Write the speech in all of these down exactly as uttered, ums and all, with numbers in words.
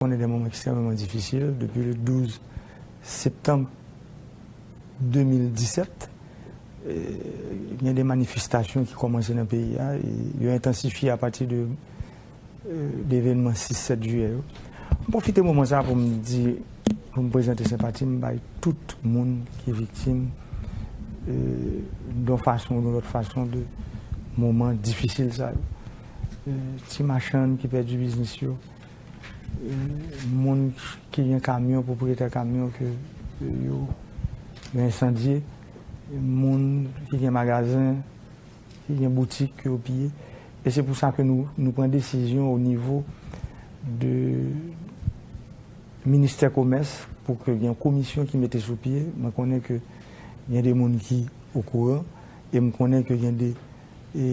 konnen de moman ekstrèmeman difisil. Depi le douz septanm de mil disèt, eh, gen de manifestasyon ki kòmanse nan peyi a, e yo entansifye apati de, eh, de evènman sis sèt jiyè yo. M pwofite moman sa a pou m di, pou m prezante senpati m bay tout moun ki viktim, eh, yon fason ou yon lòt fason de moman difisil sa yo. Eh, ti machann ki pèdi biznis yo, eh, moun ki gen kamyon, pwopriyetè kamyon ke, eh, yo, yo ensandye, moun ki gen magazen, ki gen boutik ke yo piye. E se pou sa ke nou, nou pran desizyon o nivo de ministè komès pou ke gen yon komisyon ki mete sou pye. Mwen konnen ke gen de moun ki okouran e m konnen ke gen de, e,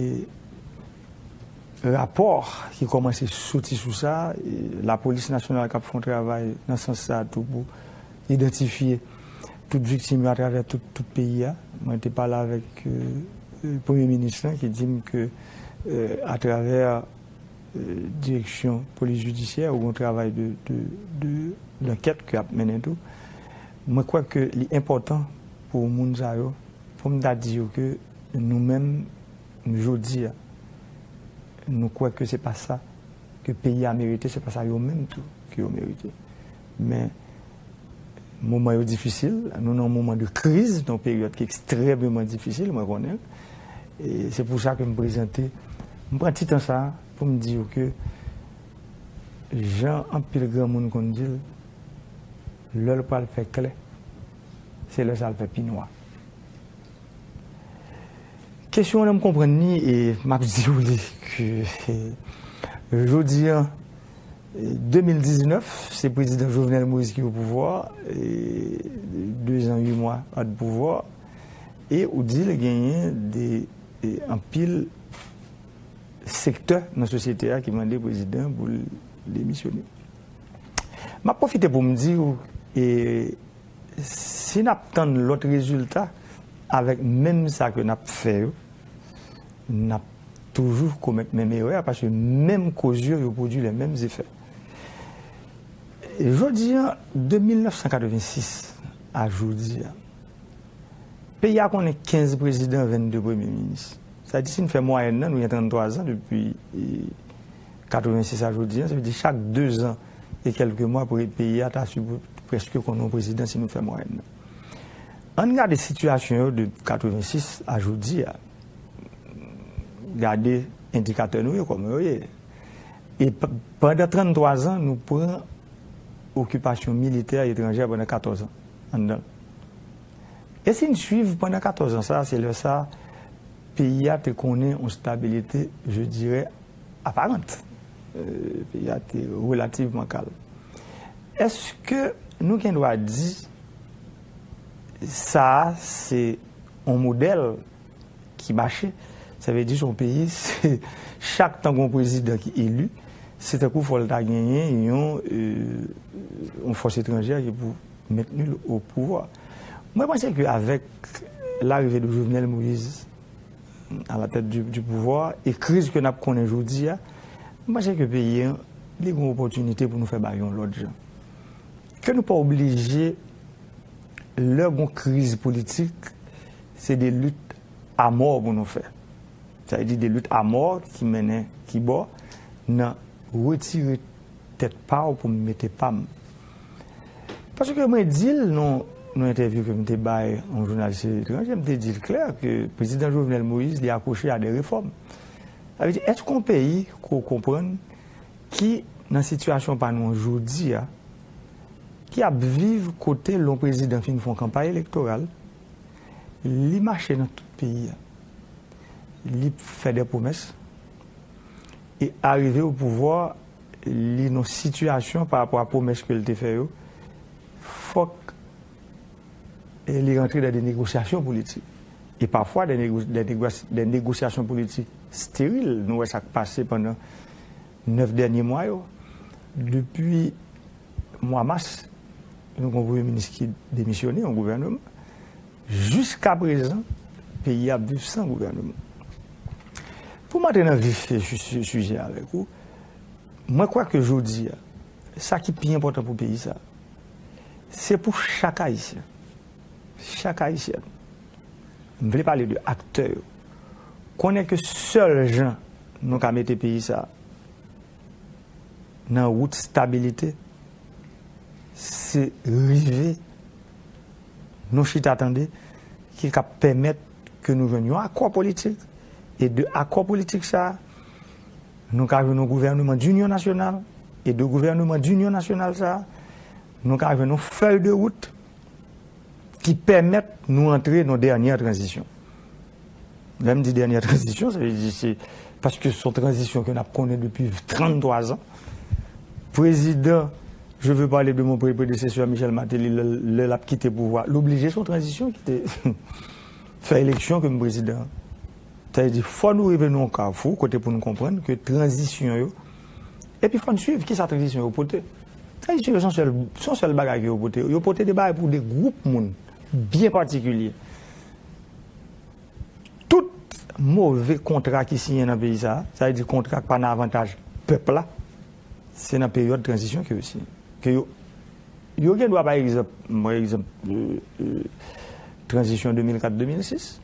rapò ki kòmanse soti sou sa. E Lapolis Nasyonal k ap fè yon travay nan sans sa a tou pou idantifye tout viktim yo atravè tout, tout peyi a. Mwen te pale avèk, euh, euh, premye minis lan ki di m ke, euh, atravè, euh, direksyon polis jidisyè, ou gen yon travay de, de, de, lankèt ke ap mennen tou. Mwen kwè ke li enpòtan pou moun sa yo, pou m ta di yo ke nou menm, jodi a, nou kwè ke se pa sa ke peyi a merite, se pa sa yo menm tou ke yo merite. Men, moman yo difisil, nou nan yon moman de kriz, nan yon peryòd ki ekstrèmeman difisil, mwen konnen. E se pou sa ke m prezante, m pran ti tan sa a pou m di yo ke, jan anpil granmoun konn di l, lè l pral fè klè, se lè sa l fè pi nwa. Kesyon an, m konprann li, e m ap di w li ke, e, jodi an, e, de mil diznèf, se prezidan Jovenel Moïse ki o pouvwa, e, de zan uit mwa de pouvwa, e ou di l genyen de, e, anpil sektè nan sosyete a ki mande prezidan pou l demisyone. M ap pwofite pou m di w, e, si n ap tann lòt rezilta avèk menm sa ke n ap fè yo, n ap toujou komèt menm erè a, paske menm koz yo, yo pwodui lè menm zefè. Jodi an, de mil nèf san katrevensis a jodi a, peyi a konnen kenz prezidan, vennde premye minis. Sa di, si n fè mwayèn nan, nou gen tranntwa zan depi, e, katrevensis a jodi an, sa vle di chak de zan e kèlke mwa pou peyi a ta sipo-, prèske konnen yon prezidan si nou fè mwayèn nan. Ann gade sitiyasyon yo de katrevensis a jodi a. Gade endikatè nou yo, kòman yo ye. E p-, pandan tranntwa zan, nou pran okipasyon militè etranjè pandan katòz an anndan l. E si n swiv pandan katòz an sa, se lè sa, peyi a te konnen yon stabilite, je dirais, aparant. Euh, peyi a te relativman kalm. Èske nou gen dwa di sa a se yon modèl ki mache? Sa vle di se yon peyi, se chak tan gen yon prezidan ki eli, se tankou fò l ta genyen yon, euh, yon fòs etranjè ki pou mentni l o pouvwa. Mwen panse ke avèk larive de Jovenel Moïse à la tête du, du pouvoir e kriz ke n ap konnen jodi a, mwen panse ke peyi an, li gen opòtinite pou nou fè bagay yon lòt jan. Ke nou pa oblije, lè gon kriz politik, se de lit a mò pou nou fè. Sa vle di de lit a mò ki mennen ki bò nan retire tèt pa w pou m mete pa m. Paske mwen di l nan, nan entèvyou ke m te bay yon jounalis etranjè, m te di l klè ke prezidan Jovenel Moïse, li akwoche a de refòm. Sa vle di, èske yon peyi ke w konprann ki nan sitiyasyon pa nou an jodi a, ki ap viv kote lè yon prezidan fin fè yon kanpay elektoral, li mache nan tout peyi a, li fè de pwomès, e arive o pouvwa, li nan sitiyasyon pa rapò a pwomès ke l te fè yo, fòk, e, li rantre dan de negosyasyon politik. E pafwa, de nego-, de nego-, de negosyasyon politik steril. Nou wè sa k pase pandan nèf dènye mwa yo. Depi mwa mas, nou gen yon premye minis ki demisyone, yon gouvèneman. Jiskaprezan, peyi a ap viv san gouvèneman. Pou m antre nan vif su-, su-, sijè avèk ou, mwen kwè ke jodi a, Sa ki pi enpòtan pou peyi sa, se pou chak Ayisyen, chak Ayisyèn, m vle pale de aktè yo, konnen ke sèl jan nou ka mete peyi sa nan wout stabilite, se rive nou chita tande ki ka pèmèt ke nou jwenn yon akò politik. E de akò politik sa, nou ka jwenn yon gouvèneman d'inyon nasyonal. E de gouvèneman d'inyon nasyonal sa, nou ka jwenn yon fèy de wout ki pèmèt nou antre nan dènyè tranzisyon. Lè m di dènyè tranzisyon, sa vle di se paske se yon tranzisyon ke n ap konnen depi tranntwa zan. Prezidan, je veux parler de mon pré- prédécesseur Michel Martelly, lè lè l ap kite pouvwa, l oblije se yon tranzisyon ki te fè eleksyon ke m prezidan. Sa vle di, fò nou rive nan yon kafou kote pou nou konprann ke tranzisyon yo, epi fò n swiv kisa tranzisyon yo pote. Tranzisyon yo se yon sèl, se yon sèl bagay ke yo pote. Yo pote de bagay pou de gwoup moun byen patikilye. Tout move kontra ki siyen nan peyi sa, sa vle di kontra ki pa nan avantaj pèp la, se nan peryòd tranzisyon ke yo siyen. Ke yo, yo gen dwa, pa egzanp, m pran egzanp, euh, euh, tranzisyon de mil kat de mil sis.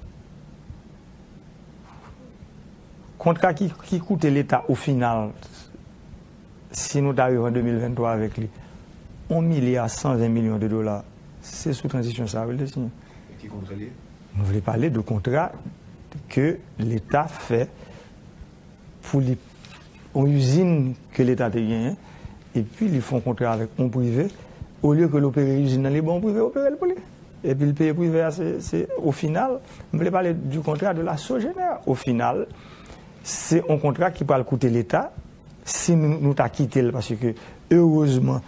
Kontra ki, ki koute Leta o final, si nou ta rive an de mil venntwa avèk li, yon milya san ven milyon de dola, se sou tranzisyon sa yo l te siyen. E ki kontra li ye? Nou vle pale de kontra ke Leta fè pou li, yon izin ke Leta te genyen, epi li fè yon kontra avèk yon prive, olye ke l opere izin nan, li ba yon prive opere l pou li. Epi l peye prive a, se, se, o final, m vle pale du contrat de la Sogener. O final, se yon kontra ki pral koute Leta, si nou, nou ta kite l, paske erezman,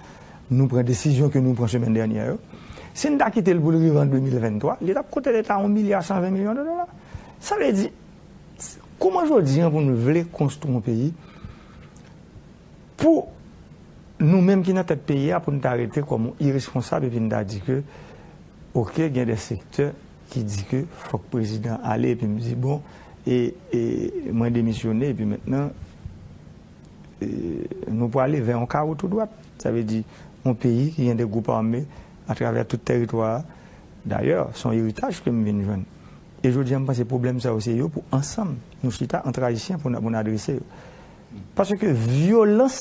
nou pran desizyon ke nou pran semèn dènyè yo. Si n ta kite l pou l rive an de mil venntwa, li t ap koute Leta yon milya san ven milyon de dola. Sa vle di, kòman jodi an pou nou vle konstwi yon peyi, pou nou menm ki nan tèt peyi a, pou n ta rete kòm yon iresponsab epi n ta di ke, oke, gen de sektè ki di ke fòk prezidan ale, epi m di, bon, e, e mwen demisyone, epi mentnan, e, nou prale vè yon kawo tou dwat. Sa vle di, yon peyi ki gen de gwoup ame atravè tout tèritwa a. Dayè, se yon eritaj ke m vin jwenn. E jodi a, m panse pwoblèm sa yo, se yo pou ansanm, nou chita ant Ayisyen pou n, pou n adrese yo. Paske vyolans,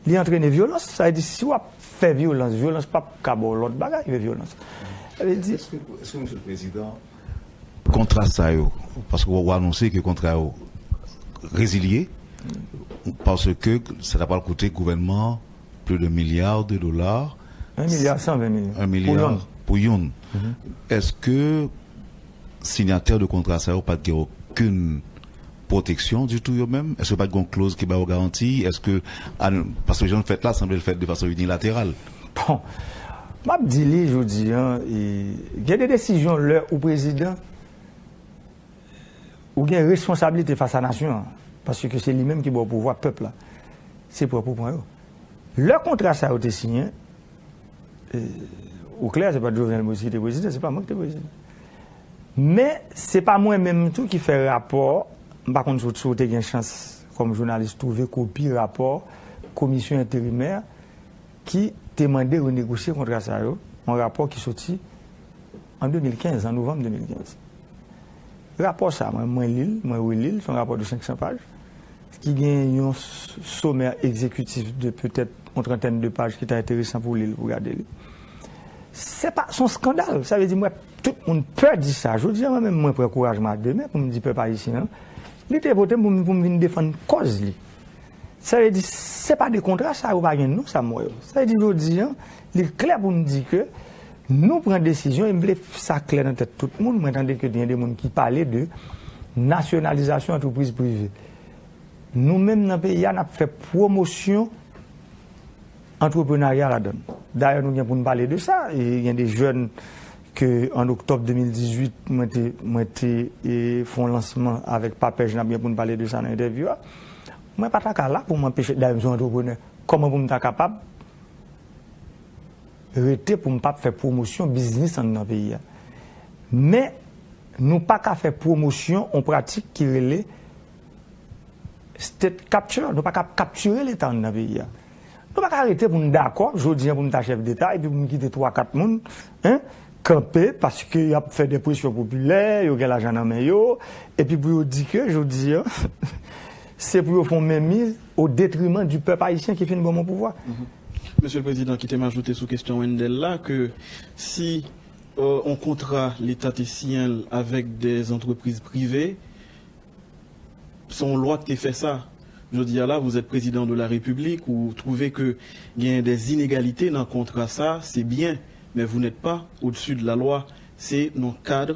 li antrene vyolans. Sa vle di, si w ap fè vyolans, vyolans p ap ka ba w lòt bagay ke vyolans. Sa vle di, Èske, èske, Mesye le Prezidan, kontra sa yo, paske w, w anonse ke kontra yo rezilye, paske sa ta pral koute gouvènman an plis de milya de dola. Un milliard cent vingt millions. Un milliard pou youn. Pou youn. Mhm. Èske sinyatè de kontra sa yo pa t gen okenn pwoteksyon ditou yo menm? Èske pa t gen yon kloz ki ba yo garanti? Èske, an, paske jan l fèt la, sanble l fèt de fason inilateral. Bon, m ap di li jodi a, e, gen de desizyon lè ou prezidan, ou gen responsablite fas a nasyon an, paske se li menm ki ba w pouvwa, pèp la. Se pran pou pran yo. Lè kontra sa yo te siyen, e, ou klè, se pa t Jovenel Moïse ki te prezidan, se pa mwen ki te prezidan. Men, se pa mwen menm tou ki fè rapò, m pa konn si w, si w te gen chans kòm jounalis twouve kopi rapò komisyon enterimè ki te mande renegosye kontra sa yo, yon rapò ki soti an de mil kenz, an novanm de mil kenz. Rapò sa, mwen, mwen li l, mwen reli l, se yon rapò de senk san paj, ki gen yon s-, somè egzekitif de petèt yon trantèn de paj ki ta enteresan pou li l, pou gade li. Se pa, se yon eskandal. Sa vle di, mwen, tout moun pè di sa. Jodi a, mwen menm, mwen pran kouraj mwen a de men pou m di pèp ayisyen an, li te vote m pou m, pou m vin defann kòz li. Sa vle di, se pa de kontra sa yo pa gen non, sa m wè yo. Sa vle di, jodi a, li klè pou n di ke nou pran desizyon, e m vle sa klè nan tèt tout moun. Mwen tande ke gen de moun ki pale de nasyonalizasyon antrepriz prive. Nou menm nan peyi a, n ap fè pwomosyon antreprenarya ladan l. Dayè, nou gen pou n pale de sa. E gen de jèn ke an oktòb de mil dizuit, mwen te, mwen te, e, fè yon lansman avèk Papèj, n ap gen pou n pale de sa nan entèvyou a. Mwen pa ta ka la pou m anpeche, dayè, m se yon antreprenè. Kòman pou m ta kapab rete pou m p ap fè pwomosyon biznis anndan peyi a? Men, nou pa ka fè pwomosyon yon pratik ki rele state capture. Nou pa ka ap kaptire Leta anndan peyi a. Nou pa ka rete pou n dakò, jodi a pou n ta chèf deta, epi pou n kite twa kat moun, en, kanpe, paske y ap fè de presyon popilè, yo gen lajan nan men yo, epi pou yo di ke, jodi a, se pou yo fè yon menmiz o detriman di pèp ayisyen ki fin ban mwen pouvwa. Mesye le Prezidan, kite m ajoute sou kesyon Wendel la, ke si euh, yon kontra Leta te siyen l avèk de antrepriz prive, se yon lwa ki te fè sa. Jodi a la, vous êtes président de la République, ou twouve ke gen de inegalite nan kontra sa, se byen, men vous n'êtes pas au-dessus de la loi. Se nan kad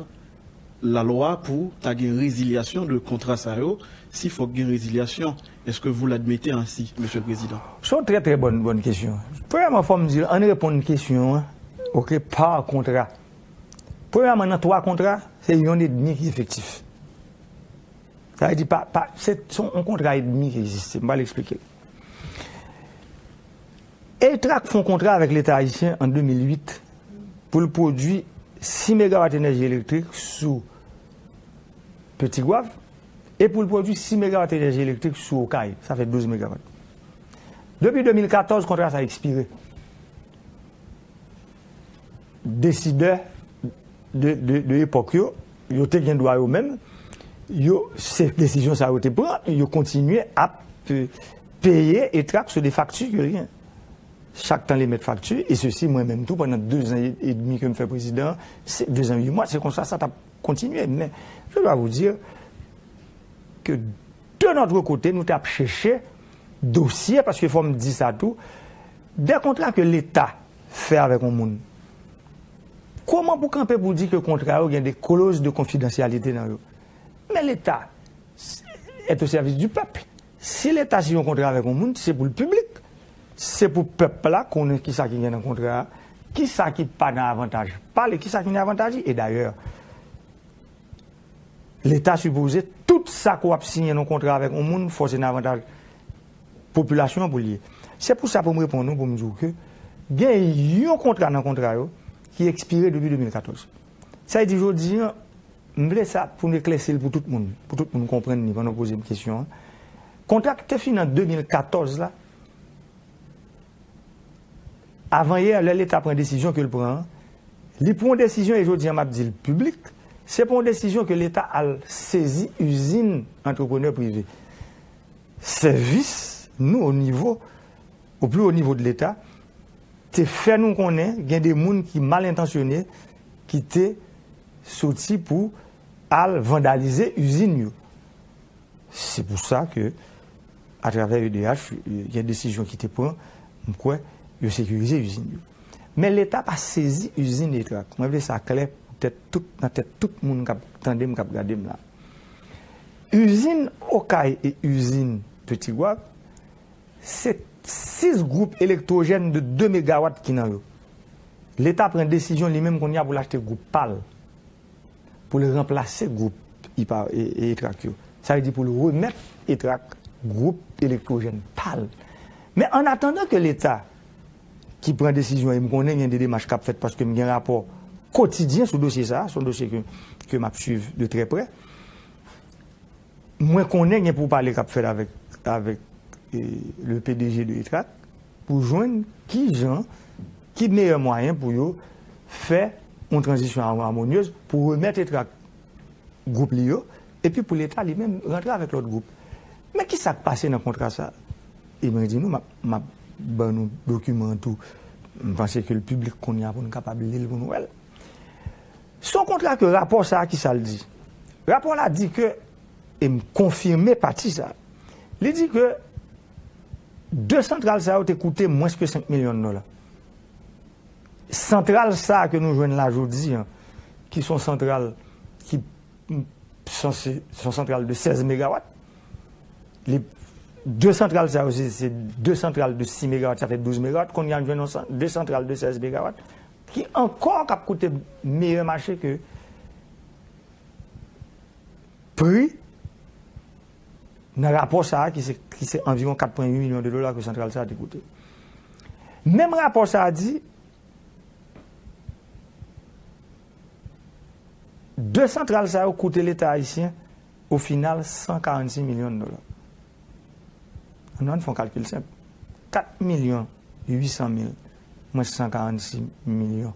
lalwa pou ta gen rezilyasyon de kontra sa yo. Si fòk gen rezilyasyon, est-ce que vous l'admettez ainsi, Monsieur le Président? Se yon trè trè bòn bòn kesyon. Premyèman, fò m di, ann reponn kesyon an, oke, pa kontra. Premyèman, nan twa kontra, se yonn edmi ki efektif. Sa vle di, pa, pa, se se yon kontra edmi ki egziste. M pral eksplike. Etrak fè yon kontra avèk Leta ayisyen an de mil uit pou l pwodui sis megawat enèji elektrik sou Petit Goâve e pou l pwodui sis megawat enèji elektrik sou Okay. Sa fè douz megawat. Depi de mil katòz, kontra sa ekspire. Desidè de, de, de epòk yo, yo te gen dwa yo menm, yo, se desizyon sa yo te pran, yo kontinye ap euh, peye Etrak sou de fakti ke l gen. Chak tan li met fakti, e sesi mwen menm tou, pandan de zan edmi ke m fè prezidan, se de zan uit mwa, se konsa sa t ap kontinye. Men, je dois vous dire que de notre côté, nou t ap chèche dosye, paske fò m di sa tou, de kontra ke Leta fè avèk yon moun. Kòman pou kanpe pou di ke kontra yo gen de clause de confidentialité nan yo? Men Leta est au service du peuple. Si Leta siyen yon kontra avèk yon moun, se pou l piblik. Se pou pèp la konnen kisa ki gen nan kontra a, kisa ki pa nan avantaj pa l e kisa ki nan avantaj li. E dayè, Leta sipoze, tout sa ke w ap siyen nan yon kontra avèk yon moun, fò se nan avantaj popilasyon an pou l ye. Se pou sa pou m reponn ou, pou m di w ke gen yon kontra nan kontra yo ki ekspire depi de mil katòz. Sa vle di, jodi a, m vle sa pou n eklèsi l pou tout moun, pou tout moun konprann li pandan w poze m kesyon an. Kontra ki te fini an de mil katòz la, avanyè, lè Leta pran desizyon ke l pran an, li pran yon desizyon, e jodi a m ap di l piblik, se pran yon desizyon ke Leta al sezi izin antreprenè prive. Sèvis nou o nivo, o pli wo nivo de Leta, te fè nou konnen gen de moun ki mal entansyone, ki te soti pou al vandalize izin yo. Se pou sa ke, atravè E D H, gen desizyon ki te pran, m kwè, yo sekirize izin yo. Men Leta pa sezi izin Etrak. Mwen vle sa klè pou tèt tout, nan tèt tout moun k ap tande m, k ap gade m la. Izin Okay e izin Petit Goâve, se sis gwoup elektwojèn de de megawat ki nan yo. Leta pran desizyon li menm kounye a pou l achte gwoup pa l, pou l ranplase gwoup Ipa, e, e Etrak yo. Sa vle di pou l remèt Etrak gwoup elektwojèn pa l. Men an atandan ke Leta ki pran desizyon, e m konnen gen de demach k ap fèt paske m gen rapò kotidyen sou dosye sa a, se yon dosye ke, ke m ap swiv de trè prè. Mwen konnen gen pou pale k ap fèt avèk, avèk e, le P D G de Etrak pou jwenn ki jan, ki meyè mwayen pou yo fè yon tranzisyon amonyez pou remèt Etrak gwoup li yo, epi pou Leta li menm rantre avèk lòt gwoup. Men ki sa k pase nan kontra sa? E mwen di nou, m ap, m ap ban nou dokiman an tou. M panse ke l piblik kounye a pou n kapab li l pou n wè l. Se yon kontra ke rapò sa a, ki sa l di? Rapò la di ke, e m konfime pati sa, li di ke de santral sa yo te koute mwens ke senk milyon dola. Santral sa a ke nou jwenn la jodi a, ki se yon santral ki sanse, se yon santral de sèz megawat. Li, de santral sa yo, se, se de santral de sis megawat, sa fè douz megawat. Kounye a, nou jwenn yon san-, de santral de sèz megawat, ki ankò k ap koute meyè mache ke pri nan rapò sa a, ki se, ki se anviwon kat pwen uit milyon de dola ke santral sa a te koute. Menm rapò sa a di, de santral sa yo koute Leta ayisyen, o final, san karannsis milyon dola. Nou ann fè yon kalkil senp. kat milyon uit san mil, mwens san karannsis milyon.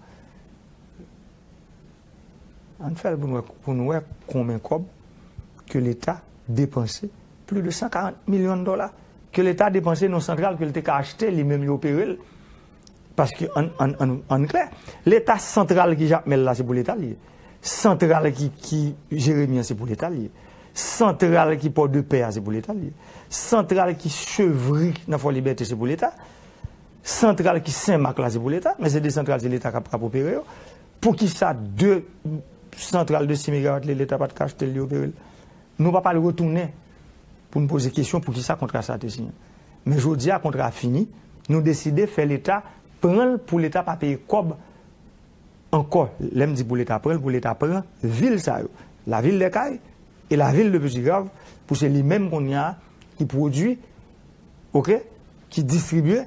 Ann fè l pou n wè, pou n wè konbyen kòb ke Leta depanse, plis de san karant milyon dola ke Leta depanse nan santral ke l te ka achte, li menm li opere l. Paske, ann, ann, ann, ann klè, Leta santral ki Jakmèl la, se pou Leta l ye. Santral ki, ki Jeremi an, se pou Leta l ye. Santral ki Pòdepè a, se pou Leta l ye. Santral ki Chevri nan Fòlibète, se pou Leta. Santral ki Senmak la, se pou Leta. Men se de santral, se Leta k ap, k ap opere yo. Poukisa de santral de sis megawat li, Leta pa t ka achte l, li opere l? Nou p ap al retounen pou n poze kesyon poukisa kontra sa a te siyen. Men jodi a, kontra a fini, nou deside fè Leta pran l pou Leta pa peye kòb ankò. Lè m di pou Leta pran l, pou Leta pran vil sa yo. Lavil dè Kay e lavil de Petit Grave, pou se li menm kounye a ki pwodui, oke, ki distribye,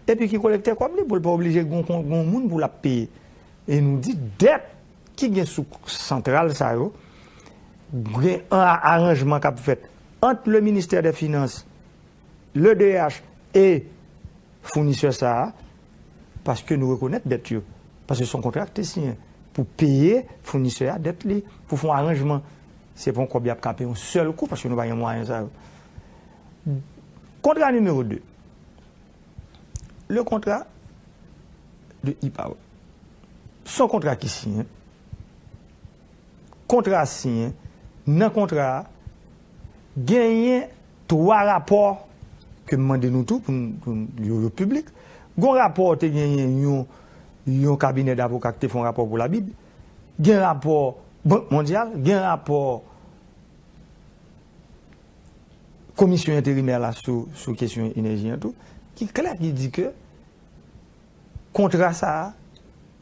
epi ki kolekte kòb li, pou l pa oblije gon, gon, gon moun pou l ap peye. E nou di dèt ki gen sou santral sa yo, gen a-, aranjman k ap fèt ant le ministè dè finans, le D H e founisè sa a, paske nou rekonèt dèt yo. Paske se yon kontra ki te siyen pou peye founisè a dèt li, pou fè yon aranjman. Se pa yon kòb y ap ka peye yon sèl kou, paske nou pa gen mwayen sa yo. Kontra nimewo de. Le kontra de E-Power. Se yon kontra ki siyen. Kontra a siyen. Nan kontra a, genyen twa rapò ke m mande nou tou pou n, pou n, yo, yo piblik. Gon rapò te genyen yon, yon kabinè davoka ki te fè yon rapò pou Labib. Gen rapò Bank Mondyal, gen rapò Komisyon Enterimè la sou, sou kesyon enèji an tou, ki klè, ki di ke kontra sa a,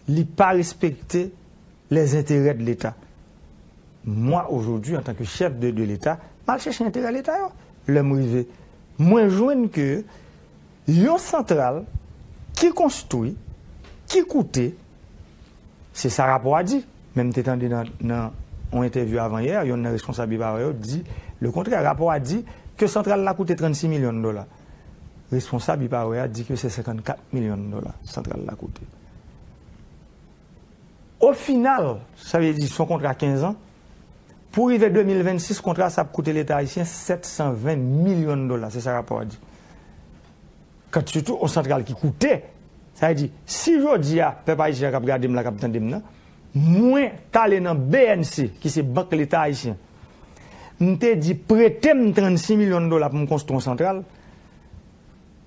li pa respekte les intérêts de l'État. Mwen, aujourd'hui, en tant que chef de, de l'État, m al chèche enterè Leta yo. Lè m rive, mwen jwenn ke yon santral ki konstwi, ki koute, se sa rapò a di. Men m te tande nan, nan yon entèvyou avan yè, yonn nan responsab E-Power yo di le kontrè. Rapò a di ke santral la koute trannsis milyon dola. Responsab E-Power a di ke se senkannkat milyon dola santral la koute. O final, sa vle di se yon kontra kenz an, pou rive de mil vennsis, kontra sa ap koute Leta ayisyen sèt san ven milyon dola, se sa rapò a di. Kant sitou yon santral ki koute, sa vle di, si jodi a, pèp ayisyen an k ap gade m la, k ap tande m nan, mwen t ale nan B N C, ki se Bank Leta Ayisyen, m te di, prete m trannsis milyon dola pou m konstwi yon santral,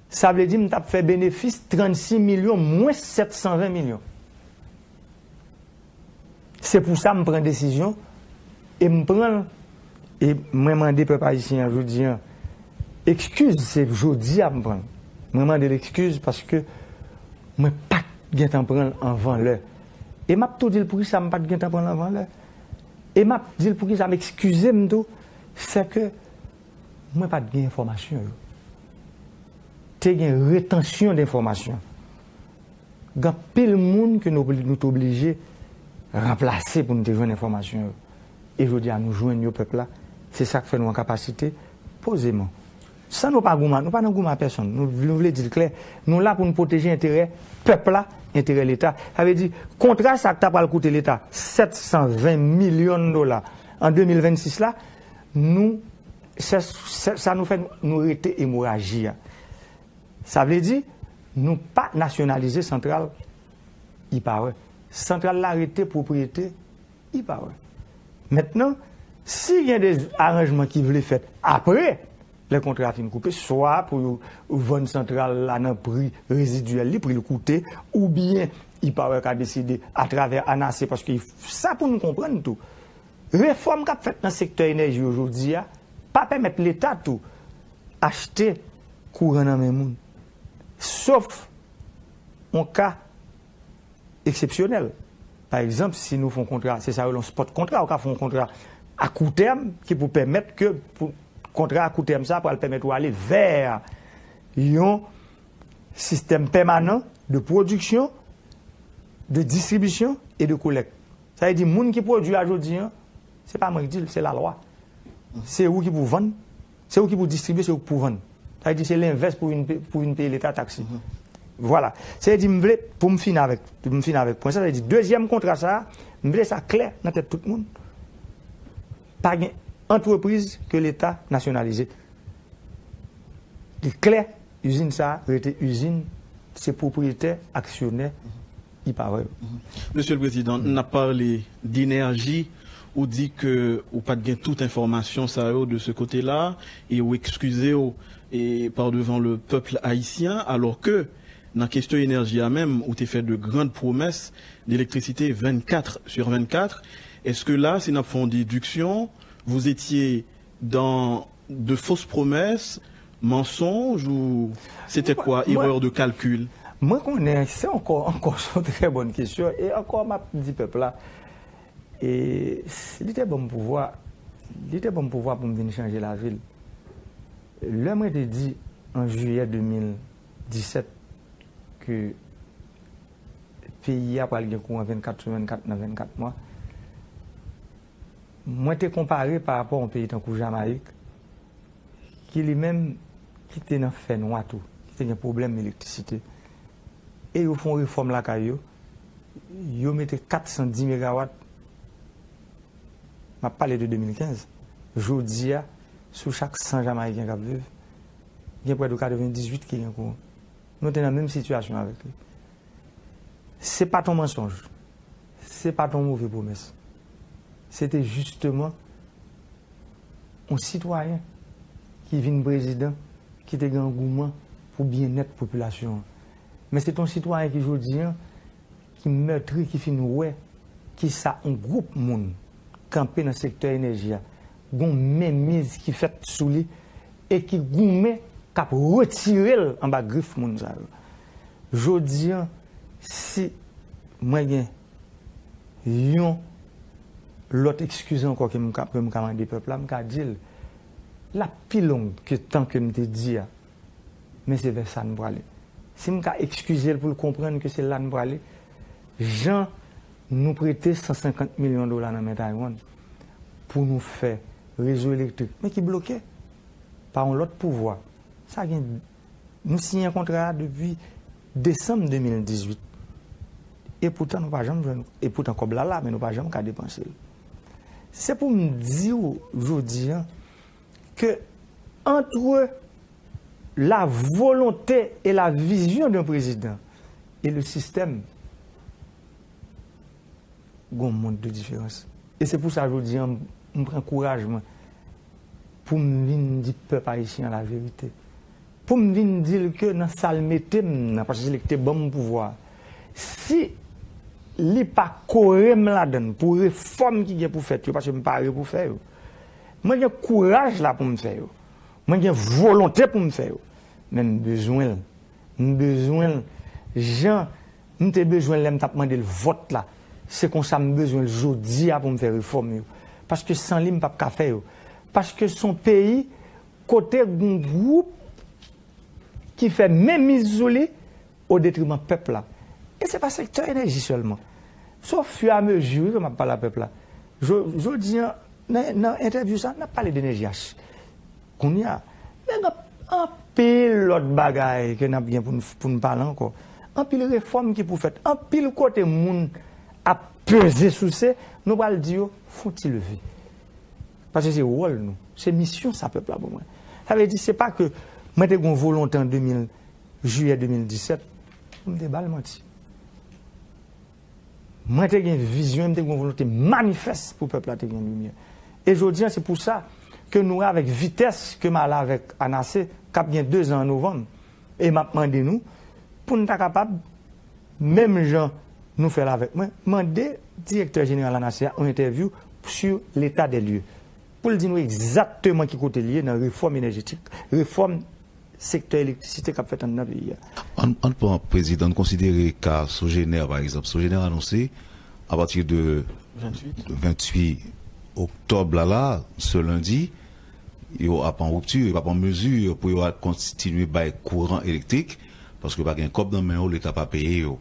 sa vle di m t ap fè benefis trannsis milyon mwens sèt san ven milyon. Se pou sa m pran desizyon e m pran l. E mwen mande pèp ayisyen an jodi an ekskiz, se jodi a m pran l. Mwen mande l ekskiz paske mwen pa t gentan pran l anvan lè. E m ap tou di l poukisa m pa t gentan pran l anvan lè. E m ap di l poukisa m ekskize m tou, se ke mwen pa t gen enfòmasyon yo. Te gen retansyon de enfòmasyon. Gen anpil moun ke nou, nou te oblije ranplase pou nou te jwenn enfòmasyon yo. E jodi a, nou jwenn yo, pèp la. Se sa k fè nou an kapasite pozeman. San nou pa goumen, nou pa nan goumen a pèsonn. Nou, nou vle di l klè, nou la pou nou pwoteje enterè pèp la, enterè Leta. Sa vle di, kontra sa k ta pral koute Leta sèt san ven milyon dola an de mil vennsis la, nou, se, se, sa nou fè, nou, nou rete emoraji a. Sa vle di, nou pa nasyonalize santral E-Power. Santral la rete pwopriyete E-Power. Mentnan, si gen de aranjman ki vle fèt apre, lè kontra a fin koupe, swa pou yo vann santral la nan pri rezidyèl li, pri l koute, oubyen E-Power ka deside, atravè ANACE, paske sa pou nou konprann tou, refòm k ap fèt nan sektè enèji yo jodi a pa pèmèt Leta tou achte kouran nan men moun. Sof yon ka eksepsyonèl. Pa egzanp, si nou fè yon kontra, se sa yo rele yon spot kontra, ou ka fè yon kontra a kou tèm ki pou pèmèt ke pou, kontra a kou tèm sa pral pèmèt ou ale vè yon sistèm pèmanan de pwodiksyon, de distribisyon e de kolèk. Sa vle di, moun ki pwodui a jodi an, se pa mwen ki di l, se lalwa. Se ou ki pou vann, se ou ki pou distribye, se ou ki pou vann. Sa vle di se lenvès pou vin, pou vin peye Leta taks li. Vwala. Se di m vle, pou m fin avèk, pou m fin avèk pwen sa, se di dezyèm kontra sa, m vle sa klè nan tèt tout moun. Pa gen antrepriz ke Leta nasyonalize. Li klè, izin sa rete izin, se pwopriyetè, aksyonè, li pa vre. Mesye le Prezidan, n ap pale d enèji, ou di ke ou pa t gen tout enfòmasyon sa yo de ce côté-là, e ou ekskize w e par devant le peuple haïtien, alors que nan kesyon enèji a menm, ou te fè de grandes promesses d'électricité vingt-quatre sur vingt-quatre. Est-ce que là, si n ap fè yon déduction, vous étiez dans de fausses promesses, mensonges ou c'était quoi, erreur de calcul? Mwen konnen se ankò ankò se yon trè bòn kesyon e ankò m ap di pèp la e li te ban m pouvwa li te ban m pouvwa pou m vin chanje lavi l. Lè mwen te di an jiyè de mil disèt ke peyi a pral gen kouran vennkat sou vennkat nan vennkat mwa, mwen te konpare pa rapò a yon peyi tankou Jamayik ki li menm ki te nan fè nwa tou, ki te gen pwoblèm elektrisite. E yo fè yon refòm lakay yo, yo mete kat san di megawat. M ap pale de de mil kenz. Jodi a, sou chak san Jamayiken k ap viv, gen prè de katrevendizuit ki gen kouran. Nou te nan menm sitiyasyon avèk li. Se pa t yon mansonj. Se pa t yon move pwomès. Se te jisteman yon sitwayen ki vin prezidan, ki te gen angouman pou byennèt popilasyon an. Men se te yon sitwayen ki jodi a, ki mètri, ki fin wè kisa yon gwoup moun kanpe nan sektè enèji a, gon menmiz ki fèt sou li e ki goumen k ap retire l anba grif moun sa yo. Jodi a, si mwen gen yon lòt eskiz ankò ke m ka, ke m ka mande pèp la, m ka di l, l ap pi long ke tan ke m te di a, men se vè sa n prale. Si m ka eskize l pou l konprann ke se la n prale, jan nou prete san senkant milyon dola nan men Taiwan pou nou fè rezo elektrik, men ki bloke pa yon lòt pouvwa. Sa gen, nou siyen kontra a depi desanm de mil dizuit. E poutan nou pa janm jwenn, e poutan kòb la la, men nou pa janm ka depanse l. Se pou m di w jodi a ke entre la volonté et la vision d'un président et le système, gon mond de diferans. E se pou sa jodi a m pran kouraj mwen pou m vin di pèp ayisyen an laverite. Pou m vin di l ke nan sa l mete m nan, paske se li ki te ban m pouvwa a, si li pa kore m ladan l pou refòm ki gen pou fèt yo, paske m pare pou fè yo. Mwen gen kouraj la pou m fè yo. Mwen gen volonte pou m fè yo. Men m bezwen l. M bezwen l jan m te bezwen l lè m t ap mande l vòt la. Se konsa m bezwen l jodi a pou m fè refòm yo. Paske san li m p ap ka fè yo. Paske se yon peyi kote gen gwoup ki fè menmiz sou li o detriman pèp la. E se pa sektè enèji sèlman. Se ofiramezi ke m ap pale a pèp la. Jodi a, nan, nan entèvyou sa, n ap pale de N J H. Kounye a, men gen anpil lòt bagay ke n ap gen pou n, pou n pale ankò. Anpil refòm ki pou fèt. Anpil kote moun ap peze souse, nou pral di yo, fè yon ti leve. Paske se wòl nou. Se misyon sa pèp la ban mwen. Sa vle di, se pa ke mwen te gen yon volonte an de mil, jiyè de mil disèt, pou m te ba l manti. Mwen te gen vizyon, m te gen yon volonte manifès pou pèp la te gen limyè. E jodi a, se pou sa ke nou avèk vitès ke m ale avèk Anase, k ap gen dezan an novanm, e m ap mande nou pou n ta kapab, menm jan nou fè l avèk mwen, mande direktè jeneral Anase a yon entèvyou sur l'état des lieux, pou l di nou egzakteman ki kote l ye nan refòm enèjetik, refòm sektè elektrisite k ap fèt anndan peyi a. Ann, ann pran prezidan, ann konsidere ka Sogener, pa egzanp. Sogener anonse, apati de venntuit oktòb la, la, se lendi, yo ap an ripti, yo p ap an mezi pou yo al kontinye bay kouran elektrik, paske pa gen kòb nan men yo, Leta pa peye yo.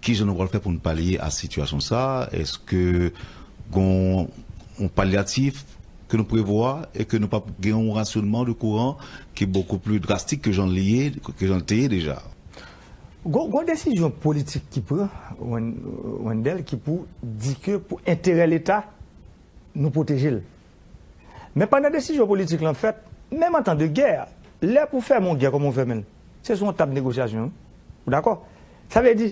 Kijan nou pral fè pou n palye a sitiyasyon sa a? Èske gon yon palyatif que nous prévoit et que nous pas gagner un rationnement de courant qui est beaucoup plus drastique que j'en lié, que j'en étais déjà. Gon, gon desizyon politik ki pran, Wen- Wendell, ki pou di ke pou enterè Leta, nou pwoteje l. Men pandan desizyon politik lan fèt, menm an tan de gè, lè pou fèmen yon gè, kòman w fèmen l? Se sou yon tab negosyasyon, wi. Ou dakò? Sa vle di,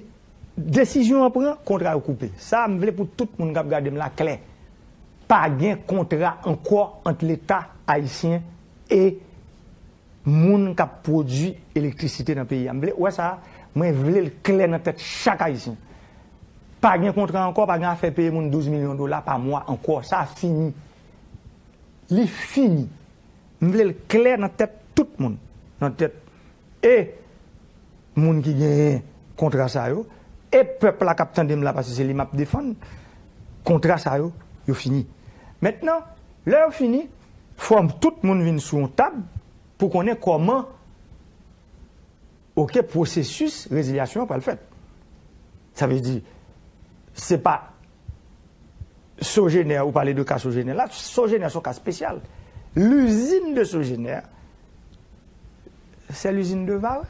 desizyon an pran, kontra yo koupe. Sa, m vle pou tout moun k ap gade m la klè. Pa gen kontra ankò ant Leta ayisyen e moun k ap pwodui elektrisite nan peyi a. M vle, ou wè sa, mwen vle l klè nan tèt chak Ayisyen. Pa gen kontra ankò, pa gen afè peye moun douz milyon dola pa mwa ankò. Sa fini. Li fini. M vle l klè nan tèt tout moun. Nan tèt e moun ki genyen kontra sa yo, e pèp la k ap tande m la, paske se li m ap defann, kontra sa yo, yo fini. Mentnan, lè yo fini, fò tout moun vin sou yon tab pou konnen kòman, oke, pwosesis rezilyasyon an pral fèt. Sa vle di, se pa Sogener, ou pale de ka Sogener la, Sogener se yon ka espesyal. L'usine de Sogener, c'est l'usine de Varreux.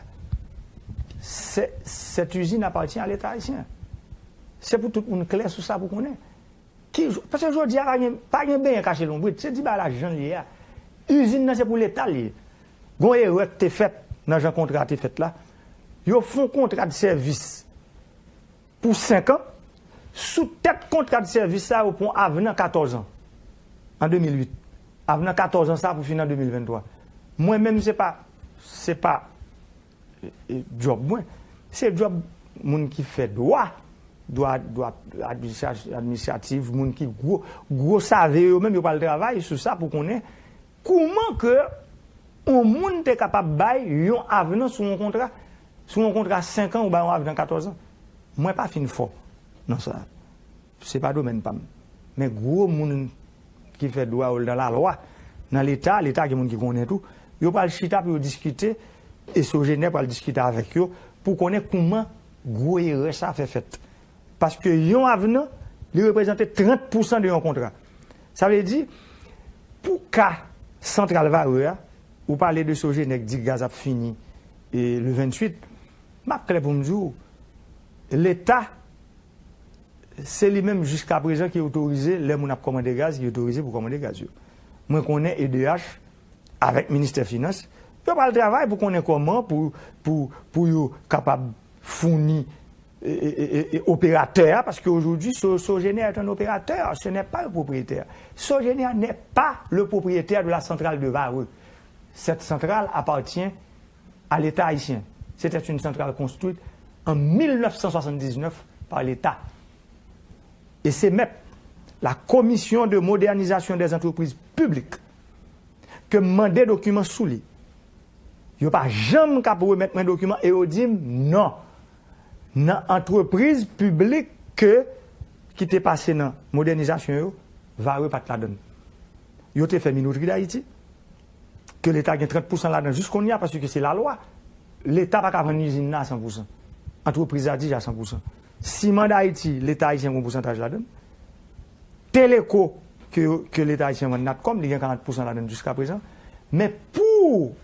C'est- Cette usine appartient à l'État haïtien. Se pou tout moun klè sou sa pou konnen. Ki jou- Paske jodi a, pa gen, pa gen benyen kache lonbrit. Se di bagay la jan l ye a. Izin nan se pou Leta l ye. Gon erè k te fèt nan jan kontra a te fèt la. Yo fè yon kontra de sèvis pou senk an. Sou tèt kontra de sèvis sa, yo pran avnan katòz an. An de mil uit. Avnan katòz an sa pou fin an de mil venntwa. Mwen menm, se pa, se pa e, e, djòb mwen. Se djòb moun ki fè dwa, dwa, dwa administra- administratif, moun ki gwo, gwo save yo menm, yo pral travay sou sa pou konnen kouman ke yon moun te kapab bay yon avnan sou yon kontra, sou yon kontra senk an ou bay yon avnan katòz an. Mwen pa fin fò nan sa. Se pa domèn pa m. Men gwo moun ki fè dwa yo nan lalwa, nan Leta, Leta gen moun ki konnen tou, yo pral chita pou yo diskite, e Sogener pral diskite avèk yo, pou konnen kouman gwo erè sa fè fèt. Paske yon avnan, li reprezante trant pousan de yon kontra. Sa vle di, pou ka santral Varreux a, ou pale de Sogener k di gaz ap fini e, le venntuit, m ap klè pou m di w, Leta, se li menm jiskaprezan ki otorize, lè moun ap kòmande gaz, ki otorize pou kòmande gaz yo. Mwen konnen E D H, avèk Ministè Finans, yo pral travay pou konnen kòman pou, pou, pou yo kapab founi e, e, e, e, e operatè a, paske aujourd'hui, So- Sogener est un opérateur, ce n'est pas un propriétaire. Sogener n'est pas le propriétaire de la centrale de Varreux. Cette centrale appartient à l'État haïtien. C'était une centrale construite en mille neuf cent soixante-dix-neuf par l'État. E se mèt la Commission de modernisation des entreprises publiques ke m mande dokiman sou li. Yo pa janm k ap remèt mwen dokiman e yo di m non. Nan antrepriz piblik ke, ki te pase nan modènizasyon yo, Varreux pa t ladan l. Yo te fè Minoterie d'Haïti, ke Leta gen trant pousan ladan l jis kounye a, paske se lalwa. Leta pa ka vann izin nan a san pousan. Antrepriz la di a san pousan. Siman d'Haïti, Leta ayisyen gen yon pousantaj ladan l. Teleco, ke, ke Leta ayisyen vann Natcom, li gen karant pousan ladan l jiskaprezan. Men pou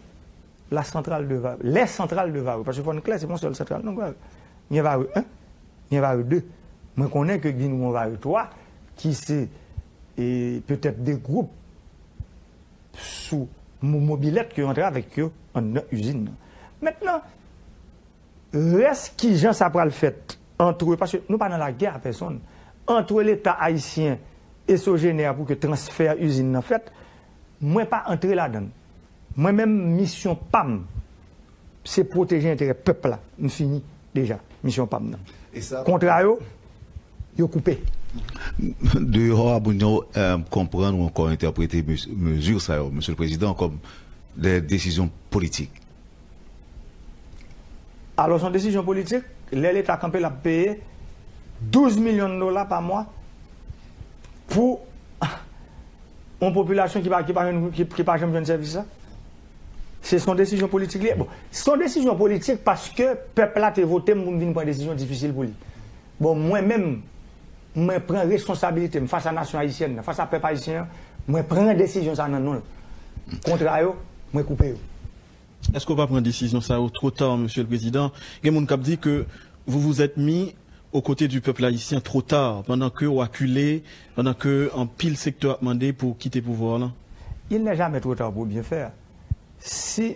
la centrale de Varreux, les centrales de Varreux, paske fò n klè, se pa yon sèl santral, non, gen Varreux un, gen Varreux deux. Mwen konnen ke gen yon Varreux twa, ki se, e, petèt de gwoup sou mo- mobilèt ke yo antre avèk yo anndan izin nan. Mentnan, rès kijan sa pral fèt antre, paske nou pa nan lagè a pèsonn, antre Leta ayisyen e Sogener pou ke transfè izin nan fèt, mwen pa antre ladan l. Mwen menm, misyon pa m, se pwoteje enterè pèp la. M fini deja misyon pa m nan. E sa Kontra yo, yo koupe. Deyò a, moun yo, eh, konprann ou ankò entèprete mes- mezi sa yo, Mesye le Prezidan, kòm de desizyon politik. Alò, se yon desizyon politik, lè Leta kanpe, l ap peye douz milyon dola pa mwa pou yon popilasyon ki pa, ki pa, jwenn- ki, ki pa janm jwenn sèvis la. Se, se yon desizyon politik li ye. Bon, se yon desizyon politik paske pèp la te vote m pou m vin pran desizyon difisil pou li. Bon, mwen menm, mwen pran responsabilite m fas a nasyon ayisyèn nan, fas a pèp ayisyen an, Mwen pran desizyon sa nan non l. Kontra yo, mwen koupe yo. Èske w pa pran desizyon sa yo two ta, Mesye le Prezidan? Gen moun k ap di ke vous vous êtes mis aux côtés du peuple haïtien trop tard, pandan ke w akile, pandan ke anpil sektè ap mande pou w kite pouvwa w lan? Il n'est jamais trop tard pour bien faire. Si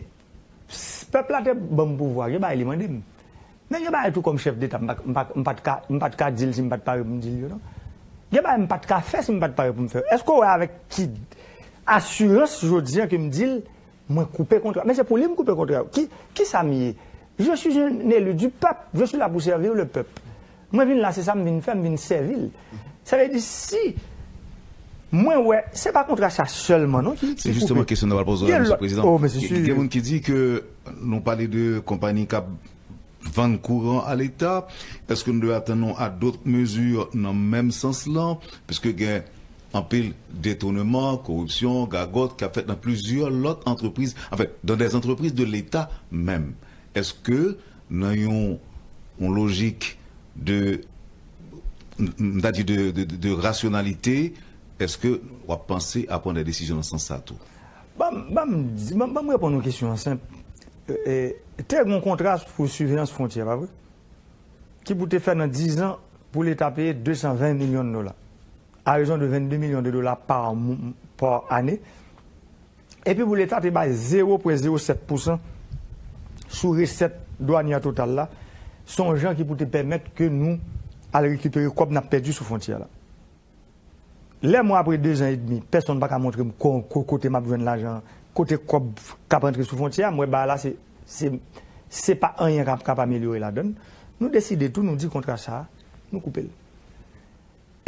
pèp la te ban m pouvwa, gen bagay li mande m. Men gen bagay tou kòm chèf deta, m pa t ka di l si m pa t pare pou m di l yo non. Gen bagay m pa t ka fè si m pa t pare pou m fè yo. Èske w wè avèk ki asirans jodi a ke m di l mwen koupe kontra? Men se pou li m koupe kontra. Ki, ki sa m ye? Je suis un élu du peuple. Je suis là pour servir le peuple. Mwen vin la, se sa m vin fè, m vin sèvi l. Sa vle di si mwen wè, se pa kontra sa sèlman non ki, ki koupe. Se jisteman kesyon nan pral poze w la, Mesye Prezidan. Gen moun ki di ke nou pale de konpayi k ap vann kouran a Leta. Èske nou dwe atann nou a dòt mezi nan menm sans lan? Piske gen anpil detouneman, koripsyon, gagòt k ap fèt nan plizyè lòt antrepriz, anfen, dans des entreprises de l'État menm. Èske nan yon, yon lojik de, m ta di de, de, de, de rasyonalite, èske w ap panse a pran de desizyon nan sans sa tou? Ban m, ban m di, ban m, ban m reponn yon kesyon an senp. E, e, te gen yon kontra pou siveyans fwontyè, pa vre? Ki pou te fè nan diz an pou Leta peye de san ven milyon dola. A rezon de vennde milyon de dola pa, pa ane. Epi pou Leta te bay zewo pwen zewo sèt pousan sou resèt dwanyè total la, se yon jan ki pou te pèmèt ke nou al rekipere kòb n ap pèdi sou fwontyè la. Lè mwen apre dezan edmi, pèsonn pa ka montre m ko-, ko-, kote m ap jwenn lajan an, kote kòb k ap rantre sou fwontyè a, m wè bagay la se, se, se pa anyen k ap, k ap amelyore ladan l. Nou deside tou, nou di kontra sa a, nou koupe l.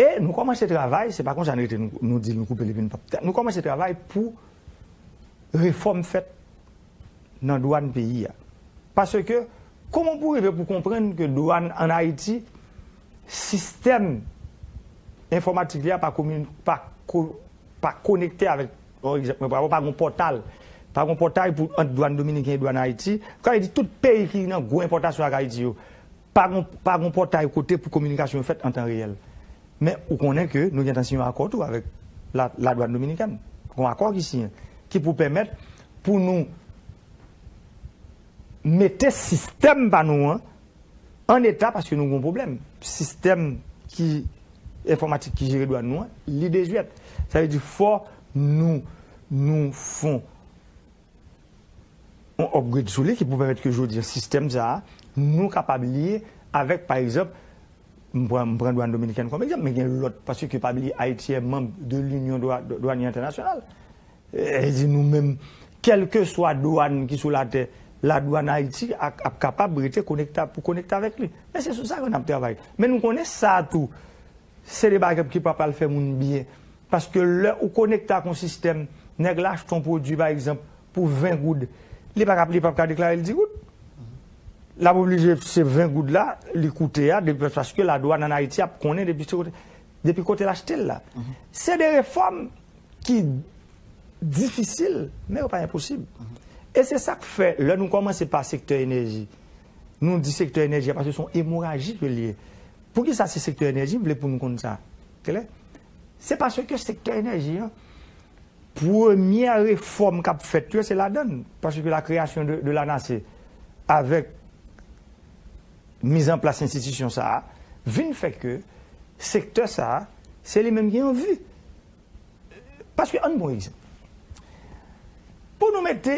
E nou kòmanse travay, se pa konsa n rete nou, nou di l nou koupe l epi n p ap, nou kòmanse travay pou refòm fèt nan dwàn peyi a. Paske, kòman pou rive pou konprann ke dwàn ann Ayiti, sistèm enfòmatik li a pa komin, pa, ko, pa konekte avèk, pa egzanp, mwen pa, pa gen pòtal, pa gen pòtay pou ant dwàn dominiken e dwàn Ayiti. Sa vle di tout peyi ki nan gwo enpòtasyon ak Ayiti yo, pa gen, pa gen pòtay kote pou kominikasyon yo fèt an tan reyèl. Men ou konnen ke nou gentan siyen yon akò tou avèk la, ladwàn dominikèn. Yon akò ki siyen, ki pou pèmèt pou nou mete sistèm pa nou an an eta paske nou gen yon pwoblèm. Sistèm ki enfòmatik ki jere dwàn nou an, li dezwèt. Sa vle di fò nou, nou fon yon upgrade sou li ki pou pèmèt ke jodi a sistèm sa a, nou kapab li avèk, pa egzanp, m pran, m pran dwàn dominikèn kòm egzanp, men gen lòt, paske pa bliye Ayiti est membre de l'Union Douanière Internationale. E di nou menm, kèlkeswa dwàn ki sou latè, ladwàn Ayiti ap, ap kapab rete konekte, pou konekte avèk li. Men se sou sa ke n ap travay. Men nou konnen sa tou, se de bagay ki pa pral fè moun byen. Paske lè ou konekte ak yon sistèm, nèg la achte yon pwodui, pa egzanp, pou ven goud, li pa ka, li p ap ka deklare l di goud. L ap oblije, se ven goud la, li koute a, depi, paske ladwàn ann Ayiti ap konnen depi se kote, depi kote l achte l la. Se de refòm ki difisil, men yo pa enposib. E se sa k fè, lè nou kòmanse pa sektè enèji, nou di sektè enèji a, paske se yon emoraji ke l ye. Poukisa se sektè enèji, m vle pou nou konn sa klè? Se paske sektè enèji an, premyè refòm k ap fèt yo, se ladan l. Paske la création de, de l'ANASE, avèk mizanplas enstitisyon sa a, vin fè ke sektè sa a, se li menm ki an vi. Paske, ann pran egzanp. Pou nou mete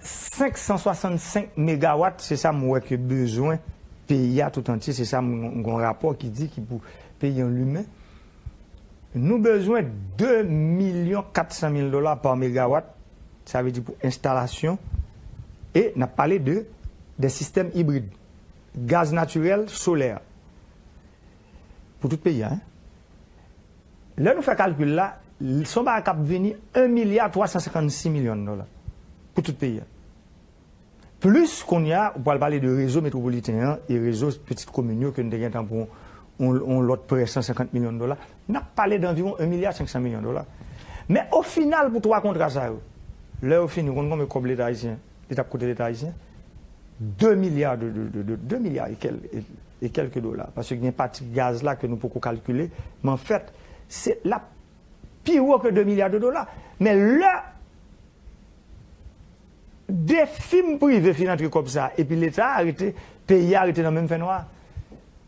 senk san swasannsenk megawat, se sa m wè ke bezwen peyi a tout antye, se sa m, m gen yon rapò ki di ki pou peyi an limen. Nou bezwen de milyon kat san mil dola pa megawat, sa vle di pou enstalasyon, e n ap pale de, de sistèm ibrid, gaz natirèl, solè, pou tout peyi a, en. Lè nou fè kalkil la, se yon bagay k ap vini en milya twa san senkannsis milyon dola pou tout peyi a. Plis kounye a, ou pral pale de rezo metwopoliten an e rezo pitit komin yo ke n te gentan pran yon, yon, yon lòt prè san senkant milyon dola. N ap pale de anviwon en milya senk san milyon dola. Men o final, pou twa kontra sa yo, lè yo fini, ou konn konbyen kòb Leta ayisyen, li t ap koute Leta ayisyen? De milya de, de, de, de, de milya e kèl, e, e kèlke dola. Paske gen pati gaz la ke nou poko kalkile, men anfèt, se l ap pi wo ke de milya de dola. Men lè de fim prive fin antre kòb sa, epi Leta a rete, peyi a rete nan menm fènwa.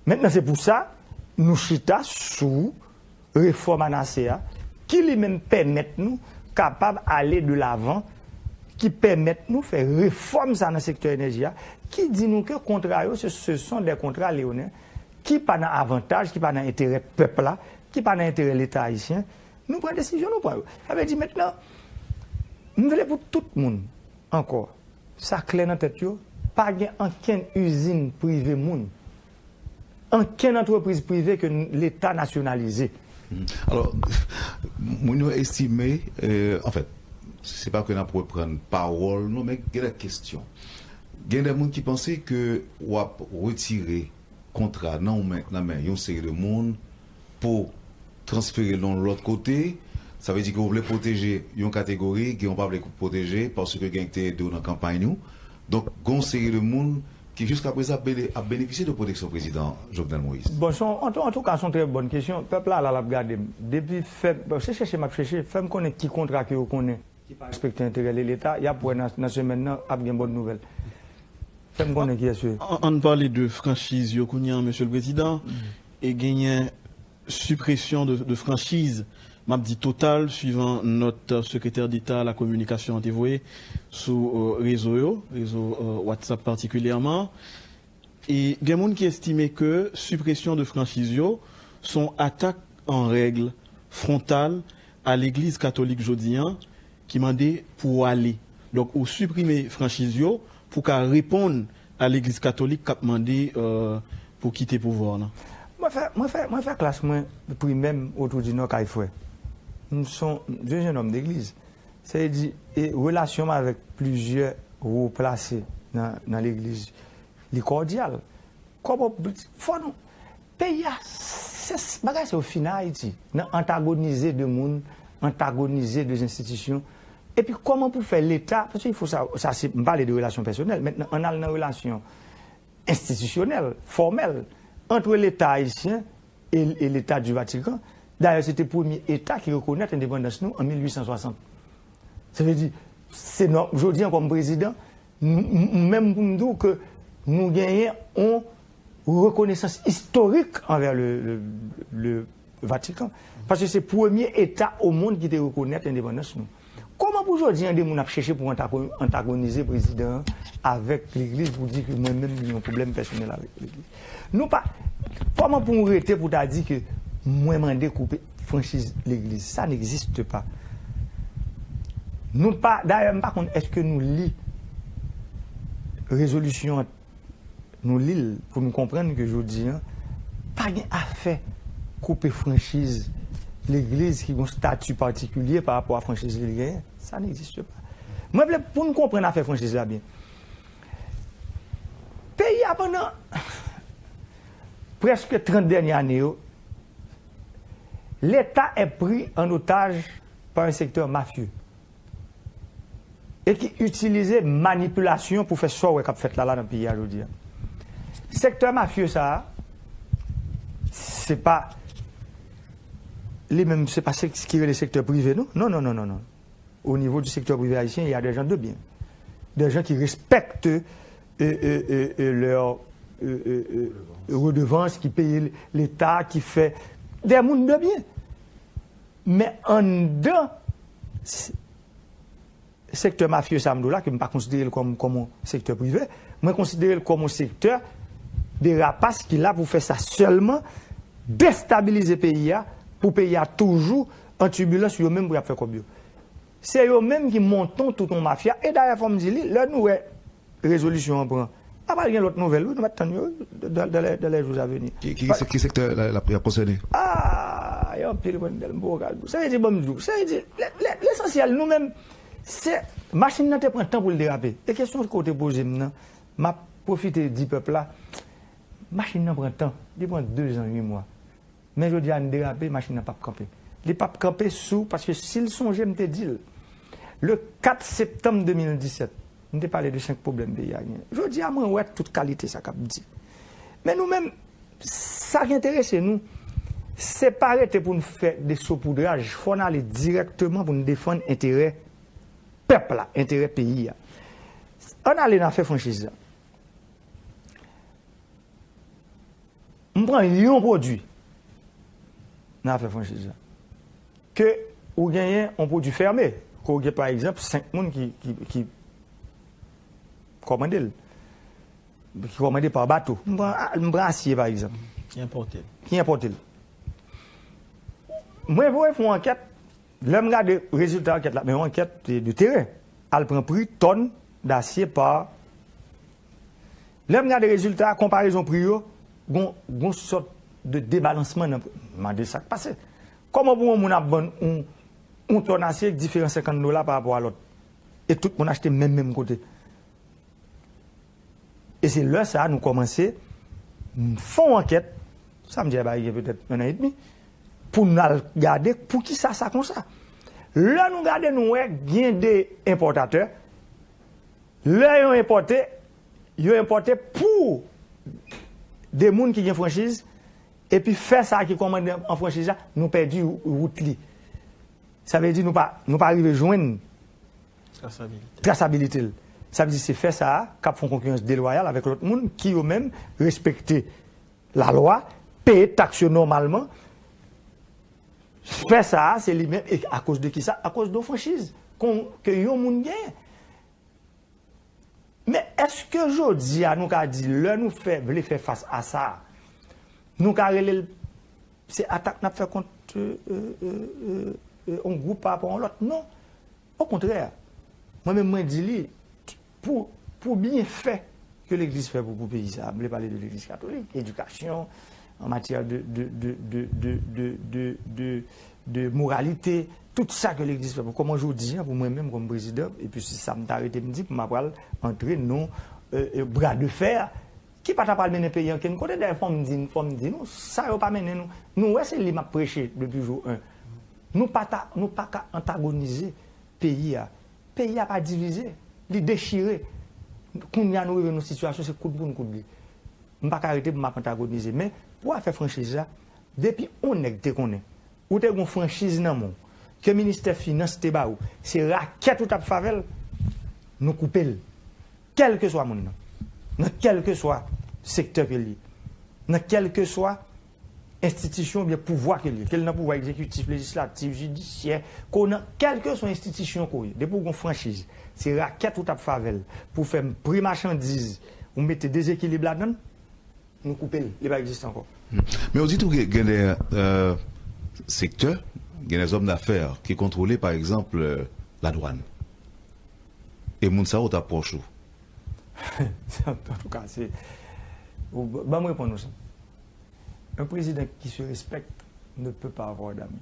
Mentnan, se pou sa, nou chita sou refòm anonse a, ki li menm pèmèt nou kapab ale de lavan, ki pèmèt nou fè refòm sa nan sektè enèji a, ki di nou ke kontra yo, se, se sont des contrats léonins, ki pa nan avantaj, ki pa nan enterè pèp la, ki pa nan enterè Leta ayisyen. Nou pran desizyon, nou pran yo. Sa vle di mentnan, m vle pou tout moun, ankò, sa klè nan tèt yo, pa gen ankenn izin prive moun, ankenn antrepriz prive ke n- Leta nasyonalize. Alò, moun yo estime, euh, anfèt, se pa ke n ap reprann pawòl nou, men gen de kesyon. Gen de moun ki panse ke w ap retire kontra nan men, nan men yon seri de moun pou transfere l yon lòt kote. Sa vle di ke w vle pwoteje yon kategori, gen w pa vle pwoteje paske gen te ede w nan kanpay nou. Donk, gen yon seri de moun ki jiska prezan ap bene- ap benefisye de pwoteksyon prezidan Jovenel Moïse. Bon, se yon- an, tou- an tou ka, se yon trè bòn kesyon. Pèp la la, l ap gade m. Depi fè, bon, se chèche m ap chèche, fè m konnen ki kontra ke yo konnen ki pa respekte enterè Leta, y ap wè nan, nan semèn nan, ap gen bòn nouvèl. Fè m konnen kiyès yo ye. An, ann pale de franchiz yo kounye a, Mesye le Prezidan, e genyen sipresyon de, de franchiz, m ap di total, suivan nòt Sekretè Deta a la Kominikasyon an te voye sou euh, rezo yo, rezo euh, WhatsApp patikilyèman. E gen moun ki estime ke sipresyon de franchiz yo se yon atak an règ fwontal a Legliz Katolik jodi an ki mande pou w ale. Donk, ou siprime franchiz yo pou ka reponn a Legliz Katolik k ap mande euh, pou kite pouvwa w lan. Mwen fè, mwen fè, mwen fè klas mwen primè m Wotou di Nò kay frè. M se yon, m se yon jenòm legliz. Sa vle di, e relasyon m avèk plizyè wo plase nan, nan legliz, li kòdyal. Kòman, fò nou, peyi a, se, bagay sa yo fin nan Ayiti, nan antagonize de moun, antagonize de enstitisyon. Epi kòman pou fè Leta, paske il faut sa, sa se, m pale de relasyon pèsonèl, mentnan ann al nan relasyon enstitisyonèl, fòmèl, ant Leta ayisyen e, e Leta di Vatikan. Dayè, se te premye Eta ki rekonèt endepandans nou an mil uit san swasant. Sa vle di, se nò, jodi an kòm prezidan, m- m- menm pou m di w ke nou genyen yon rekonesans istorik anvè le, le, le Vatikan. Paske se premye Eta o mond ki te rekonèt endepandans nou. Kòman pou jodi an de moun ap chèche pou antago- antagonize prezidan an avèk legliz pou di ke mwen menm gen yon pwoblèm pèsonèl avèk legliz? Nou pa, kòman pou w rete pou ta di ke mwen mande koupe franchiz legliz? Sa n'existe pas. Nou pa, dayè, m pa konn èske nou li rezolisyon an, nou li l pou nou konprann ke jodi an, pa gen afè koupe franchiz legliz ki gen yon stati patikilye pa rapò a franchiz li genyen. Sa n'existe pas. Mwen vle pou n konprann afè franchiz la byen. Peyi a pandan prèske trant dènye ane yo, Leta est pris en otage par un secteur mafieux e ki itilize manipilasyon pou fè sa w wè k ap fèt la, la nan peyi a jodi a. Sektè mafye sa a, se pa li menm, se pa se ki rele sektè prive, non. Non, non, non, non, non. Au niveau du secteur privé haïtien, il y a des gens de bien. Des gens qui respectent euh, euh, euh, euh, leur euh, euh, euh, redevance, qui payent l'État, qui fait des moun de bien. Men anndan s- sektè mafye sa m di w la, ke m pa konsidere l kòm kòm yon sektè prive, mwen konsidere l kòm yon sektè de rapas ki la pou fè sa sèlman, destabilize peyi a, pou peyi a toujou an tibilans, yo menm pou y ap fè kòb yo. Se yo menm ki monte tout yon mafya. E dayè, fò m di li, lè nou wè rezolisyon an pran, a pral gen lòt nouvèl, wi, nou mèt tann yo dans les jours à venir. Ki, ki, ki sektè la, la, la konsène? Ah, y a anpil mwen dèl m poko ka di w. Sa vle di, ban m di w, sa vle di, lè- lè- lesansyèl, nou menm, se machin nan te pran tan pou l derape. E kesyon ke w te poze m nan, m ap pwofite di pèp la, machin nan pran tan, li pran de zan uit mwa. Men jodi a n derape, machin nan p ap kanpe. Li p ap kanpe sou, paske si l sonje, m te di l, le kat septanm de mil disèt, m te pale de senk pwoblèm peyi a genyen. Jodi a, mwen wè tout kalite sa k ap di. Men nou menm, sa k enterese nou, Se pa rete pou n fè de sopoudraj, fò n ale dirèkteman pou n defann enterè pèp la, enterè peyi a. Ann ale nan afè franchiz la. M pran yon pwodui nan afè franchiz la. Ke ou genyen yon pwodui fèmen, ke ou gen pa egzanp senk moun ki, ki, ki kòmande l, ki kòmande pa bato. M pran, m pran asye pa egzanp. Ki enpòte l. Ki enpòte l. Mwen voye fè yon ankèt, lè m gade rezilta ankèt la, men yon ankèt de teren, al pran pri tòn dasye pa. Lè m gade rezilta, konparezon pri yo, gon, gon sòt de debalansman nan pri. M mande sa k pase. Kòman pou yon moun ap vann yon, yon tòn asye diferan senkant dola pa rapò a lòt? E tout moun achte menm, menm kote. E se lè sa a nou kòmanse fè yon ankèt, sa m di a bay gen petèt yon an edmi, pou n al gade poukisa sa konsa. Lè nou gade, nou wè gen de enpòtatè, lè yo enpòte, yo enpòte pou de moun ki gen franchiz, epi fè sa ki kòmande an franchiz la, nou pèdi wout li. Sa vle di nou pa, nou pa rive jwenn trasabilite l. Sa vle di se fè sa a k ap fè yon konkirans delwayal avèk lòt moun ki yo menm respekte lalwa, peye taks yo nòmalman. Fè sa a, se li menm, e akoz de kisa? Akoz de yon franchiz kon, ke yon moun genyen. Men èske jodi a nou ka di lè nou fè, vle fè fas a sa, nou ka rele l, se atak n ap fè kont, euh, euh, euh, euh, euh, yon gwoup pa rapò a yon lòt? Non. Okontrè, mwen menm mwen di li, pou, pou byenfè ke legliz fè pou, pou peyi sa a, m vle pale de legliz katolik, edikasyon, an matyè de, de, de, de, de, de, de, de, de moralite, tout sa ke legliz fè pou, kòman jodi a, pou mwen menm kòm prezidan, epi se sa m ta rete m di, pou m apral antre nan, euh, euh, bra de fè, ki pa ta pral mennen peyi a ankenn kote. Dayè, fò m di, fò m di nou, sa yo pa mennen nou. Nou wè se li m ap preche depi jou en. Nou pa ta, nou pa ka antagonize peyi a. Peyi a pa divize, li dechire. Kounye a nou rive nan sitiyasyon se koud pou n koud li. M pa ka rete pou m ap antagonize. Men, pou afè franchiz la, depi yon nèg te konnen, ou te gen yon franchiz nan men w, ke ministè finans te ba ou, se rakèt ou t ap fè avè l, nou koupe l. Kèlkeswa moun nan. Nan kèlkeswa sektè ke l ye. Nan kèlkeswa enstitisyon oubyen pouvwa ke l ye. Ke l nan pouvwa egzekitif, lejislatif, jidisyè, ke w nan kèlkeswa enstitisyon ke w ye. Depi w gen yon franchiz, se rakèt ou t ap fè avè l pou fè pri machandiz, ou mete dezekilib ladan l, nou koupe l, li pa egziste ankò. Men ou di tou gen, gen de, euh, sektè, gen de zòm dafè ki kontwole, pa egzanp, euh, ladwàn. E moun sa yo ta pwòch ou. Antouka, se, ou, ban m reponn ou sa. Un président qui se respecte ne peut pas avoir d'amis.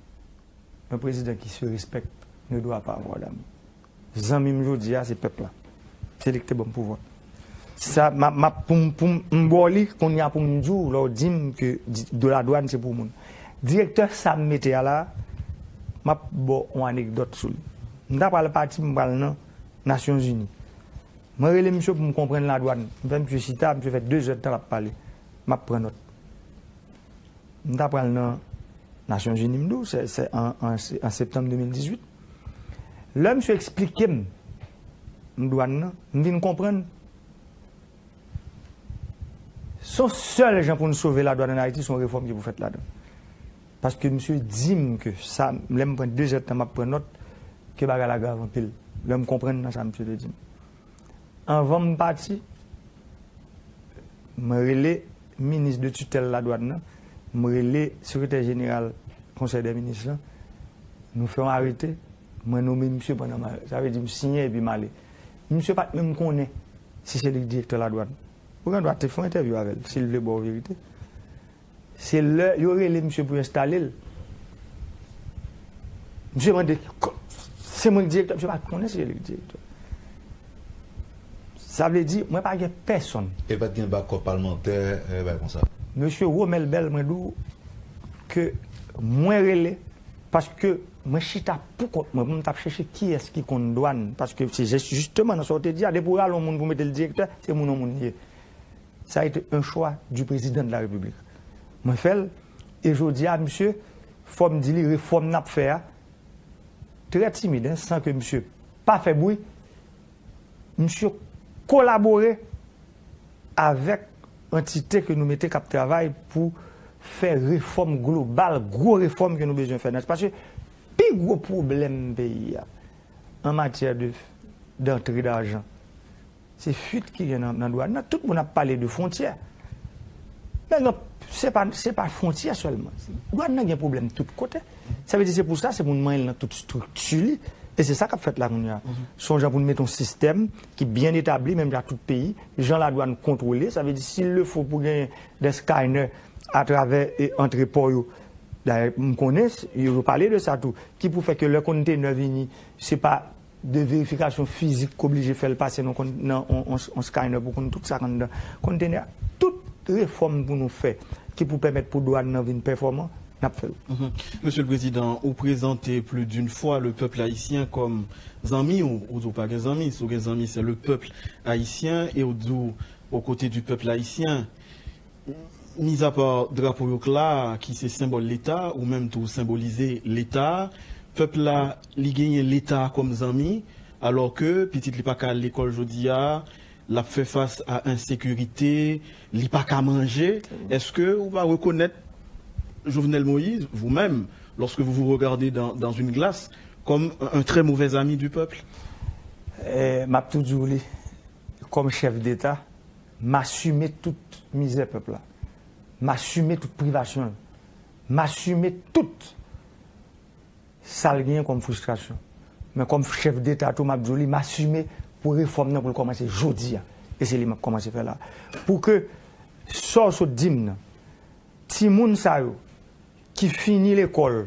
Un président qui se respecte ne doit pas avoir d'amis. Zanmi m jodi a, se pèp la. Se li ki te ban m pouvwa. Sa, m ap, m ap, pou m, pou m, m ba w li, kounye a pou m di w, lè w di m ke di, de la dwàn, se pou moun. Direktè sa m mete a la, m ap ba w yon anekdòt sou li. M ta pral pati, m pral nan Nasyonzini. Mwen rele misye pou m konprann ladwàn. M fè misye chita, misye fè de zè d tan l ap pale. M ap pran nòt. M ta pral nan Nasyonzini, m di w, se, se an, an, an septanm de mil dizuit. Lè misye eksplike m, m dwàn nan, m vin konprann. Se yon sèl jan pou n sove ladwàn ann Ayiti, se yon refòm ki pou fèt ladan. Paske misye di m ke sa, lè m pran de zè d tan, m ap pran nòt, ke bagay la grav anpil. Lè m konprann nan sa misye te di m. Anvan m pati, mwen rele minis de titèl ladwàn nan, mwen rele sekretè jeneral konsèy dè minis lan, nou fè yon arete, mwen nome misye pandan m al, sa vle di m siyen epi m ale. Misye pa t menm konnen si se li k direktè ladwàn. Ou gen dwa te fè yon entèvyou avè l, si l vle ba w verite. Se lè yo rele misye pou yo enstale l. Misye mande, "Ko-, se mwen k direktè?" Misye pa t konnen se li k direktè. Sa vle di, mwen pa gen pèsonn. E pa t gen bakòp palmantè, e bagay konsa. Mesye Romel Bell, mwen di w ke mwen rele, paske mwen chita pou kont mwen, pou m t ap chèche kiyès ki konn dwàn, paske se jis-, jisteman nan sa w te di a, depi w rale yon moun pou mete l direktè, se moun yon moun li ye. Ça a été un choix du président de la République. Mwen fè l, E jodi a, misye, fò m di li, refòm n ap fè a, trè timid, en, san ke misye pa fè bri, misye kolabore avèk antite ke nou mete k ap travay pou fè refòm global, gwo refòm ke nou bezwen fè nan. Paske pi gwo pwoblèm peyi a, an matyè de, d'antre d'ajan, se fuit ki gen nan, nan dwàn nan. Tout moun ap pale de fwontyè. Men non, se pa, se pa fwontyè sèlman. Dwàn nan gen pwoblèm tout kote. Sa vle di se pou sa, se pou n manyen l nan tout estrikti li. E se sa k ap fèt la kounye a. Se yon jan pou n mete yon sistèm ki byen etabli, menm jan tout peyi, jan ladwàn kontwole. Sa vle di, s'il le faut pou genyen des scanners atravè, e, antre pò yo. Dayè, m konnen, yo, yo pale de sa tou. Ki pou fè ke lè kontenè vini, se pa de verifikasyon fizik k oblije fè l pase nan, nan on, on, on scanner pou konn tout sa k anndan kontenè a. Tout refòm pou nou fè ki pou pèmèt pou dwàn nan vin pèfòman, n ap fè l. Mhm. Monsieur le Président, ou prezante plus d'une fois le peuple haïtien comme zanmi ou, ou di w pa gen zanmi, si w gen zanmi, c'est le peuple haïtien, e ou di w aux côtés du peuple haïtien. Mizapa drapo yo k la, ki se senbòl Leta, ou menm tou senbolize Leta, pèp la, li genyen Leta kòm zanmi, alò ke pitit li pa ka al lekòl jodi a, l ap fè fas a ensekirite, li pa ka manje. Èske ou pa rekonèt Jovenel Moïse, vous-même, lorsque vous vous regardez dans, dans une glace, comme un, un très mauvais ami du peuple? Eh, m ap tou di w li, kòm chèf deta, m asime tout mizè pèp la. M asime tout privasyon l. M asime tout sa l genyen kòm fristrasyon. Men kòm chèf deta tou, m ap di w li, m asime pou refòm nan pou l kòmanse jodi a. E se li m ap kòmanse fè la. Pou ke sa w sot di m nan, timoun sa yo ki fini lekòl,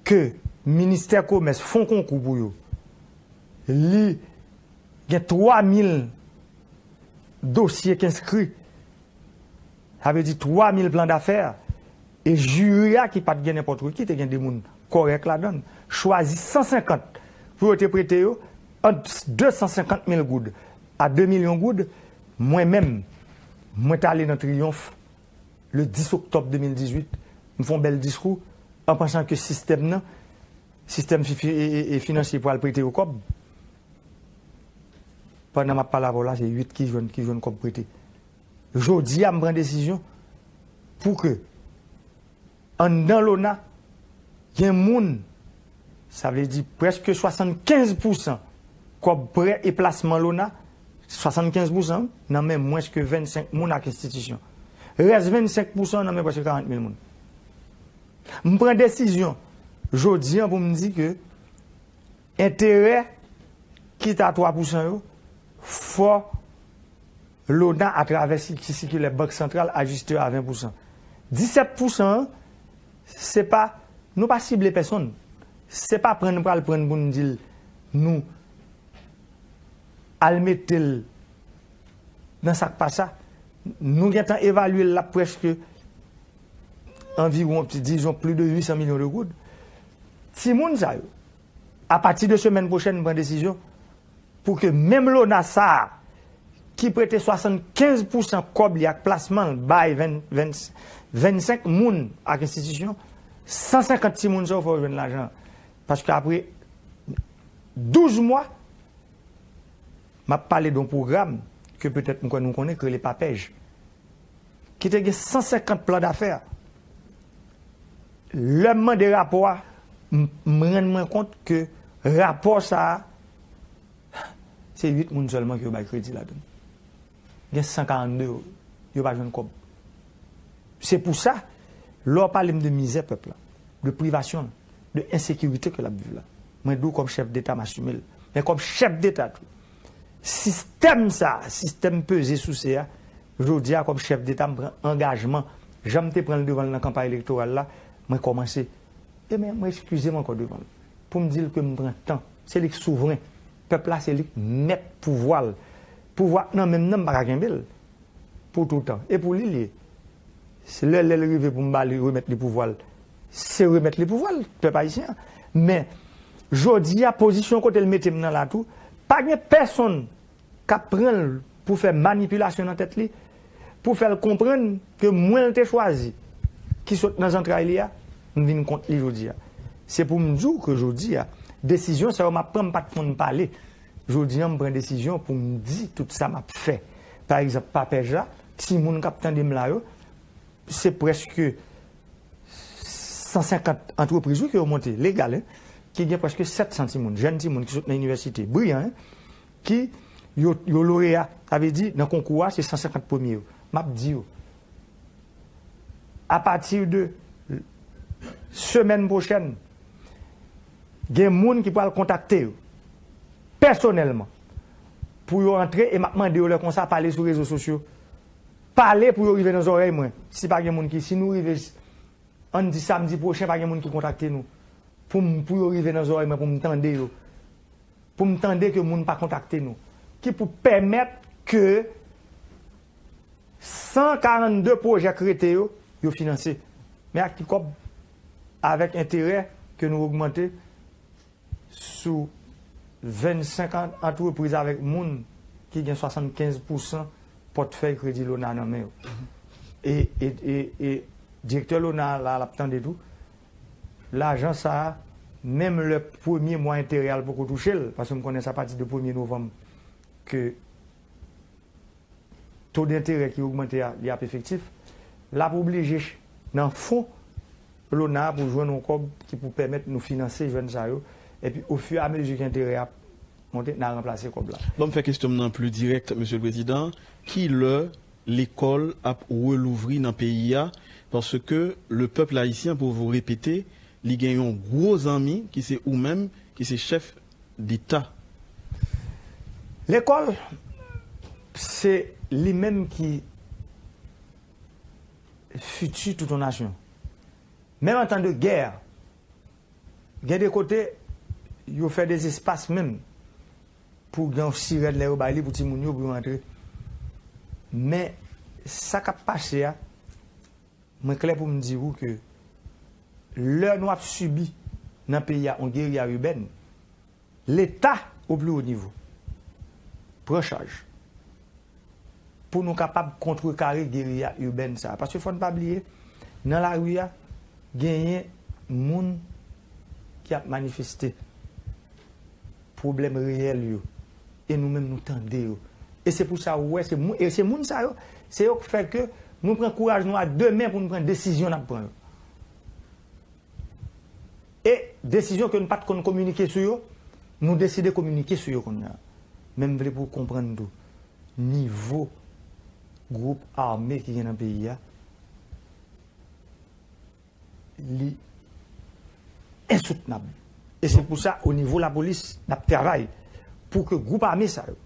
ke ministè komès fè yon konkou pou yo, li gen twa mil dosye k enskri, sa vle di twa mil plan dafè, e jiri a ki pa t gen nenpòt ki, te gen de moun kòrèk ladan l, chwazi san senkant pou yo te prete yo, ant de san senkant mil goud a de milyon goud. Mwen menm, mwen t ale nan Triyonf le dis oktòb de mil dizuit, m fè yon bèl diskou, an pansan ke sistèm nan, sistèm fi-, fi-, e, e, e finansye pral prete yo kòb. Pandan m ap pale avè w la, se uit ki jwenn, ki jwenn kòb prete. Jodi a, m pran desizyon pou ke anndan lona, gen moun, sa vle di prèske swasannkenz pousan kòb prè e plasman lona, swasannkenz pousan nan men mwens ke vennsenk moun ak enstitisyon. Rès vennsenk pousan nan men prèske karant mil moun. M pran desizyon jodi a pou m di ke enterè ki ta twa pousan yo, fò lona atravè si-, sikilè Bank Santral ajiste yo a ven pousan. Disèt pousan an, se pa, nou pa sible pèsonn. Se pa pran n pral pran n pou n di l, nou al mete l nan sa k pa sa. Nou gentan evalye l, l ap prèske anviwon, dizon, plis de uit san milyon de goud. Timoun sa yo, apati de semèn pwochèn, m pran desizyon pou ke menm lona sa a, ki prete swasannkenz pousan kòb li ak plasman l bay ven-, ven-, vennsenk moun ak enstitisyon, san senkant timoun sa yo fò yo jwenn lajan an. Paske apre douz mwa, m ap pale de yon pwogram ke petèt m kwè nou konnen, ki rele PAPEJ, ki te gen san senkant plan dafè. Lè m mande rapò a, m, m rann mwen kont ke rapò sa a, se uit moun sèlman ke yo bay kredi ladan l. Gen san karannde yo, yo pa jwenn kòb. Se pou sa, lè w pale m de mizè pèp la, de privasyon l, de ensekirite ke l ap viv la, mwen di w kòm chèf deta, m asime l. Men kòm chèf deta tou, sistèm sa a, sistèm peze souse a, jodi a kòm chèf deta, m pran angajman, jan m te pran l devan l nan kanpay elektoral la, mwen kòmanse. E men, mwen eskize m ankò devan l. Pou m di l ke m pran tan. Se li k souvren. Pèp la, se li k mèt pouvwa l. Pouvwa nan men m nan, m pa ka kenbe l pou toutan. E pou li l ye. Se lè, lè l rive pou m ba li, remèt li pouvwa l, se remèt li pouvwa l, pèp ayisyen an. Men, jodi a, pozisyon kote l mete m nan la tou, pa gen pèsonn k ap pran l pou fè manipilasyon nan tèt li, pou fè l konprann ke mwen l te chwazi ki sot nan zantray li a, m vin kont li jodi a. Se pou m di w ke jodi a, desizyon sa yo m ap pran, m pa t konn pale. Jodi a, m pran desizyon pou m di tout sa m ap fè. Pa egzanp, Papèj la, timoun k ap tande m la yo, se prèske san senkant antrepriz, wi, ke yo monte, legal, hein, ki gen prèske sèt san timoun, jèn timoun ki sot nan inivèsite, briyan, hein, ki yo, yo loreya, sa vle di, nan konkou a, se san senkant premye yo. M ap di yo, apati de semèn pwochèn, gen moun ki pral kontakte yo pèsonèlman pou yo antre, e m ap mande yo lè konsa pale sou rezo sosyo. Pale pou yo rive nan zòrèy mwen. Si pa gen moun ki, si nou rive, ann di samdi pwochen, pa gen moun ki kontakte nou pou m, pou yo rive nan zòrèy mwen, pou m tande yo. Pou m tande ke moun pa kontakte nou. Ki pou pèmèt ke san karannde pwojè k rete yo, yo finanse. Men ak ki kòb? Avèk enterè ke nou ogmante sou vennsenk an-, antrepriz avèk moun ki gen swasannkenz pousan pòtfèy kredi Lona nan men yo. E, e, e, e direktè Lona la, l ap tande tou. Lajan sa a, menm lè premye mwa enterè a l poko touche l, paske m konnen se apati de premye novanm ke to denterè ki ogmante a, li ap efektif, l ap oblije ch-, nan fon Lona a pou jwenn yon kòb ki pou pèmèt nou finanse jèn sa yo. Epi, ofiramezi ke enterè a ap monte, n a ranplase kòb la. Ban m fè kesyon m nan pli dirèk, Mesye le Prezidan. Kilè lekòl ap relouvri nan peyi a? Paske le pèp ayisyen, pou vou repete, li gen yon gwo zanmi ki se ou menm, ki se chèf deta. Lekòl, se li menm ki fiti tout yon nasyon. Menm an tan de gè, gen de kote, yo fè dezespas menm pou gen yon sirèn lè yo bay li pou timoun yo, pou yo antre. Men, sa k ap pase a, mwen klè pou m di w ke lè nou ap sibi nan peyi a yon geriya ibèn, Leta, o pli wo nivo, pran chaj pou nou kapab kontrekare geriya ibèn sa a. Paske fò n pa bliye, nan lari a, genyen moun ki ap manifeste pwoblèm reyèl yo. E nou menm, nou tande yo. E se pou sa, ou wè, se moun, e se moun sa yo, se yo k fè ke nou pran kouraj nou a de men pou nou pran desizyon n ap pran yo. E desizyon ke nou pa t konn kominike sou yo, nou deside kominike sou yo kounye a. Men m vle pou w konprann tou, nivo gwoup ame ki gen nan peyi a, li ensoutenab. E se pou sa, o nivo lapolis, n ap travay pou ke gwoup ame sa yo,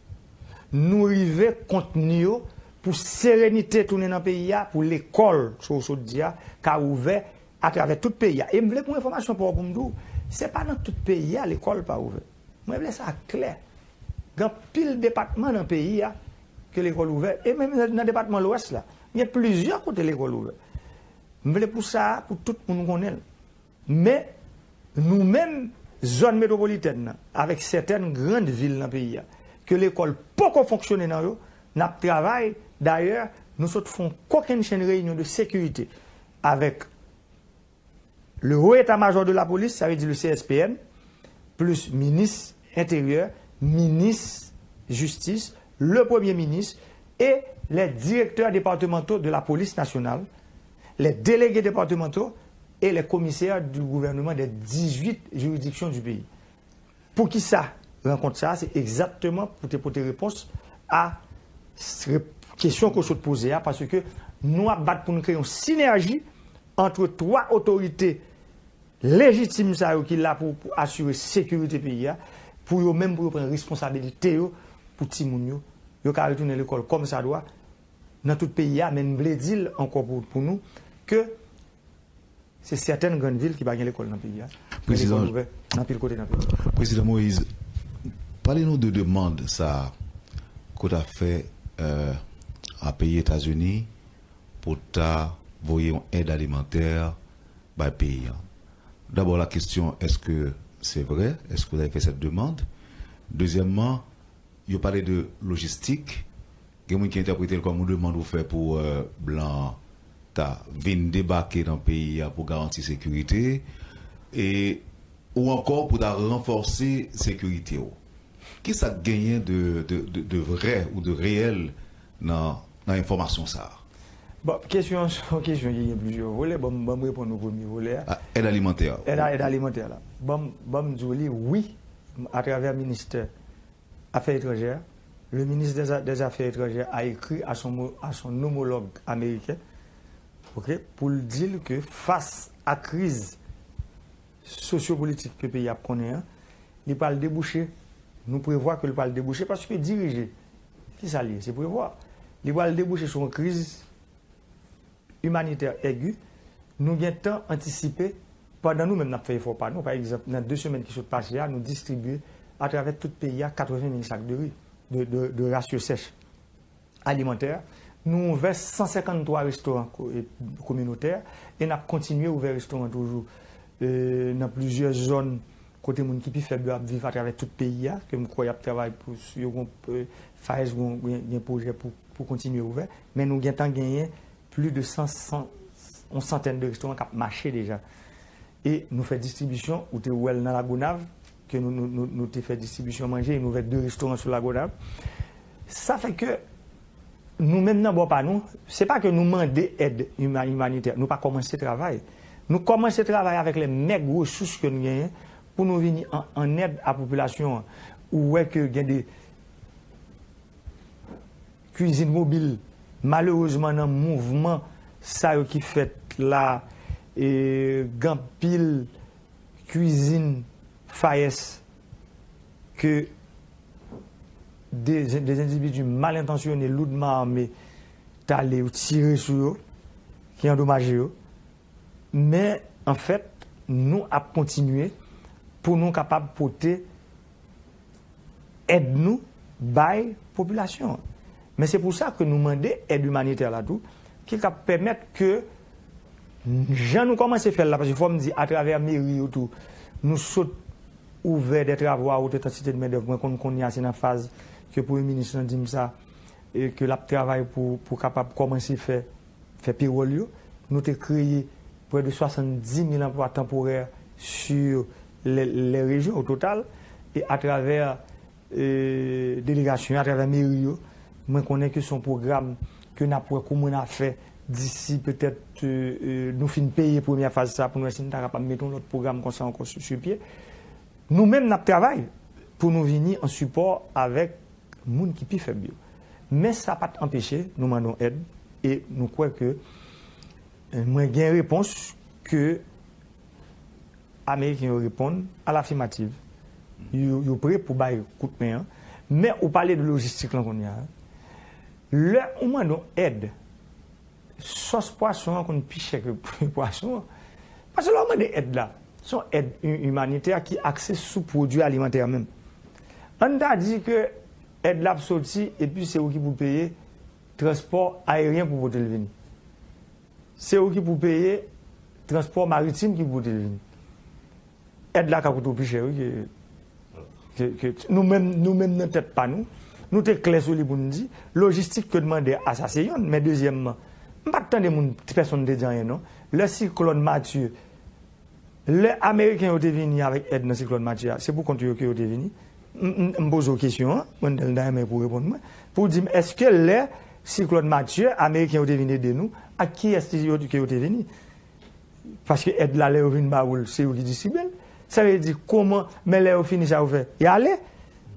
nou rive kontni yo, pou serenite tounen nan peyi a, pou lekòl, sa w sot di a, ka ouvè atravè tout peyi a. E m vle pou enfòmasyon pa w pou m di w, se pa nan tout peyi a lekòl pa ouvè. Mwen vle sa klè. Gen anpil depatman nan peyi a ke lekòl ouvè. E menm nan depatman Lwès la, gen plizyè kote lekòl ouvè. M vle pou sa, pou tout moun konnen l. Men, nou menm, zòn metwopolitèn nan, avèk sètèn grann vil nan peyi a, ke lekòl poko fonksyone nan yo, n ap travay. Dayè, nou sot fè yon kokennchenn reyinyon de sekirite avèk le Haut État-Major de la Police, sa vle di le C S P N, plis minis enteryè, minis jistis, le premye minis et les directeurs départementaux de la police nationale, les délégués départementaux et les commissaires du gouvernement des dix-huit juridictions du pays. Poukisa rankont sa a? Se egzakteman pou te pote repons a s-, rep-, kesyon ke w sot poze a, paske nou ap bat pou nou kreye yon sinèji ant twa otorite lejitim sa yo ki la pou, pou asire sekirite peyi a, pou yo menm pou yo pran responsabilite yo pou timoun yo, yo ka retounen lekòl kòmsadwa nan tout peyi a, men m vle di l ankò pou, pou nou, ke se sètèn grann vil ki pa gen lekòl nan peyi a. Gen lekòl ouvè nan anpil kote nan peyi a. Prezidan Moïse, pale nou de demann sa a ke w ta fè, euh, a peyi Etazini pou ta voye yon èd alimantè bay peyi a. Dabò, la kesyon, èske se vrè? Èske w ta fè sèt demann? Dezyèmman, yo pale de lojistik. Gen moun ki entèprete l kòm yon demann ou fè pou, euh, blan ta vin debake nan peyi a pou garanti sekirite, e, ou ankò pou ta ranfòse sekirite w. Kisa k genyen de, de, de, de vrè ou de reyèl nan, nan enfòmasyon sa a? Bon, kesyon an se yon kesyon ki gen plizyè volè. Ban m, ban m reponn ou premye volè a. A, èd alimantè a. Èd, èd alimantè la. Ban m, ban m di w li, wi, atravè ministè Afè Etranjè, le ministre des, des Affaires Étrangères a écrit à son, à son homologue américain, ok, pou l di l ke fas a kriz sosyopolitik ke peyi a ap konnen an, li pral debouche, nou prevwa ke li pral debouche, paske dirije, ki sa l ye? Se prevwa. Li pral debouche sou yon kriz imanitè egi, nou gentan antisipe, pandan nou menm n ap fè efò pa nou, pa egzanp, nan de semèn ki sot pase a, nou distribye atravè tout peyi a katreven mil sak de ri, de, de, de rasyon sèch alimantè. Nou ouvè san senkanntwa restoran ko- e, kominotè e n ap kontinye ouvè restoran toujou e, nan plizyè zòn kote moun ki pi fèb yo ap viv atravè tout peyi a, ke m kwè y ap travay pou yo gon e, FAES gon, gen, gen pwojè pou, pou kontinye ouvè, men nou gentan genyen plis de san, san, yon santèn de restoran k ap mache deja. E nou fè distribisyon, ou te wè l nan Lagonav, ke nou, nou, nou, nou te fè distribisyon manje, e nou ouvè de restoran sou Lagonav. Sa fè ke nou menm nan bò pa nou, se pa ke nou mande èd ima- imanitè, nou pa kòmanse travay. Nou kòmanse travay avèk lè mèg resous ke nou genyen pou nou vini an, an èd a popilasyon an. Ou wè ke gen de kwizin mobil, malerezman nan mouvman sa yo ki fèt la, e, gen anpil kwizin FAES ke de, de endividi mal entansyone, loudman ame, t ale yo tire sou yo, ki andomaje yo. Men, anfèt, nou ap kontinye pou nou kapab pote èd nou bay popilasyon an. Men se pou sa ke nou mande èd imanitè la tou, ki ka pèmèt ke, jan nou kòmanse fè l la, paske fò m di, atravè meri yo tou, nou sot ouvè de travaux à haute intensité de main d'œuvre. Mwen konn kounye a se nan faz ke premye minis lan di m sa, e ke l ap travay pou, pou kapab kòmanse fè, fè pewòl yo. Nou te kreye près de soixante-dix mille emplois temporaires sur les, les régions au total. E atravè e, delegasyon yo, atravè meri yo, mwen konnen ke se yon pwogram ke n ap wè kòman n a fè disi petèt e, e, nou fin peye premyè faz sa pou n wè si n ta kapab mete yon lòt pwogram konsa ankò sou, sou pye. Nou menm n ap travay pou nou vini an sipò avèk moun ki pi fèb yo. Men sa pa t anpeche nou mande yon èd e nou kwè ke e, mwen gen repons ke Ameriken yo reponn alafimativ. Yo, yo pre pou bay kout men an. Men ou pale de lojistik lan kounye a. Lè ou mande yon èd, sòs pwason an konn pi chè ke pwason an. Paske lè w mande èd la, se yon èd imanitè ki akse sou pwodui alimantè menm. Ann ta di ke èd la ap soti epi se ou ki pou peye transpò ayeryen pou pote l vini. Se ou ki pou peye transpò maritim ki pou pote l vini. Èd la ka koute w pi chè wi ke, ke, ke nou menm, nou menm nan tèt pa nou, nou te klè sou li pou n di, lojistik ke n mande a sa se yonn, men dezyèmman, m pa t tande moun, pèsonn te di anyen non. Lè siklòn Matye, lè Ameriken yo te vini avèk èd nan siklòn Matye a, se pou kont yo ke yo te vini. M, m, m poze w kesyon an, mwen ta renmen pou w reponn mwen, pou w di m èske lè siklòn Matye, Ameriken yo te vin ede nou, ak kiyès yo, ke yo te vini? Paske èd la, lè yo vin ba ou l, se yo ki distribye l. Sa vle di, kòman, men lè yo fini sa yo fè, y ale.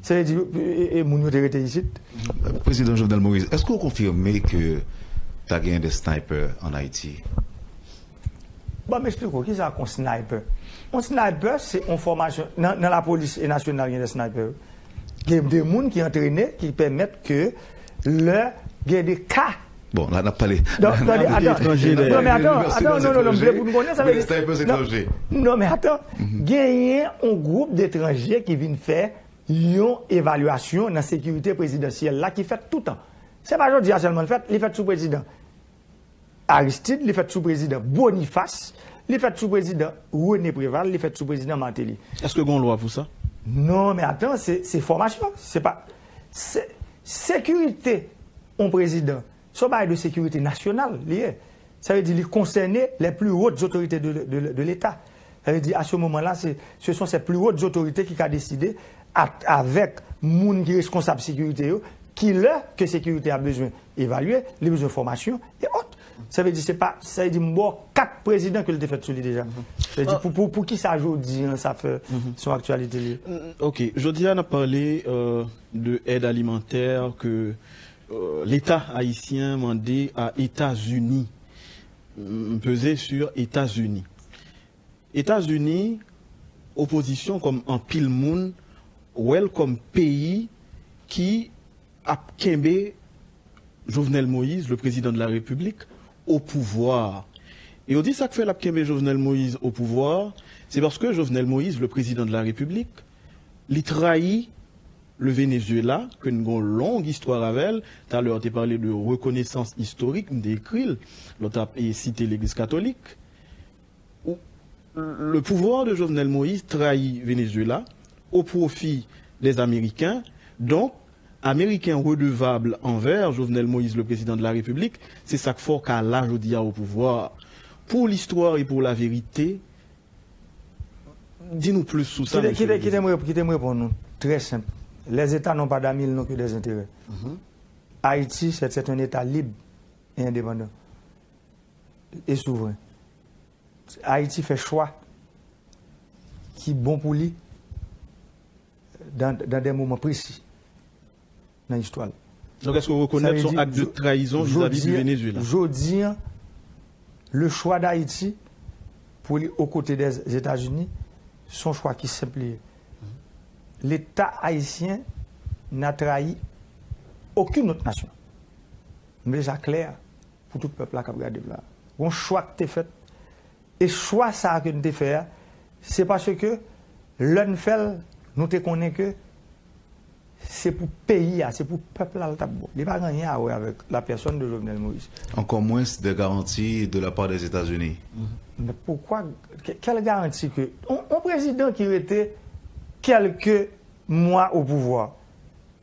Sa vle di, e, e, e moun yo te rete isit. Prezidan Jovenel Moïse, èske w konfime ke ta gen de sniper ann Ayiti? Bon, m eksplike w, kisa k yon sniper? Yon sniper, se yon fòmasyon, nan, nan lapolis e nasyonal, gen de sniper. Gen de moun ki antrene, ki pèmèt ke lè gen de ka Bon, la n ap pale. Non, tande, atan. Etranje, Non, men atan, Mersi, atan, non, non, non, m vle etranje. pou nou konnen, sa vle Men di. sniper, se Non, etranje. Non, men atan, genyen yon gwoup detranje ki vin fè yon evalyasyon nan sekirite prezidansyèl la ki fèt toutan. Se pa jodi a sèlman l fèt, li fèt sou prezidan Aristide, li fèt sou prezidan Boniface, li fèt sou prezidan René Préval, li fèt sou prezidan Martelly. Èske gen yon lwa pou sa? Non, men atan, se, se fòmasyon. Se pa, se, sekirite yon prezidan, se yon bagay de sekirite nasyonal, li ye. Ça veut dire, il concerne les plus hautes autorités de, de, de l'État. Ça veut dire, à ce moment-là, c'est, ce sont ces plus hautes autorités qui ka décider à, avec moun ki responsab sécurité yo, ki lè ke sécurité a bezwen évaluer, li bezwen formation et autres. Ça veut dire, c'est pas, ça veut dire, m ba w kat président ke l te fèt sou li déjà. Ça veut dire, pou, pou, pou ki sa jodi an, sa fè son actualité li? Ok, jodi a n ap pale euh, de aide alimentaire que euh, l'État haïtien mandé à États-Unis. M peze sur États-Unis. Etazini, opozisyon kòm anpil moun wè l kòm peyi ki ap kenbe Jovenel Moïse, le président de la République, au pouvoir. E yo di sa k fè l ap kenbe Jovenel Moïse au pouvoir, se paske Jovenel Moïse, le président de la République, li trayi le Venezuela, ke n gon long istwa avè l. Talè, te pale de rekonesans istorik, m te ekri l, lè w t ap e, site Legliz Katolik. Ou- Le pouvoir de Jovenel Moïse trahit Venezuela au profit des Américains. Donc, Américains redevables envers Jovenel Moïse, le président de la République, c'est ça que fort qu'à l'âge au pouvoir. Pour l'histoire et pour la vérité, dis-nous plus sur ça, Kite, monsieur kite, le kite président. Mwen, kite mwen reponn nou trè senp. Les États n'ont pas d'amis, ils n'ont que des intérêts. Haïti, c'est c'est un État libre et indépendant et souverain. Ayiti fè chwa ki bon pou li dans, dans des moments précis dans l'histoire. Donc, est-ce que vous reconnaissez son acte de trahison vis-à-vis du Venezuela? Jodi an, le choix d'Haïti pour les aux côtés des États-Unis, son choix qui simple. L'État haïtien n'a trahi aucune autre nation. M vle sa klè pou tout pèp la k ap gade m la. Gon chwa k te fèt. E chwa sa a ke n te fè a, se paske lè n fè l, nou te konnen ke se pou peyi a, se pou pèp la l t ap bon. Li pa gen anyen a wè avèk la personne de Jovenel Moïse. Encore moins de garanties de la part des États-Unis. Men poukwa, ke- kèl garanti ke on, on prezidan ki rete kèlke mwa o pouvwa,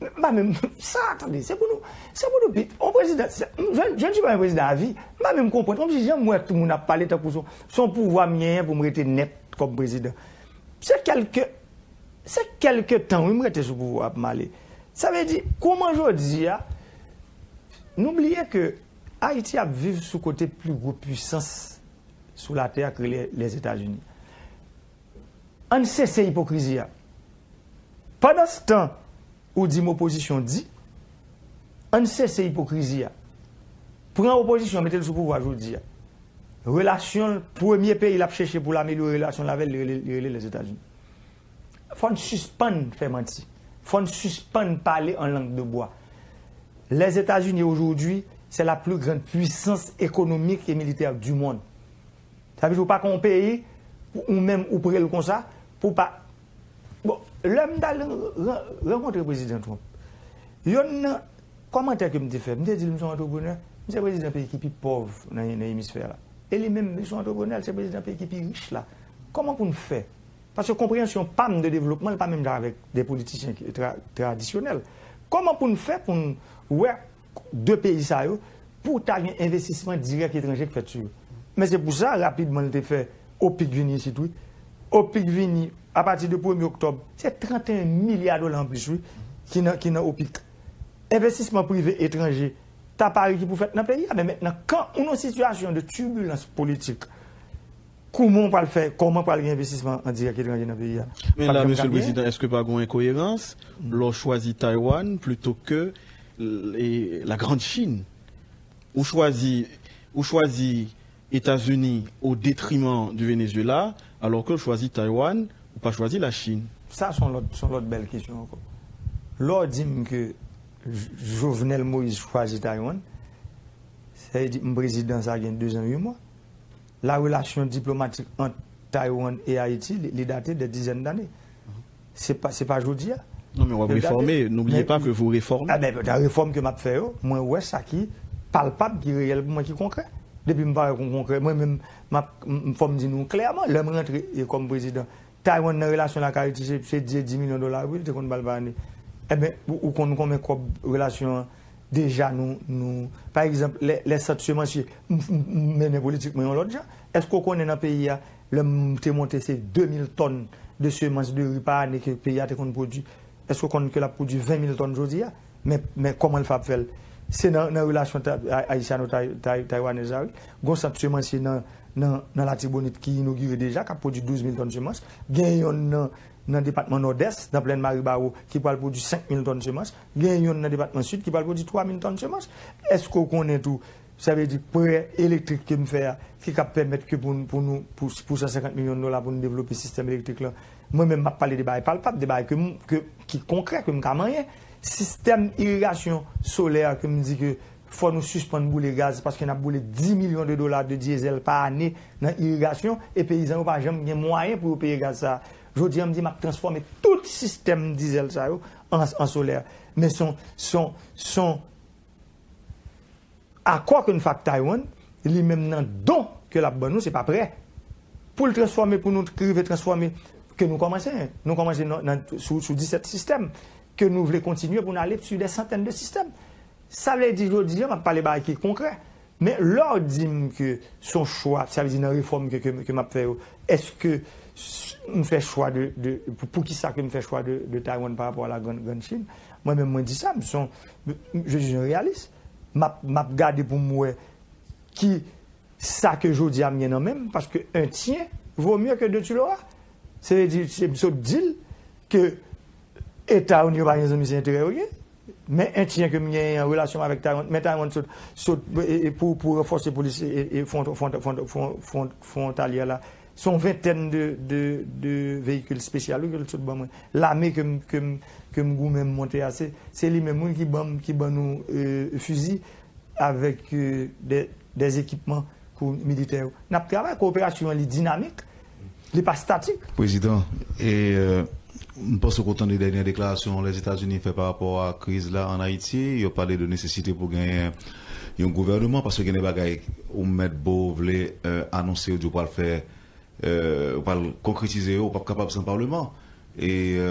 m pa menm sa, tande, se pou nou, se pou nou pi, on prezidan, se- je, je ne suis pas un président à vie, m pa menm konprann, kòmsi jan m wè tout moun ap pale tankou se se yon pouvwa m genyen pou m rete nèt kòm prezidan. Se kèlke, se kèlke tan, wi, m rete sou pouvwa a pou m ale. Sa vle di, kòman jodi a, nou bliye ke Ayiti ap viv sou kote pli gwo pwisans sou latè a k rele Lèzetazini. Ann sese ipokrizi a. Pandanstan ou di m opozisyon di, ann sese ipokrizi a. Pran opozisyon, mete l sou pouvwa jodi a. Relasyon l, premye peyi l ap chèche pou l amelyore relasyon l avè l, li rele, li rele Lèzetazini. Fò n sispann fè manti. Fò n sispann pale an lang de bwa. Les États-Unis aujourd'hui, c'est la plus grande puissance économique et militaire du monde. Sa vle di ou pa ka yon peyi, ou menm ou pre l konsa, pou pa. Bon, lè m t al ran- rankontre prezidan Trump, yonn nan kòmantè ke m te fè, m te di l m se yon antreprenè, m se prezidan peyi ki pi pòv nan, nan emisfè la. E li menm, li se yon antreprenè, li se prezidan peyi ki pi rich la. Kòman pou n fè? Paske konpreyansyon pa m de devlopman, li pa menm jan avèk de politisyen ki tra, tradisyonèl. Kòman pou n fè pou n wè de peyi sa yo pou ta gen envestisman dirèk etranje k fèt sou yo? Men se pou sa, rapidman, li te fè OPIC vini isit, wi. OPIC vini apati de premye oktòb, se trannteyen milya dola anplis, wi, ki nan, ki nan OPIC. Envestisman prive etranje, ta pari ki pou fèt nan peyi a, men mentnan, kan ou nan sitiyasyon de tibilans politik, kouman w pral fè, kòman pral gen envestisman an dirèk etranje nan peyi a? Men la, Mesye le Prezidan, èske pa gen yon enkoyerans lè w chwazi Taiwan plito ke l- e, la Grande Chine? Ou chwazi, ou chwazi Etazini au détriment du Venezuela, alors que w chwazi Taiwan, ou pa chwazi la Chine? Sa se yon lòt, se yon lòt bèl kesyon ankò. Lè w di m ke J- Jovenel Moïse chwazi Taiwan, sa vle di m prezidan sa gen dezan uit mwa. La relation diplomatique entre Taïwan et Haïti, li, li date des dizaines d'années. Se pa, se pa jodi a. Non, men w ap refòme. N'oubliez pas que vous réformez. Ah ben, nan refòm ke m ap fè yo, mwen wè sa ki palpab, ki reyèl pou mwen, ki konkrè. Depi m pa wè kon konkrè, mwen menm, m ap, m- fò m di nou klèman, lè m rantre e kòm prezidan, Taiwan nan relasyon l ak Ayiti, se, se di, di milyon dola, wi, li te konn ba l pa ane. Enben, ou, ou konn konbyen kòb relasyon an Deja nou, nou, pa egzanp, lè, lè sant semansye, m, m, m mennen politik mwen yon lòt jan. Èske w konnen nan peyi a, lè m te monte se de mil tòn de semans de ri pa ane ke peyi a te konn pwodui? Èske w konn ke l ap pwodui ven mil tòn jodi a? Men, men kòman l fè ap fè l? Se nan, nan relasyon ta, a- ayisyano-tay- tay- taywanèz la, wi. Gon sant semansye nan, nan, nan Latibonit ki inogire deja, k ap pwodui douz mil tòn semans. Gen yonn nan, nan depatman Nòdès, nan plèn Maribawo, ki pral pwodui senk mil tòn semans. Gen yonn nan depatman Sid ki pral pwodui twa mil tòn semans. Èske w konnen tou, sa vle di prè elektrik ke m fè a, ki k ap pèmèt ke pou, n- pou nou, pou, pou san senkant milyon dola pou nou devlope sistèm elektrik la? Mwen menm, m ap pale de bagay palpab, de bagay ke m, ke, ki konkrè, ke m ka manyen. Sistèm irigasyon solè ke m di ke fò nou sispann boule gaz, paske n ap boule dis milyon de dola de dyezèl pa ane nan irigasyon, e peyizan yo pa janm gen mwayen pou yo peye gaz sa a. Jodi a, m di m ap transfòme tout sistèm dizèl sa yo an, an solè. Men son, son, son akò ke n fè ak Taiwan, li menm nan don ke l ap ban nou, se pa prè. Pou l transfòme, pou nou rive transfòme, ke nou kòmanse, nou kòmanse nan, nan, sou, sou disèt sistèm, ke nou vle kontinye pou n ale sou dè santèn de sistèm. Sa vle di, jodi a, m ap pale bagay ki konkrè. Men lè w di m ke se yon chwa, sa vle di nan refòm ke, ke, ke m ap fè yo, èske s- m fè chwa de, de pou, pou ki sa ke m fè chwa de, de Taiwan pa rapò a la Grande, Grande Chine? Mwen menm, mwen di sa, m se yon, je suis un réaliste. M ap, m ap gade pou m wè ki sa ke jodi a m gen nan men m, paske un tien vaut mieux que deux tu l'auras. Se vle di, se m sot di l ke eta yo, yo pa gen zanmi, se enterè yo gen. Men entyen ke m genyen an relasyon avèk Taiwan, men Taiwan sot, sot e, e, pou, pou ranfòse polis e, e, e fwon, fwon, fwon, fwon, fwon, fwontalyè la. Se yon ventèn de, de, de veyikil espesyal wi, ke l sot ban mwen. Lame ke m, ke m, ke m goumen m monte a, se, se li menm wi, ki ban m, ki ban nou e, fizi avèk e, de, de ekipman pou militè yo. N ap travay, kowoperasyon an li dinamik, li pa statik. Prezidan, e, e, m panse w tande dènye deklarasyon Lèzetazini fè pa rapò a kriz la ann Ayiti. Yo pale de nesesite pou genyen yon gouvèneman, paske gen de bagay ou mèt bo vle e, anonse, yo di w pral fè, e, ou pral konkretize yo, ou p ap kapab san Palman. E, e,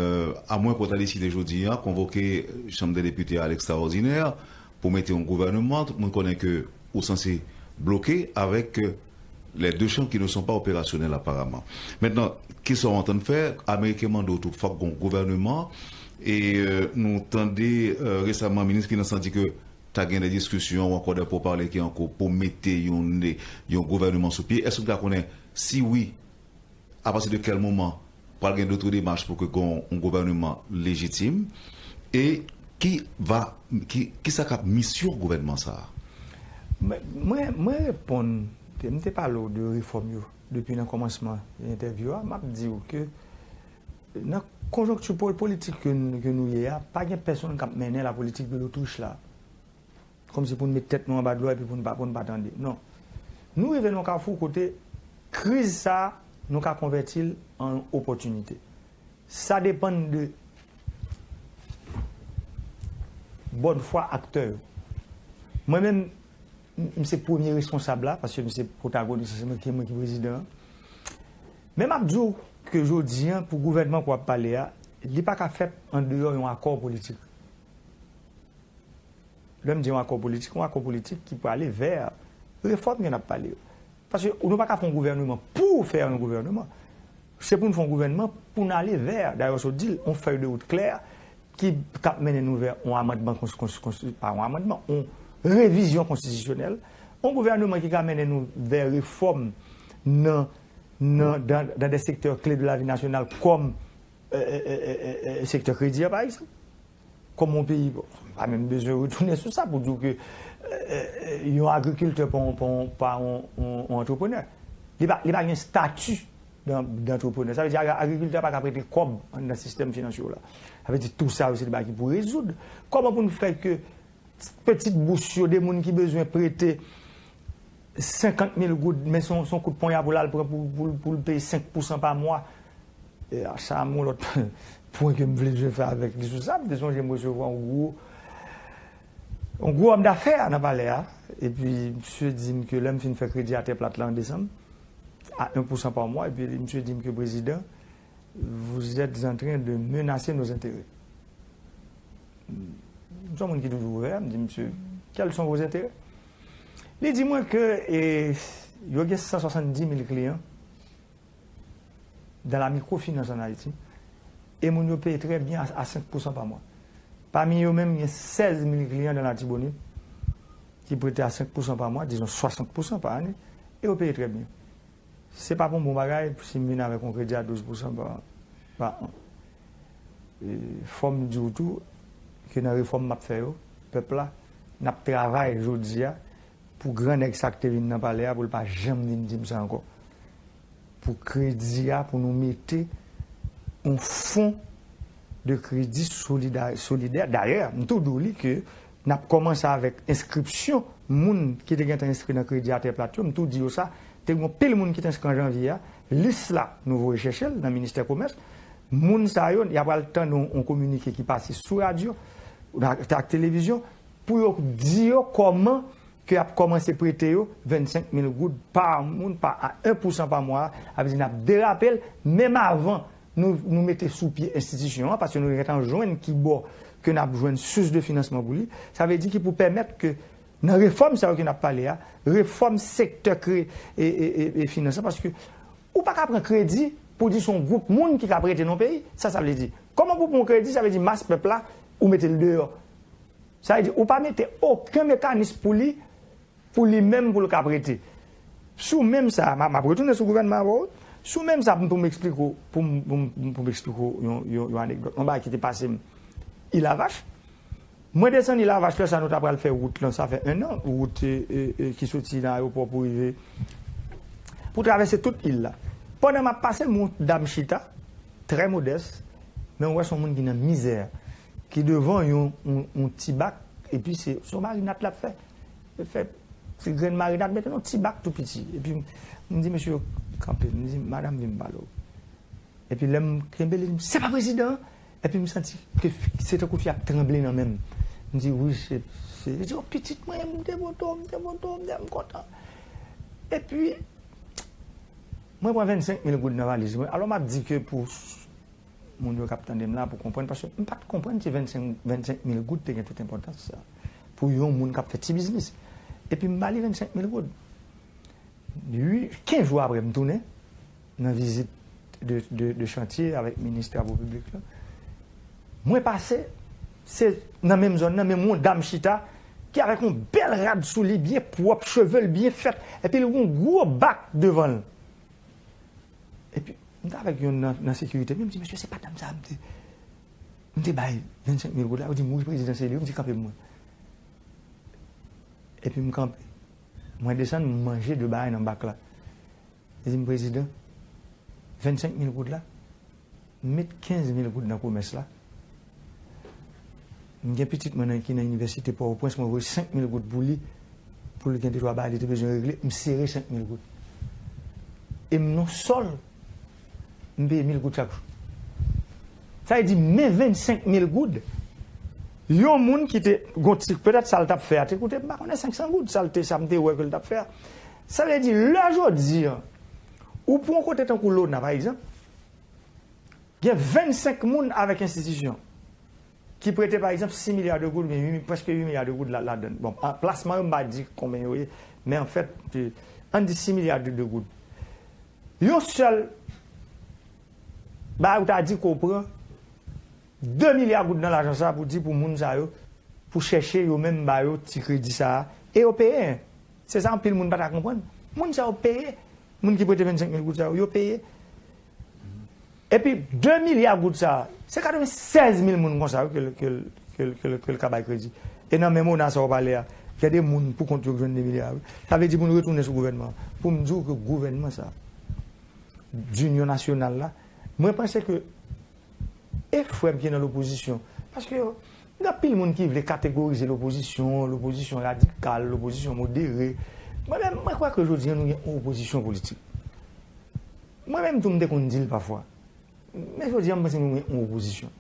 amwen pou w ta deside jodi a, konvoke Chanm dè Depite a lekstraòdinè pou mete yon gouvèneman, tout moun konnen ke ou sanse bloke avèk e, les deux chambres qui ne sont pas opérationnelles apparemment. Maintenant, kisa w antann fè? Ameriken mande w tou, fòk gon gouvèneman. E e, nou tande e, resaman minis Finans lan di ke ta gen de diskisyon ou ankò de poupale ki an kou pou mete yon, yon gouvèneman sou pye. Èske nou ka konnen, si wi, apati de kèl moman pral gen dotre demach pou ke gon yon gouvèneman lejitim? E ki va, ki, ki sa k ap misyon gouvènman sa a? Mwen, mwen, mwen reponn, m te pale w de refòm yo depi nan kòmansman entèvyou a, m ap di w ke nan konjonkti po- politik ke, n- ke nou ye a, pa gen pèsonn k ap mennen la politik de l'Autriche la. Kòmsi pou n met tèt nou anba dlo epi pou n pa, pou n pa tande. Non. Nou rive nan yon kafou kote kriz sa a, nou ka konvèti l an opòtinite. Sa depann de bòn fwa aktè yo. Mwen menm, m- m se premye responsab la, paske m se pwotagonis, se mwen ki, mwen ki prezidan an. Men m ap di w ke jodi a, pou gouvènman ke w ap pale a, li pa ka fèt andeyò yon akò politik. Lè m di yon akò politik, yon akò politik ki prale vè refòm ke n ap pale yo. Paske nou pa ka fè yon gouvèneman pou fè yon gouvèneman. Se pou n fè yon gouvèneman pou n ale vè, dayè w sot di l, yon fèy de wout klè ki k ap mennen nou vè yon amandman, kons- kons- kons- pa yon amandman, yon revizyon konstitisyonèl, yon gouvèneman ki ka mennen nou vè refòm nan, nan, dans, dans des secteurs clés de la vie nationale kòm e, e, e, e, e, sektè kredi a, pa egzanp. Kòman yon peyi, bon, pa menm bezwen retounen sou sa pou di w ke e, e, e, yon agrikiltè pa yon, pa yon, pa yon, yon, yon antreprenè. Li pa, li pa gen stati dan, dantreprenè. Sa vle di agrikiltè a pa ka prete kòb anndan sistèm finansyè w la. Sa vle di tou sa yo se de bagay ki pou rezoud. Kòman pou n fè ke pitit bous yo, de moun ki bezwen prete senkant mil goud, men se yon, se yon kout ponya pou l al pran pou, pou, pou l peye senk pousan pa mwa. E a, sa a, yon lòt pwen ke m vle jwe fè avèk li sou sa. M te sonje m resevwa yon gwo, yon gwo òm dafè nan palè a. Epi, misye di m ke lè m fin fè kredi atè plat la an desanm, a en pousan pa mwa, epi misye di m ke prezidan, vous êtes en train de menacer nos intérêts. M se yon moun ki toujou ouvè, m di, "Monsieur, quels sont vos intérêts?" Li di mwen ke e, yo gen san swasanndis mil kliyan dans la microfinance en Haïti, e moun yo peye trè byen a, a senk pousan pa mwa. Pami yo menm, gen sèz mil kliyan dans l'Artibonite ki prete a senk pousan pa mwa, dizon swasant pousan pa ane, e yo peye trè byen. Se pa pou yon bon bagay si m vin avèk yon kredi a douz pousan pa, pa an. E, fò m di w tou ke nan refòm m ap fè yo, pèp la, n ap travay jodi a pou gran nèg sa k te vin nan palè a, pou l pa janm vin di m sa ankò. Pou kredi a, pou nou mete yon fon de kredi solida-, solidè. Dayè, m tou di w li ke n ap kòmanse avèk enskripsyon moun ki te gentan enskri nan Kredi Atè Plat yo. M tou di yo sa, te gen yon pil moun ki te enskri an janvye a. Lis la, nou voye chèche l nan ministè komès. Moun sa yo, y a pral tande yon, yon kominike ki pase sou radyo, ak, ak televizyon, pou yo di yo kòman ke y ap kòmanse prete yo vennsenk mil goud pa moun, pa a en pousan pa mwa, a vle di n ap derape l, menm avan nou, nou mete sou pye enstitisyon an, paske nou gentan jwenn ki bò ke n ap jwenn sous de finansman pou li. Sa vle di ki pou pèmèt ke nan refòm sa yo ke n ap pale a, refòm sektè kre-, e, e, e, e finans lan, paske ou pa ka pran kredi pou di se yon gwoup moun ki ka prete nan peyi. Sa, sa vle di, kòman pou pran kredi, sa vle di mas pèp la, ou mete l deyò. Sa vle di, ou pa mete okenn mekanis pou li, pou li menm, pou l ka prete. Sou menm sa, m a, m ap retounen sou gouvènman an, wi. Sou menm sa, pou m eksplike w, pou m, pou m, pou m eksplike w yon, yon, yon anekdòt. Yon bagay ki te pase m Ilavach. Mwen desann Ilavach, lè sa nou ta pral fè wout lan, sa fè en an, wout, e, e, e, ki soti nan ayewopò pou rive, pou travèse tout il la. Pandan m ap pase, m wè yon dam chita, trè modès, men w wè se yon moun ki nan mizè, ki devan yon, yon, yon ti bak, epi se, se yon marinad l ap fè. Li fè ti grenn marinad, mete nan yon ti bak tou piti. Epi m, m di, "Mesye, kanpe." M di, "Madanm, vin m pale w." Epi lè m kenbe li, li di m, "Se pa prezidan an?" Epi m santi ke fi, se tankou fi ap tranble nan men m. M di, "Wi, se, se." Li di, "O, pitit mwen, m te poto, m te poto, m te, m kontan." Epi, mwen pran vennsenk mil goud nan valiz mwen. Alò, m ap di ke pou moun yo k ap tande m la, pou konprann, paske m pa t konprann si vennsenk, vennsenk mil goud te gen tout enpòtans sa pou yon moun k ap fè ti biznis. Epi m ba li vennsenk mil goud. Ui, kenz jou apre, m tounen nan vizit de, de, de chantye avèk minis travo piblik la. Mwen pase, se nan menm zòn nan, menm yon dam chita, ki avèk yon bèl rad sou li, byen pwòp, cheve l byen fèt, epi l gen yon gwo bak devan l. Epi, m t avèk youn nan, nan sekirite, men m di, "Mesye, se pa dam sa a m te, m te bay vennsenk mil goud la?" Yo di m, "Wi, prezidan, se li." Yo di, "Kanpe pou mwen." Epi m kanpe. Mwen desann, m manje de bagay nan bak la. Li di m, "Prezidan, vennsenk mil goud la, m met kenz mil goud nan komès la. M gen pitit mwen nan, ki nan inivèsite Pòtoprens, mwen voye senk mil goud pou li, pou li gen de twa bagay li te bezwen regle, m sere senk mil goud. E m nan sòl, m peye mil goud chak jou." Sa vle di, men vennsenk mil goud, yon moun ki te, gon ti, petèt sa l t ap fè a te koute, m pa konnen, senk san goud, sa l te, sa m te wè ke l t ap fè a. Sa vle di, lè jodi a, ou pran yon kote tankou Lona, pa egzanp, gen vennsenk moun avèk enstitisyon ki prete, pa egzanp, sis milya de goud, oubyen uit, prèske uit milya de goud la, ladan l. Bon, an, plasman yo, m pa di konbyen yo ye, men anfèt, e, ann di sis milya de, de goud. Yon sèl bagay ou ta di ke w pran de milya goud nan lajan sa pou di pou moun sa yo, pou chèche yo menm ba yo ti kredi sa a, e yo peye. Se sa anpil moun pa ta konprann. Moun sa yo peye. Moun ki prete vennsenk mil goud sa yo, yo peye. Epi, de milya goud sa a, se katrevennsèz mil moun konsa, wi, ke l, ke l, ke l, ke l, ke l ka bay kredi. E nan menm Lona sa w pale a, gen de moun pou kont yo k jwenn de milya, wi. Sa vle di pou n retounen sou gouvènman an, pou m di w ke gouvènman sa a, dinyon nasyonal la, mwen panse ke e frè m ki nan lopozisyon. Paske yo, gen anpil moun ki vle kategorize lopozisyon, lopozisyon radikal, lopozisyon modere. Mwen menm, mwen kwè ke jodi a nou gen yon opozisyon politik. Mwen menm tou, m te konn di l pafwa. Men jodi a, m panse nou gen yon opozisyon.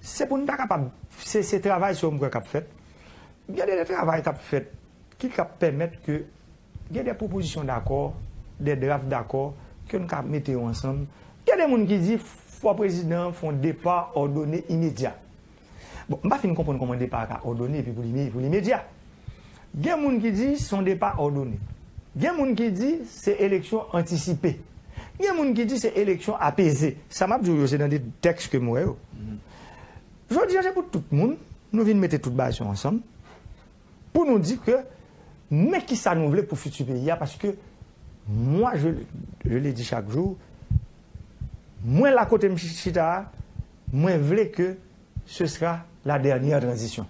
Se pou n ta kapab, se, se travay sa yo m kwè k ap fèt. Gen de travay k ap fèt ki k ap pèmèt ke gen de pwopozisyon dakò, de draf dakò, ke n ka mete yo ansanm. Gen de moun ki di fò prezidan an fè yon depa òdone imedya. Bon, m pa fin konprann kòman depa a ka òdone epi pou li, pou li medya. Gen moun ki di se yon depa òdone. Gen moun ki di se eleksyon antisipe. Gen moun ki di se eleksyon apeze. Sa m ap di w yo, se nan de tèks ke m wè yo. Jodi a, se pou tout moun, nou vin mete tout bagay sa yo ansanm, pou nou di ke, men kisa nou vle pou fiti peyi a, paske, mwa, je, je le di chak jou, mwen la kote m chita a, mwen vle ke ce sera la dernière transition.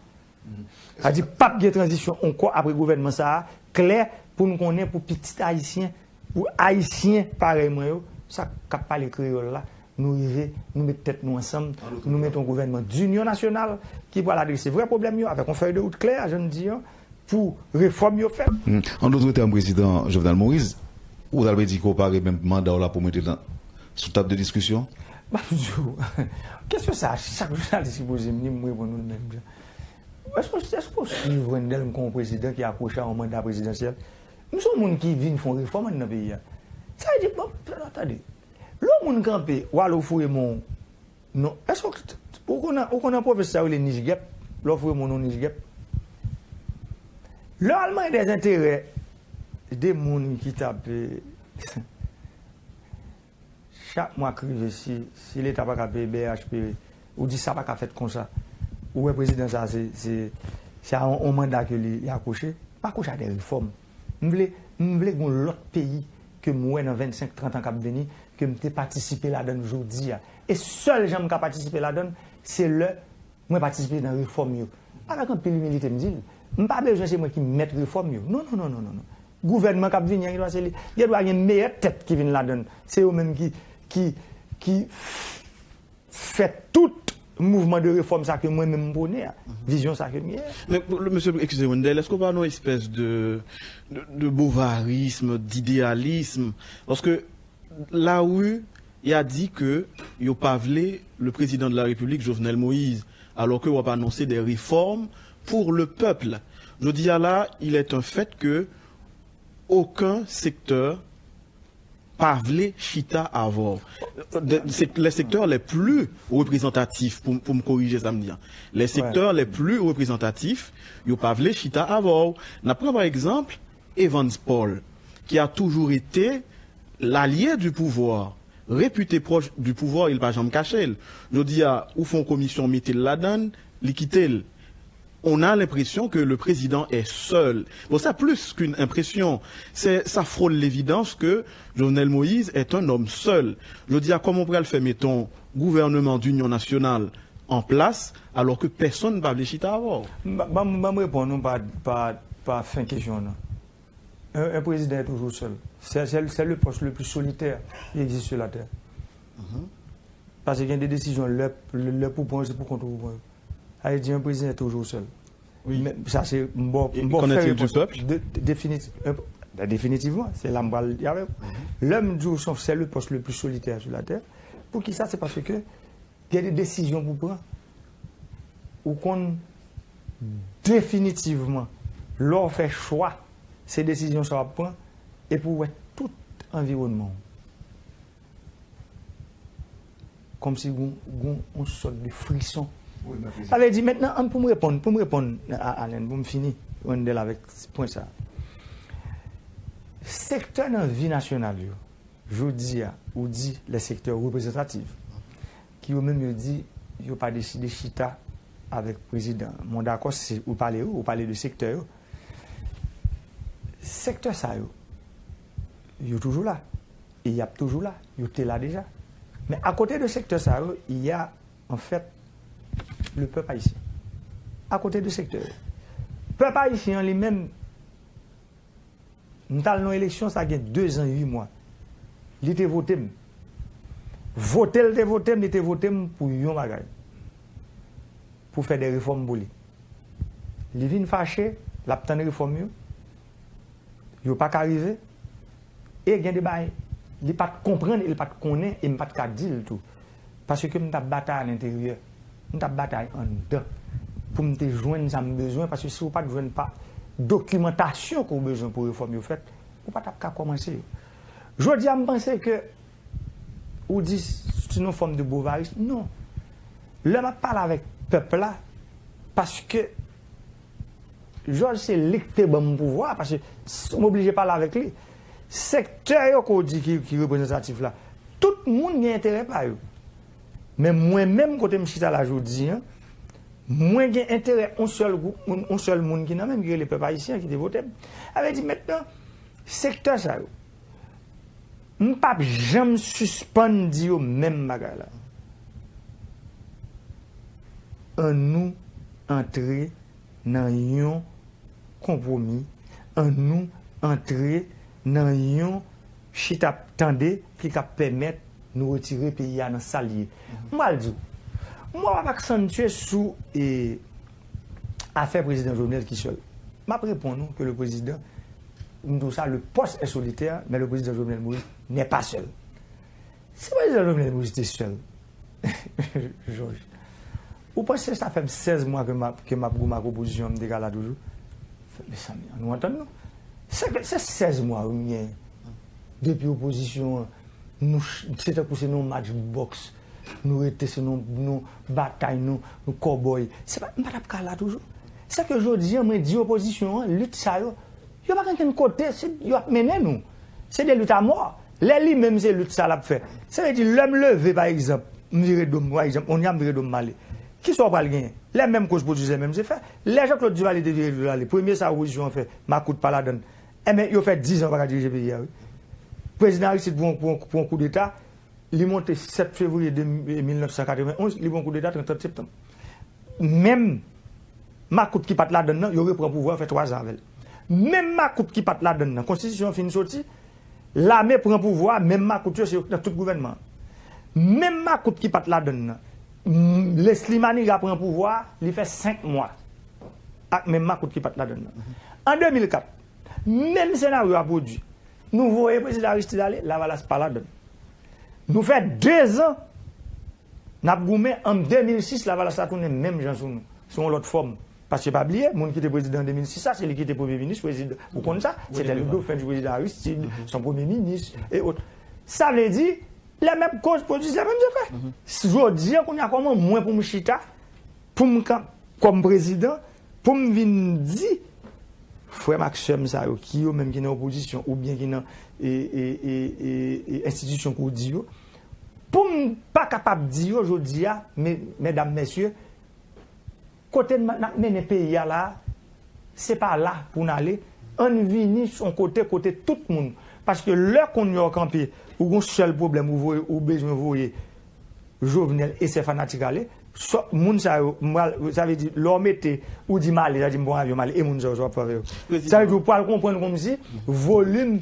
Sa di, p ap gen tranzisyon ankò apre gouvènman sa a, klè, pou nou konnen, pou pitit ayisyen, pou ayisyen parèy mwen yo, sa k ap pale kreyòl la, nou rive, nou met tèt nou ansanm, nou met yon gouvènman d'inyon nasyonal ki pral adrese vrè pwoblèm yo avèk yon fèy de wout klè, jan m di an, pou refòm yo fèt. An dòt tèm, Prezidan Jovenel Moïse, ou ta vle di ke w pare menm manda w la pou mete l sou tab de diskisyon? M ap di w, kesyon sa a, chak jounalis ki poze m li, m reponn ou l menm jan. Èske, èske w swiv Wendell kon yon prezidan ki akwoche a yon manda prezidansyèl? M se yon moun ki vin fè yon refòm anndan peyi a. Sa vle di, bon, tande, lè yon moun kanpe, w ale w foure men w, non, èske w, ou konn, ou konn nan pwovens sa yo rele nich gèp, lè w foure men w nan nich gèp. Lè w al manyen dè enterè de moun ki t ap, eh, chak mwa k rive, si, si Leta pa ka peye B H P, ou di sa pa ka fèt konsa. Ou wè prezidan sa, se, se, se a yon, yon manda ke li, li akwoche. M akwoche a de refòm. M vle, m vle gen yon lòt peyi ke m wè nan vennsenk, trant an k ap vini, ke m te patisipe ladan l jodi a. E sèl jan m ka patisipe ladan l, se lè mwen patisipe nan refòm yo. Avèk anpil imilite, m di l, m pa bezwen se mwen ki mèt refòm yo. Non, non, non, non, non, non. Gouvènman k ap vini an, gen dwa se li, gen dwa gen meyè tèt ki vin ladan l. Se yo menm ki, ki, ki fè tout mouvman de refòm sa ke mwen menm m pwone a, vizyon sa ke m gen. Men, mesye, eskize, Wendell, èske w pa nan yon espès de, de, de bovarism, d'idéalisme? Paske lari a di ke yo pa vle le président de la République, Jovenel Moïse, alors que w ap anonse des réformes pour le peuple. Jodi a la, il est un fait que aucun secteur pa vle chita avè w. De, se, les secteurs les plus représentatifs, pou, pou m korije sa m di an. Les secteurs les plus représentatifs, yo pa vle chita avè w. N ap pran pa egzanp Evans Paul, qui a toujours été l'allié du pouvoir, réputé proche du pouvoir, il pa janm kache l. Jodi a, ou fè yon komisyon, mete l ladan l, li kite l. On a l'impression que le président est seul. Bon, c'est plus qu'une impression. C'est, ça frôle l'évidence que Jovenel Moïse est un homme seul. Jodi a, kòman w pral fè mete yon gouvènman d'inyon nasyonal an plas, alò ke pèsonn pa vle chita avè w? Ban m, ban m reponn ou pa, pa, pa fen kesyon an. Un, un président est toujours seul. C'est, c'est, c'est le poste le plus solitaire qui existe sur la terre. Paske gen de desizyon, lè, lè pou pran yo, se pou kont ou pou pran yo. Sa vle di, un président est toujours seul. Wi. Men sa se, m ba w, m ba w fè repons. Qu'en est-il du peuple? De, de, définit-, un, ben, définitivement, se la m pral di avè w. Lè m di w se, c'est le poste le plus solitaire sur la terre, poukisa? Se paske gen de desizyon pou pran. Ou konn definitivman, lè w fè chwa, se desizyon sa w ap pran, epi w wè tout anviwònman w. Kòmsi gon, gon yon sòt de frison. Sa vle di, mentnan, an, pou m reponn, pou m reponn a Allen, pou m fini, Wendell, avèk pwen sa. Sektè nan vi nasyonal yo, jodi a, ou di les secteurs représentatifs, ki yo menm yo di yo pa deside chita avèk prezidan. Mwen dakò, se, ou pale, ou pale de sektè yo. Sektè sa yo, yo toujou la. E y ap toujou la. Yo te la deja. Men akote de sektè sa yo, y a, an fèt, le pèp ayisyen. Akote de sektè yo. Pèp ayisyen an li menm, m t al nan eleksyon, sa gen de zan, uit mwa. Li te vote m. Vote l te vote m, li te vote m pou yon bagay. Pou fè de refòm pou li. Li vin fache, l ap tann refòm yo. Yo pa ka rive. E gen de bagay, li pa t konprann, e li pa t konnen, e m pa t ka di l tou. Paske m t ap batay alenteryè. M t ap batay anndan. Pou m te jwenn sa m bezwen, paske si w pa t jwenn pa dokimantasyon ke w bezwen pou refòm yo fèt, ou pa t ap ka kòmanse yo. Jodi a, m panse ke ou di se yon fòm de bovarism. Non. Lè m ap pale avèk pèp la, Paske Jòj se li k te ban m pouvwa, paske m oblije pale avèk li. Sektè yo ke w di ki, ki reprezantatif la, tout moun gen enterè pa yo. Men mwen menm kote m chita la jodi a, mwen gen enterè yon sèl gwoup moun, yon sèl moun ki nan men m ki rele pèp ayisyen ki te vote m. Sa vle di mentnan, sektè sa yo, m p ap janm sispann di yo menm bagay la. Annou antre nan yon konpwomi, annou antre nan yon chita tande ki ka pèmèt nou retire peyi a nan sa l ye. M pral di w, m p ap aksantye sou e, afè prezidan Jovenel ki sèl. M ap reponn ou ke le président, m di w sa, le poste est solitaire, mais le président Jovenel Moïse n'est pas seul. Si prezidan Jovenel Moïse te sèl, Jòj, ou panse sa fè m sèz mwa ke m ap, ke m ap goumen ak opozisyon an, m te ka la toujou? Mezanmi, ann nou antann nou. Se, se sèz mwa wi m gen depi opozisyon an, nou ch-, se tankou se nan yon match bòks. Nou rete se nan, nan batay, nou, nou kòbòy. Se pa, m pa t ap ka la toujou. Se ke jodi an, mwen di opozisyon an, lit sa yo, yo pa gen kenn kote, se, yo ap mennen nou. Se de lit a mò. Lè li menm se lit sa l ap fè. Sa vle di, lè m leve, pa egzanp, m vire do m, pa egzanp, kounye a m vire do m m ale. Kisa w pral genyen? Lè menm koz pwodui se menm se fè. Lè Jean Claude Duvalier te vire do l ale, premye sa opozisyon an fè, makout pa ladann. Enben, yo fè diz an yo pa ka dirije peyi a, wi. Prezidan Aristide pran, pran, pran koudeta, li monte sèt fevriye de, mil nèf san katrevenn onz, li pran koudeta trant septanm. Menm makout ki pa t ladann nan, yo repran pouvwa, yo fè twa zan avè l. Menm makout ki pa t ladann nan, konstitisyon an fin soti, lame pran pouvwa, menm makout yo, se yo ki nan tout gouvènman an. Menm makout ki pa t ladann nan, m, Leslie Manigat pran pouvwa, li fè senk mwa ak menm makout ki pa t ladann nan. An de mil kat, menm senaryo a pwodui. Nou voye prezidan Aristide ale, Lavalas pa ladann. Nou fè de zan n ap goumen, an de mil sis, Lavalas la tounen menm jan sou nou, sou yon lòt fòm. Paske pa bliye, moun ki te prezidan an de mil sis la, se li ki te premye minis, prezidan, ou konn sa, se te le dauphin du président Aristide, son premye minis, e ot. Sa vle di, lè menm koz pwodui se menm zafè. Jodi a, kounye a, kòman mwen pou m chita, pou m kan-, kòm prezidan, pou m vin di frè m ak sè m sa yo, ki yo menm ki nan opozisyon oubyen ki nan, e, e, e, e, e, enstitisyon ke w di yo, pou m pa kapab di yo jodi a, me-, medam, mesye, kote n, n ap mennen peyi a la a, se pa la pou n ale. Ann vini s on kote, kote tout moun. Paske lè kounye a w kanpe, ou gon sèl pwoblèm, ou voye, ou bezwen voye Jovenel e sè fanatik ale, sò, moun sa yo, m pral, sa vle di, lè w mete, ou di m ale, sa vle di m pran avyon, m ale, e moun sa yo, sa w ap fè avè yo? Sa vle di, ou pral konprann kòmsi volim,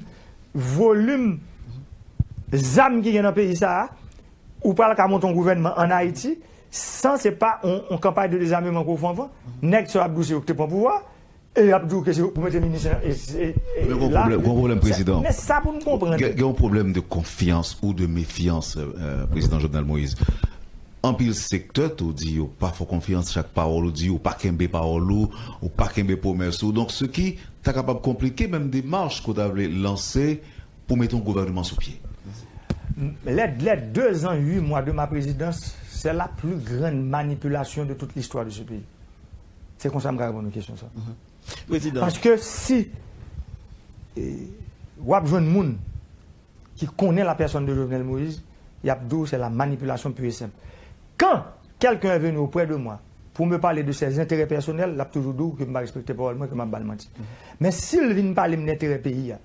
volim zam ki gen nan peyi sa a, ou pral ka monte yon gouvènman ann Ayiti, san se pa yon, yon kanpay de dezameman ke w fè anvan. Nèg sa yo ap di w se yo ki te pran pouvwa, e y ap di w ke se pou mete minis e, e, e, Men gon la, pwoblèm, gon pwoblèm, se, prezidan. Men sa pou n konprann. Gen, gen yon pwoblèm de konfyans ou de mefyans, euh, prezidan Jovenel Moïse. Anpil sektè tou di yo pa fè w konfyans, chak pawòl ou di, ou pa kenbe pawòl ou, ou pa kenbe pwomès ou. Donk, se ki ta kapab konplike menm demach ke w ta vle lanse pou mete yon gouvènman sou pye. Les, les deux ans, huit mois de ma présidence, c'est la plus grande manipulation de toute l'histoire de ce pays. Se konsa m ka reponn ou kesyon sa. Prezidan. Paske si, e, w ap jwenn moun ki konnen la personne de Jovenel Moïse, y ap di w c'est la manipulation pure et simple. Quand quelqu'un est venu auprès de moi pour me parler de ses intérêts personnels, l ap toujou di w ke m pa respekte pawòl mwen, ke m ap ba l manti. Men si l vin pale m de enterè peyi a,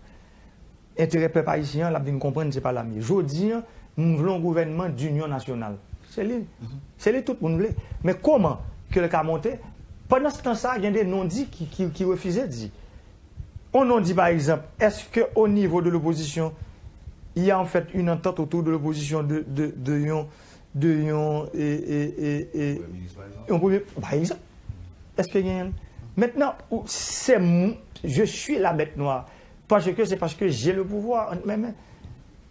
enterè pèp ayisyen an, l ap vin konprann se pa la m ye. Jodi a, m vle yon gouvènman d'inyon nasyonal. Se li, se li tout moun vle. Men kòman ke l ka monte? Pandan se tan sa, gen de non di ki, ki, ki refize di. On non di, pa egzanp, èske o nivo de lopozisyon, il y a en fait une entente autour de l'opposition de, de, de yon, de yon, e, e, e, e, yon premye, pa egzanp, èske genyen? Mentnan, ou, se m, je suis la bête noire. Paske se paske j'ai le pouvoir entre mes mains.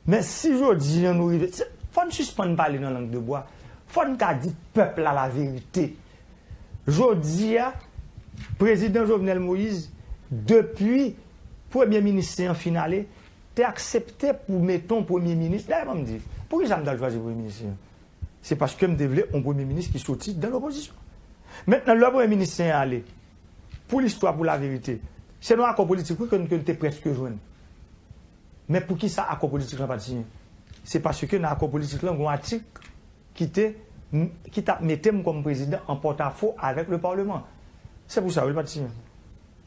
Men si jodi a nou rive, se, fò n sispann pale nan lang de bwa. Fò n ka di pèp la laverite. Jodi a, prezidan Jovenel Moïse, depi premye minis an fin ale, te aksepte pou mete yon premye minis. Dayè, ban m di, poukisa m t al chwazi premye minis an? Se paske m te vle yon premye minis ki soti dan lopozisyon. Mentnan, lè premye minis Sen an ale, pou listwa, pou laverite, se nan akò politik, wi, ke n, ke n te prèske jwenn. Men poukisa akò politik lan pa t siyen? Se paske nan akò politik lan, gen yon atik ki te, ki t ap mete m kòm prezidan an pòtafo avèk le Parlement. Se pou sa, wi, l pa t siyen.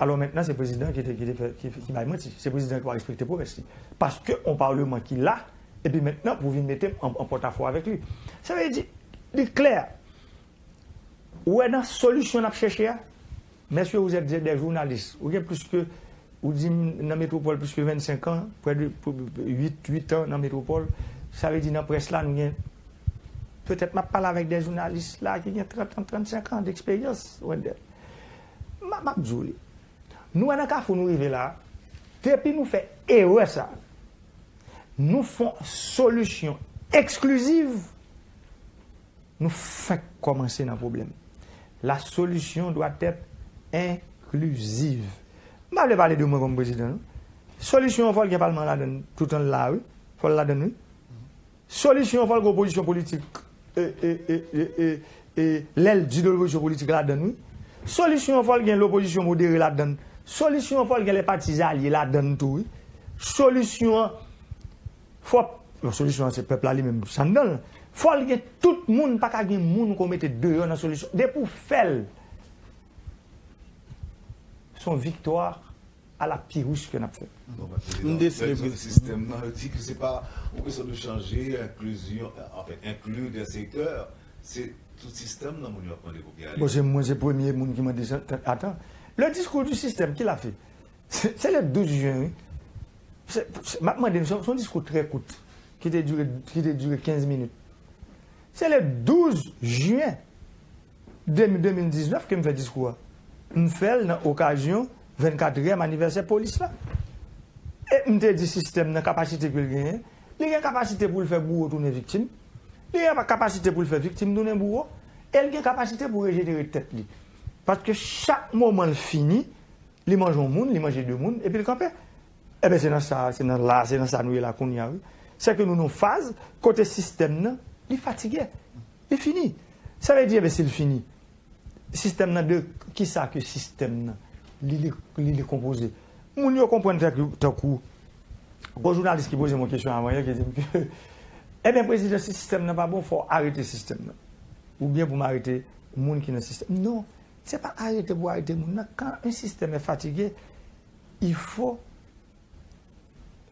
Alò, mentnan, se prezidan ki te, ki te fè, ki, ki bay manti. Se prezidan ki pa respekte pwomès li. Paske yon Parlement ki la, epi mentnan, pou vin mete m an, an pòtafo avèk li. Sa vle di, li klè. Ou wè nan solisyon n ap chèche a, mèsye, vous êtes des journalistes. Ou gen plis ke, ou di m nan metwopòl plis ke vennsenk an, prè de uit, uit an nan metwopòl. Sa vle di nan près la, nou gen, petèt m ap pale avèk de jounalis la ki gen trant an, trannsenk an deksperyans, Wendell. M ap, m ap di w li. Nou wè nan kafou nou rive la, depi nou fè erè sa, nou fè yon solisyon ekspliziv, nou fenk kòmanse nan pwoblèm. La solution doit être inclusive. M pa vle pale de mwen kòm prezidan, non. Solisyon an, fò l gen palman ladann, toutan l la, wi. Fò l ladann, wi. Solisyon an, fò l gen opozisyon politik. E, e, e, e, e, e, lè l di de lopozisyon politik ladann, wi. Solisyon an, fò l gen lopozisyon modere ladann. Solisyon an, fò l gen lè pati alye ladann tou, wi. Solisyon an, fò, bon, solisyon an, se pèp la li menm, sa anndan l. Fò l gen tout moun, pa ka gen moun ke w mete deyò nan solisyon. Depi w fè l, se yon viktwa à la Pyrrhus ke n ap fè. M deside. Sistèm nan, yo di ke se pa yon kesyon de chanje, enklizyon, anfen, enkli de sektè, se tout sistèm nan moun yo ap mande pou byen ale. Bon, se mwen, se premye moun ki mande sa. Atan. Le discours du système, qui l'a fait? Se se le douz jen, wi. Se, se, m ap mande, se, se yon diskou trè kout, ki te dire, ki te dire kenz minit. Se le douz jen de, de mil diznèf ke m fè diskou a. M fè l nan okazyon vennkatriyèm anivèsè polis la. E m te di sistèm nan kapasite ke l genyen, li gen kapasite pou l fè bouwo tounen viktim, li gen kapasite pou l fè viktim tounen bouwo, e l gen kapasite pou rejenere tèt li. Paske chak moman l fini, li manje yon moun, li manje de moun, epi l kanpe. Enben, se nan sa, se nan la, se nan sa nou ye la kounye a, wi. Se ke nou nan yon faz kote sistèm nan, li fatige. Li fini. Sa vle di, enben, si l fini, sistèm nan de kisa ke sistèm nan, li, li, li, li konpoze? Moun yo konprann tankou, tankou, gwo jounalis ki poze m yon kesyon avan yè, ki di m ke, enben, prezidan, si sistèm nan pa bon, fò w arete sistèm nan. Oubyen pou m arete moun ki nan sistèm. Non, se pa arete pou arete moun nan. Quand un système est fatigué, il faut,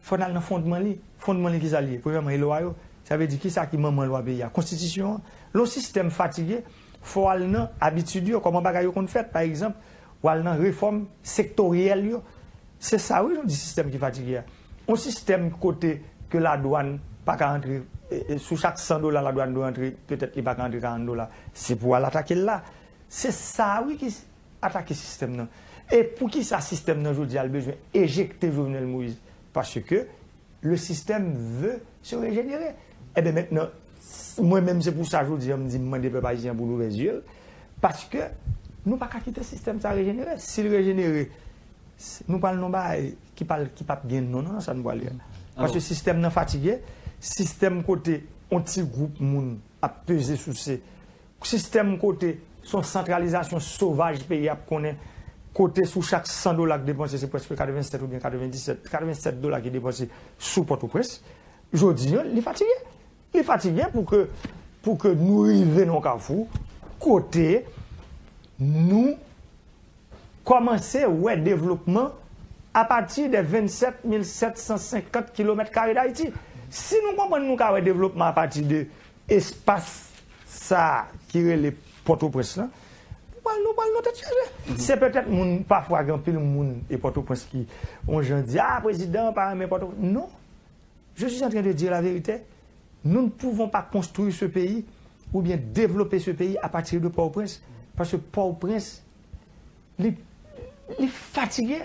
fò n al nan fondman li. Fondman li, kisa l ye? Premyèman, e lwa yo. Sa vle di, kisa ki manman lwa peyi a? Konstitisyon an. Lè yon sistèm fatige, fò w al nan abitid yo, kòman bagay yo konn fèt. Pa egzanp, w al nan refòm sektoryèl yo. Se sa, wi, nou di sistèm ki fatige a. Yon sistèm kote ke ladwàn pa ka antre, e, e, sou chak san dola, ladwàn dwe antre, petèt li pa ka antre karant dola. Se pou w al atake l la. Se sa, wi, ki atake sistèm nan. E poukisa sistèm nan, jodi a, l bezwen ejekte Jovenel Moïse? Paske le système veut se régénérer. Enben, mentnan, mwen menm, se pou sa, jodi a, m di, m mande pèp ayisyen an pou l ouvè zye l. Paske nou pa ka kite sistèm sa rejenere. Si l rejenere, s-, nou pral nan bagay ki pa, ki p ap gen non, non, nan sa nou prale a. Paske sistèm nan fatige, sistèm kote yon ti gwoup moun ap peze souse, sistèm kote se yon santralizasyon sovaj peyi a ap konnen, kote sou chak san dola k depanse, se prèske katrevennsèt oubyen katrevendisèt, katrevensèt dola ki depanse sou Pòtoprens. Jodi a, li fatige. Li fatige pou ke, pou ke nou rive nan yon kafou kote nou kòmanse wè devlopman apati de vennsèt mil sèt san senkant kilomèt kare d Ayiti. Si nou konprann nou ka wè devlopman apati de espas sa a ki rele Pòtoprens lan, nou pral, nou pral nan tèt chaje. Se petèt moun, pafwa gen anpil moun e Pòtoprens ki, yon jan di, ah, prezidan an pa renmen Pòtoprens. Non. Je suis en train de dire la vérité. Nous ne pouvons pas construire ce pays ou bien développer ce pays à partir de Port-au-Prince. Paske Pòtoprens, li, li fatige.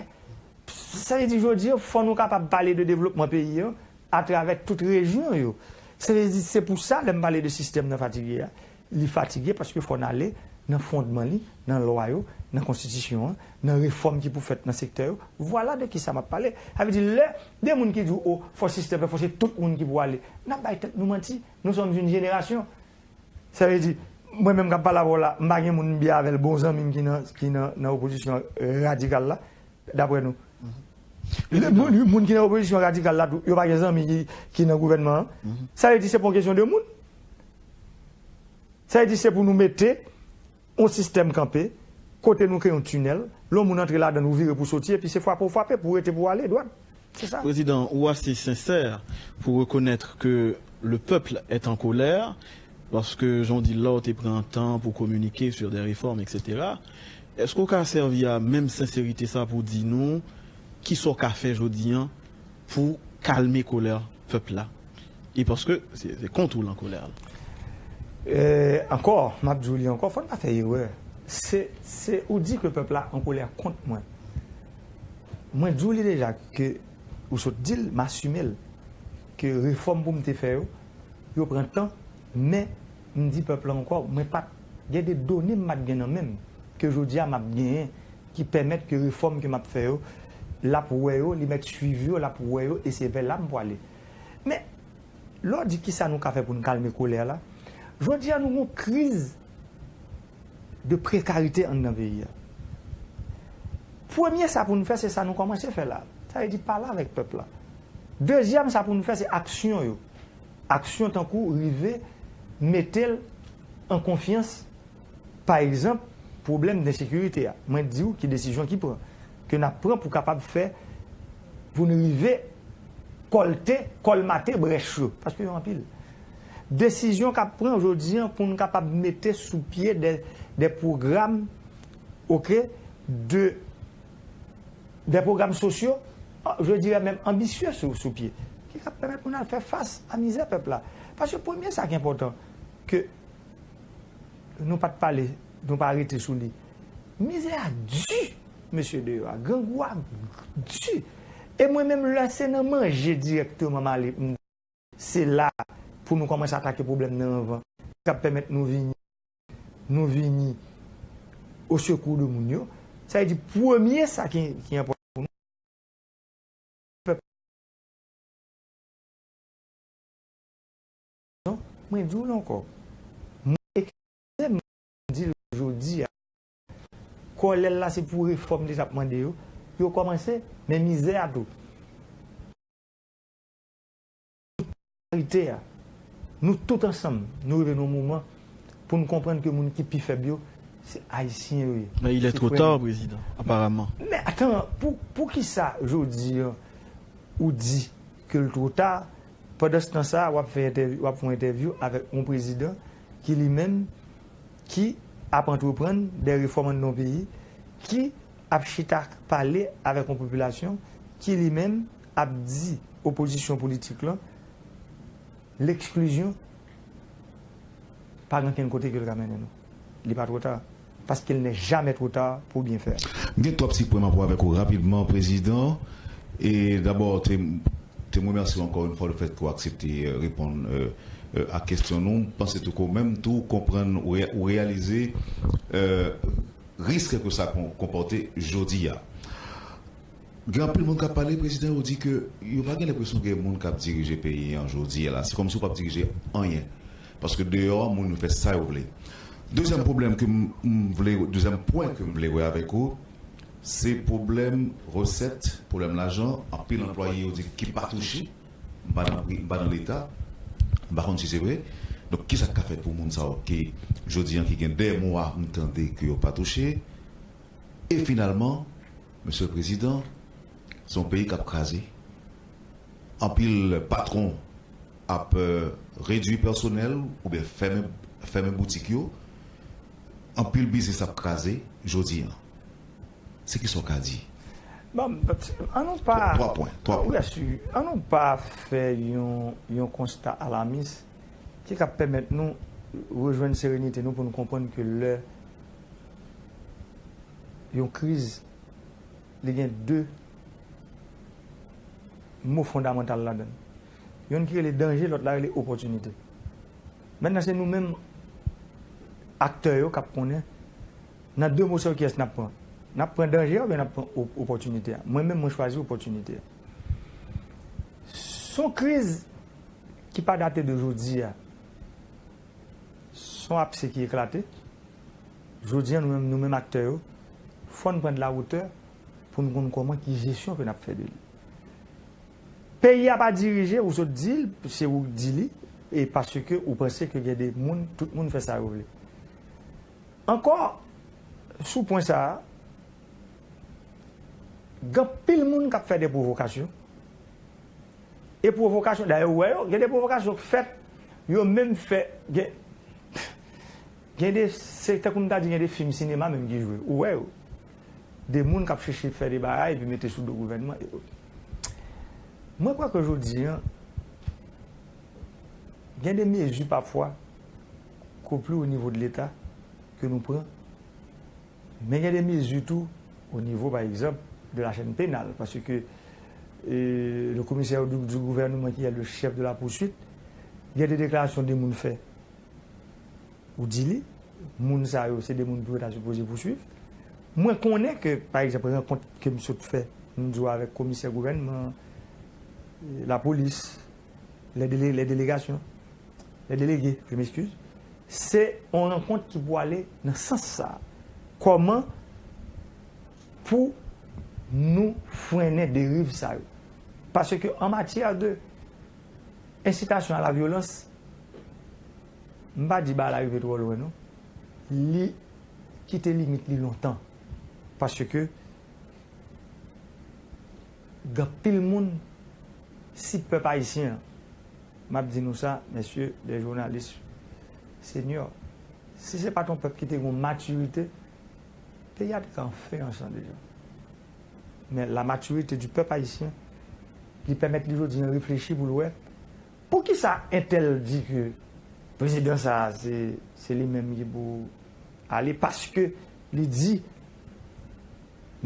Sa vle di, jodi a, fò nou kapab pale de devlopman peyi an atravè tout rejyon yo. Sa vle di, se pou sa, lè m pale de sistèm nan fatige a, li fatige paske fò n ale nan fondman li, nan lwa yo, nan konstitisyon an, nan refòm ki pou fèt nan sektè yo. Vwala de kisa m ap pale. Sa vle di, lè de moun ki di w, o, fò sistèm, fò se tout moun ki pou ale, n ap bay tèt nou manti. Nous sommes une génération. Sa vle di, Mwen menm k ap pale avè w la, m pa gen moun m byen avè l, bon zanmi m ki nan, ki nan, nan opozisyon radikal la, daprè nou. Moun, moun ki nan opozisyon radikal la tou, yo pa gen zanmi ki, ki nan gouvènman an. Sa vle di se pa yon kesyon de moun. Sa vle di se pou nou mete yon sistèm kanpe, kote nou kreye yon tinèl, lè yon moun antre ladan l, ou vire pou soti, epi se frape w frape, pou w rete pou w ale dwat. Se sa. Président, ou assez sincère pour reconnaître que le peuple est en colère, parce que, jan w di l la, w te pran tan pou kominike sur des réformes, et cetera. Èske w ka sèvi a menm senserite sa pou di nou kisa w ka fè jodi a pou kalme kolè pèp la? E paske se, se kont ou l an kolè la. Eh, ankò, m ap di w li ankò, fò n pa fè erè. Se, se ou di ke pèp la an kolè kont mwen. Mwen di w li deja ke ou sot di l, m asime l. Ke refòm pou m te fè yo, yo pran tan, men m di pèp la ankò, mwen pa t gen de done m pa t gen nan men m, ke jodi a m ap genyen, ki pèmèt ke refòm ke m ap fè yo, l ap wè yo, li mèt swiv yo, l ap wè yo, e se vè la m pwale. Men, lè w di kisa nou ka fè pou n kalme kolè la, jodi a nou gon kriz de prekarite anndan peyi a. Premye sa pou n fè, se sa nou kòmanse fè la. Sa vle di pale avèk pèp la. Dezyèm sa pou n fè, se aksyon yo. Aksyon tankou rive mete l an konfyans, pa egzanp, pwoblèm de ensekirite a. Mwen di w ki desizyon ki pran, ke n ap pran pou kapab fè, pou n rive kòlte, kòlmate brèch yo, paske yo anpil. Desizyon k ap pran jodi a pou n kapab mete sou pye de, de pwogram, oke, de, de pwogram sosyo, je dirais menm anbisye sou, sou pye, ki ka pèmèt pou n al fè fas a mizè pèp la. Paske premye sa ki enpòtan, ke nou pa t pale, nou pa rete sou li. Mizè a di, mesye deyò a, grangou a di. E mwen menm, lè se nan manje dirèkteman m ale, m, se la pou nou kòmanse atake pwoblèm nan anvan, k ap pèmèt nou vini, nou vini o sekou de moun yo. Sa vle di, premye sa ki, ki enpòtan pou nou, pèp. Non, mwen di w l ankò. Mwen eskize m di l jodi a. Kòlè l la se pou refòm li t ap mande yo. Yo kòmanse, men mizè a tou. Solidarite a. Nou tout ansanm, nou rive nan yon moman pou n konprann ke moun ki pi fèb yo, se Ayisyen yo ye. Men il est trop tard, président, apparemment. Men atan, pou, poukisa jodi a ou di ke l twò ta, pandanstan sa a w ap fè entèvyou, w ap fè yon entèvyou avèk yon prezidan ki li menm ki ap antreprann de refòm anndan yon peyi, ki ap chita pale avèk yon popilasyon ki li menm ap di opozisyon politik lan, leksklizyon pa gen okenn kote ke l ka mennen nou. Li pa twò ta, paske il n'est jamais trop tard pour bien faire. M gen twa ti pwen m ap wè avèk ou rapidman, Prezidan. E dabò, te, te m remèsye w ankò yon fwa le fèt ke w aksepte, euh, reponn, euh, euh, a kesyon nou. M panse tou ke w menm tou konprann, ou re-, ou reyalize, euh, risk ke sa kon-, konpòte jodi a. Gen anpil moun k ap pale, Prezidan, yo di ke yo pa gen lenpresyon gen moun k ap dirije peyi an jodi a la. Se kòmsi w p ap dirije anyen. Paske deyò a, moun yo fè sa yo vle. Dezyèm pwoblèm ke m, m vle, dezyèm pwen ke m vle wè avèk ou, se pwoblèm resèt, pwoblèm lajan, anpil anplwaye yo di ki pa touche. M pa nan pri-, m pa nan Leta, m pa konn si se vre. Donk, kisa k ka fèt pou moun sa yo ki, jodi an, ki gen de mwa m tande ke yo pa touche? E finalman, Mesye le Prezidan, se yon peyi k ap kraze. Anpil patwon ap, euh, redui pèsonèl oubyen fèmen, fèmen boutik yo. Anpil biznis ap kraze jodi an. Se kisa w ka di? Bon, an nou pa, twa, twa pwen, twa pwen. Byen si, an nou pa fè yon, yon konsta alamis ki ka pèmèt nou rejwenn serenite nou pou nou konprann ke lè yon kriz, li gen de mo fondamantal ladan l. Youn ki rele danje, lòt la rele opòtinite. Mentnan, se nou menm aktè yo k ap konnen nan de mo sa yo kiyès n ap pran. N ap pran danje a oubyen n ap pran op-, opòtinite a? Mwen menm, mwen chwazi opòtinite a. Se yon kriz ki pa date de jodi a. Se yon abse ki eklate. Jodi a, nou menm, nou menm aktè yo, fò n pran de la wotè pou n konn kòman ki jesyon ke n ap fè de li. Peyi a pa dirije, ou sot di l, se ou k di li, e paske ou panse ke gen de moun, tout moun fè sa yo vle. Ankò, sou pwen sa a, gen anpil moun k ap fè de pwovokasyon. E pwovokasyon, dayè, ou wè yo, gen de pwovokasyon k fèt, yo menm fè, gen, gen de, se tankou m ta di, gen de fim sinema menm ki jwe, ou wè yo. De moun k ap chèche fè de bagay epi mete sou do gouvènman. Mwen kwè ke jodi a, gen de mezi pafwa, ke pli o nivo de Leta, ke nou pran, men gen de mezi tou o nivo, pa egzanp, de la chaîne pénale, paske, euh, le commissaire du, du gouvernement qui est le chef de la poursuite, gen de deklarasyon de moun fè. Ou di li, moun sa yo, se de moun pou yo ta sipoze pouswiv. Mwen konnen ke, pa egzanp, rankont ke m sot fè, m di w avèk komisè gouvènman, euh, lapolis, les délé-, les délégations, les délégués, je m'excuse, se yon rankont ki pou ale nan sans sa a. Kòman pou nou frennen deriv sa yo? Paske an matyè de ensitasyon a la vyolans, m pa di bagay la rive twò lwen, non. Li kite limit li lontan. Paske gen anpil moun, si pèp ayisyen an, m ap di nou sa, mesye, les journalistes seniors, si se pa t yon pèp ki te gen matirite, peyi a te ka an fè an san deja. Men la maturité du peuple haïtien, li pèmèt li jodi a reflechi pou l wè poukisa entèl di ke prezidan sa a, se, se li menm ki pou ale, paske li di,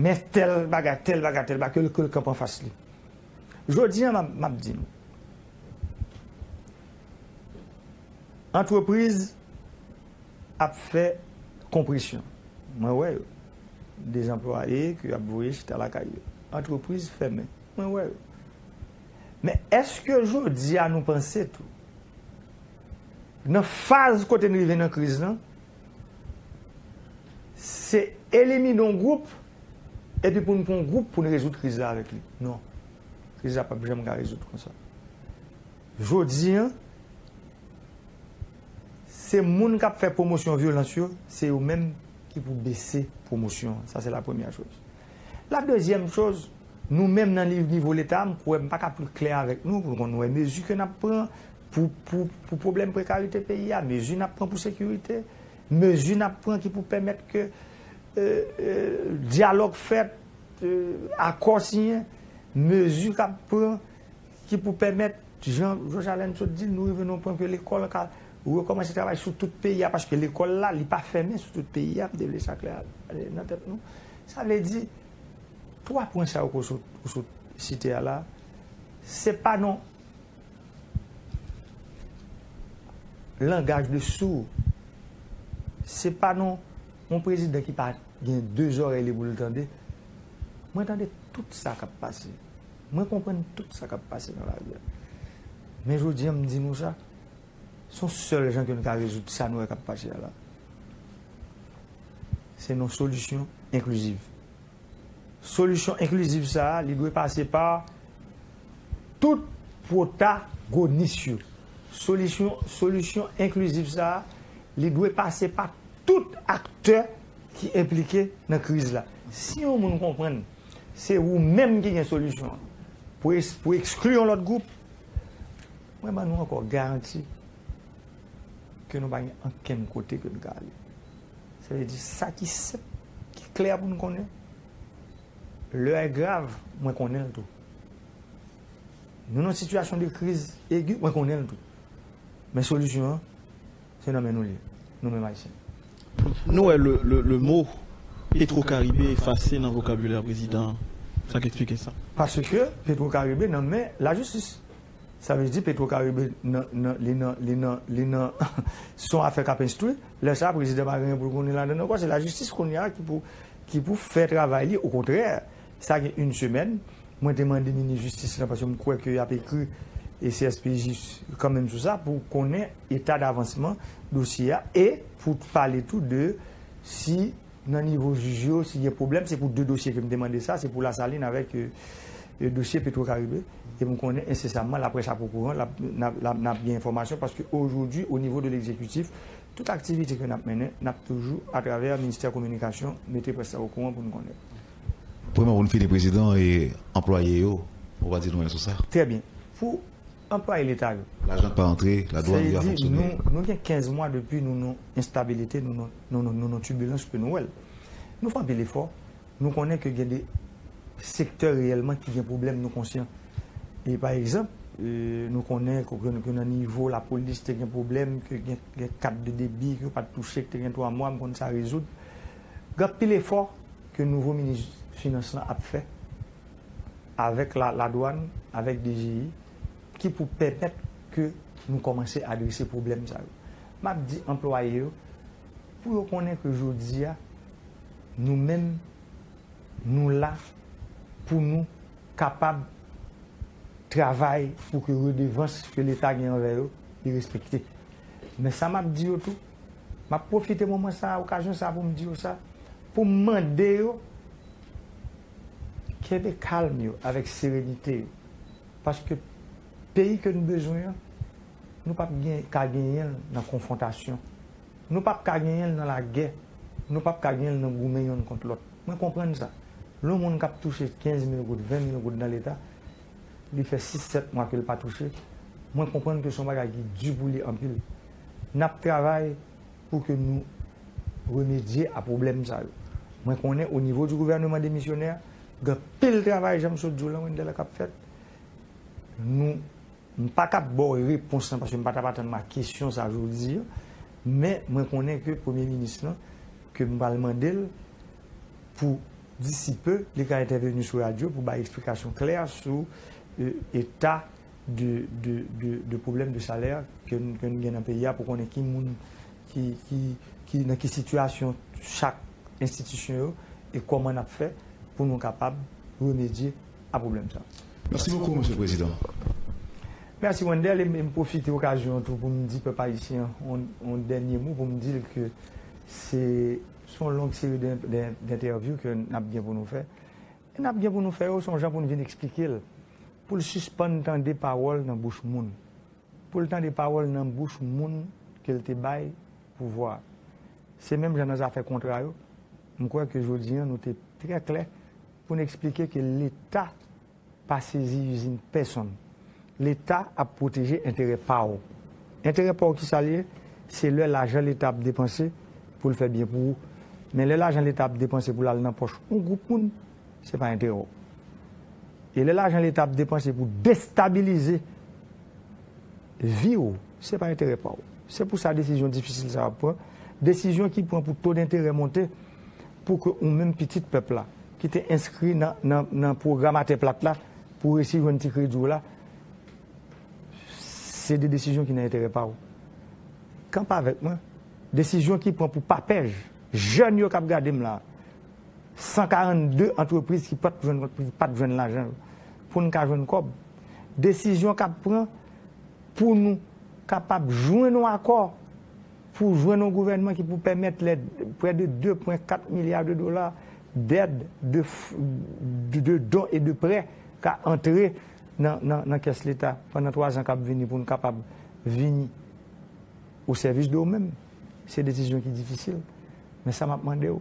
men tèl bagay, tèl bagay, tèl bagay, ke l, ke l kanpe anfas li. Jodi a, m ap, m ap di nou, antrepriz ap fè konpresyon. Mwen wè yo. De anplwaye ke ap voye chita lakay yo. Antrepriz fèmen. Mwen wè yo. Men èske jodi a nou panse tou, nan faz kote n rive nan kriz lan, se elimine yon gwoup, epi pou n pran yon gwoup pou n rezoud kriz la avèk li? Non. Kriz la p ap janm ka rezoud konsa. Jodi a, se moun k ap fè pwomosyon vyolans yo, se yo menm ki pou bese pwomosyon an. Sa, se la premyè choz. La dezyèm choz, nou menm nan niv-, nivo Leta, m kwè m pa ka pli klè avèk nou, pou nou konn wè mezi ke n ap pran pou, pou, pou pwoblèm prekarite peyi a, mezi n ap pran pou sekirite, mezi n ap pran ki pou pèmèt ke, euh, euh, dyalòg fèt, euh, akò siyen, mezi k ap pran ki pou pèmèt, jan Georges Alain sot di l, nou rive nan yon pwen ke lekòl ka rekòmanse travay sou tout peyi a, paske lekòl la, li pa fèmen sou tout peyi a, m te vle sa klè nan tèt nou. Sa vle di, twa pwen sa yo ke w sot, ou sot site a la, se pa nan langaj de sourd, se pa nan yon prezidan ki pa gen de zòrèy li pou l tande. Mwen tande tout sa k ap pase. Mwen konprann tout sa k ap pase nan lari a. Men jodi a, m di nou sa, se yon sèl jan ke n ka rezoud sa nou wè k ap pase a la. Se nan solisyon enkliziv. Solisyon enkliziv sa a, li dwe pase pa tout pwotagonis yo. Solisyon, solisyon enkliziv sa a, li dwe pase pa tout aktè ki enplike nan kriz la. Si yon moun konprann se ou menm ki gen solisyon an pou es-, pou ekskli yon lòt gwoup, mwen ban nou ankò garanti ke nou pa gen ankenn kote ke nou ka ale. Sa vle di sa ki senp, ki klè pou nou konnen, lè a grav, mwen konnen l tou. Nou nan sitiyasyon de kriz egi, mwen konnen l tou. Men solisyon an, se nan men nou li ye, nou menm Ayisyen. Nou wè le, le, le mo Petro Caribe efase nan vokabilè prezidan an. Sa k eksplike sa? Paske Petro Caribe nan men lajistis. Sa vle di Petro Caribe nan, nan, li nan, li nan, li nan, se yon afè k ap enstwi. Lè sa a, prezidan pa gen anyen pou l konnen ladan l ankò. Se lajistis kounye a ki pou, ki pou fè travay li. Okontrè, sa gen yon semèn, mwen te mande minis jistis lan, paske m kwè ke y ap ekri e C S P J kanmenm sou sa pou konnen eta davansman dosye a e pou pale tou de si nan nivo jij yo, si gen pwoblèm, se pou de dosye ke m te mande sa, se pou Lasalin avèk e, e dosye Petro Caribe. E m konnen ensesamman laprès ap okouran, l ap, n ap, l ap, n ap gen enfòmasyon paske ojodwi, o nivo de legzekitif, tout aktivite ke n ap mennen, n ap toujou, atravè Ministè Kominikasyon, mete près la okouran pou n konnen. Premye, pou n fini, Prezidan, e anplwaye yo, ou va di nou anyen sou sa? Trè byen. Pou anplwaye Leta yo. Lajan pa antre, ladwann yo pa fonksyone. Nou, nou gen kenz mwa depi nou nan enstabilite, nou nan nou, nou, nou, nou tibilans ke nou wè l. Nou fè anpil efò. Nou konnen ke gen de sektè reyèlman ki gen pwoblèm, nou konsyan. E pa egzanp, e, nou konnen ke, ke, ke nan nivo lapolis te gen pwoblèm, ke gen, gen kat de debi, ke yo pa t touche, ke te gen twa mwa, m konn sa rezoud. Gen anpil efò ke nouvo minis finans lan ap fè avèk la, ladwann, avèk D G I, ki pou pèmèt ke nou kòmanse adrese pwoblèm sa yo. M ap di anplwaye yo, pou yo konnen ke jodi a, nou menm, nou la pou nou kapab travay pou ke redevans ke Leta gen anvè yo, li respekte. Men sa m ap di yo tou, m ap pwofite moman sa, okazyon sa pou m di yo sa, pou m mande yo kenbe kalm yo avèk serenite yo. Paske peyi ke nou bezwen an, nou p ap gen, ka genyen l nan konfwontasyon. Nou p ap ka genyen l nan lagè. Nou p ap ka genyen l nan goumen yonn kont lòt. Mwen konprann sa. Lè yon moun k ap touche kenz mil goud, ven mil goud nan Leta, li fè sis, sèt mwa ke l pa touche, mwen konprann ke se yon bagay ki di pou li anpil. N ap travay pou ke nou remedye a pwoblèm sa yo. Mwen konnen o nivo di gouvèneman demisyonè, gen anpil travay, jan m sot di w lan, Wendell, k ap fèt. Nou M pa kab ba w repons lan paske m pa t ap atann m a kesyon sa jodi a, men mwen konnen ke premye minis lan, ke m pral mande l pou disi pe, li ka entèveni sou radyo pou bay eksplikasyon klè sou e, eta de, de, de, de pwoblèm de salè ke n, ke n gen nan peyi a, pou konnen ki moun ki, ki, ki nan ki sitiyasyon chak enstitisyon yo e kòman n ap fè pou nou kapab remedye a pwoblèm sa. Mèsi bokou, Mesye Prezidan. Mèsi, Wendell, e m pwofite okazyon an tou pou m di pèp ayisyen an yon dènye mo, pou m di l ke se, se yon long seri de, de, d'entèvyou ke n ap gen pou nou fè. E n ap gen pou nou fè yo, se yon jan pou n vin eksplike l, pou l sispann tande pawòl nan bouch moun. Pou l tande pawòl nan bouch moun ke l te bay pouvwa a. Se menm jan nan zafè kontra yo, m kwè ke jodi a nou te trè klè pou n eksplike ke Leta pa sezi izin pèsonn. Leta ap pwoteje enterè pa w. Enterè pa w kisa l ye? Se lè lajan Leta ap depanse pou l fè byen pou ou. Men lè lajan Leta ap depanse pou l al nan pòch yon gwoup moun, se pa enterè w. E lè lajan Leta ap depanse pou destabilize vi w, se pa enterè pa w. Se pou sa desizyon difisil sa yo ap pran. Desizyon ki pran pou to denterè monte, pou ke ou menm pitit pèp la, ki te enskri nan, nan, nan pwogram Atè Plat la, pou resi jwenn ti kredi w la, se de desizyon ki nan enterè pa w. Kanpe avèk mwen. Desizyon ki pran pou PAPEJ, jèn yo k ap gade m la, san karannde antrepriz ki pa t jwenn, ki pa t jwenn lajan yo, pou n ka jwenn kòb. Desizyon k ap pran pou nou kapab jwenn yon akò pou jwenn yon gouvènman ki pou pèmèt lè près de de pwen kat milya de dola dèd, de, de, de don e de prè ka antre nan, nan, nan kès Leta pandan twa zan k ap vini pou n kapab vini o sèvis de ou menm. Se desizyon ki difisil. Men sa m ap mande w,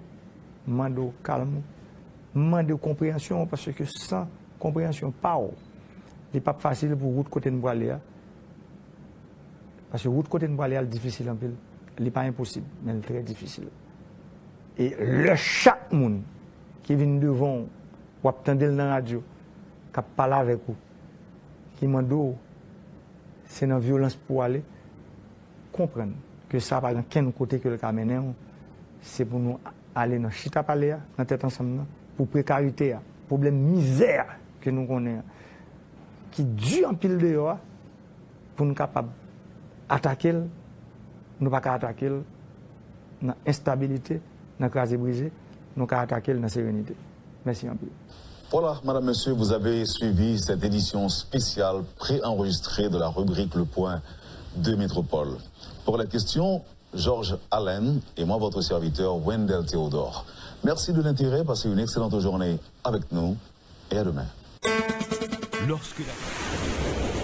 m mande w kalm ou, m mande w konpreyansyon w, paske san konpreyansyon pa w, li p ap fasil pou wout kote n prale a. Paske wout kote n prale a, l difisil anpil. Li pa enposib, men l trè difisil. E lè chak moun ki vin devan w, w ap tande l nan radyo, k ap pale avèk ou, ki mande w, se nan vyolans pou w ale, konprann ke sa pa gen kenn kote ke l ka mennen w. Se pou nou ale nan chita pale a, nan tèt ansanm nan, pou prekarite a, pwoblèm mizè a ke nou konnen an, ki di anpil deyò a, pou n kapab atake l, nou pa ka atake l nan enstabilite, nan kraze brize, nou ka atake l nan serenite. Mèsi anpil. Voilà, madame, monsieur, vous avez suivi cette édition spéciale préenregistrée de la rubrique Le Point de Métropole. Pour les questions, Georges Allen et moi, votre serviteur, Wendell Théodore. Merci de l'intérêt, passez une excellente journée avec nous et à demain. Lorsque la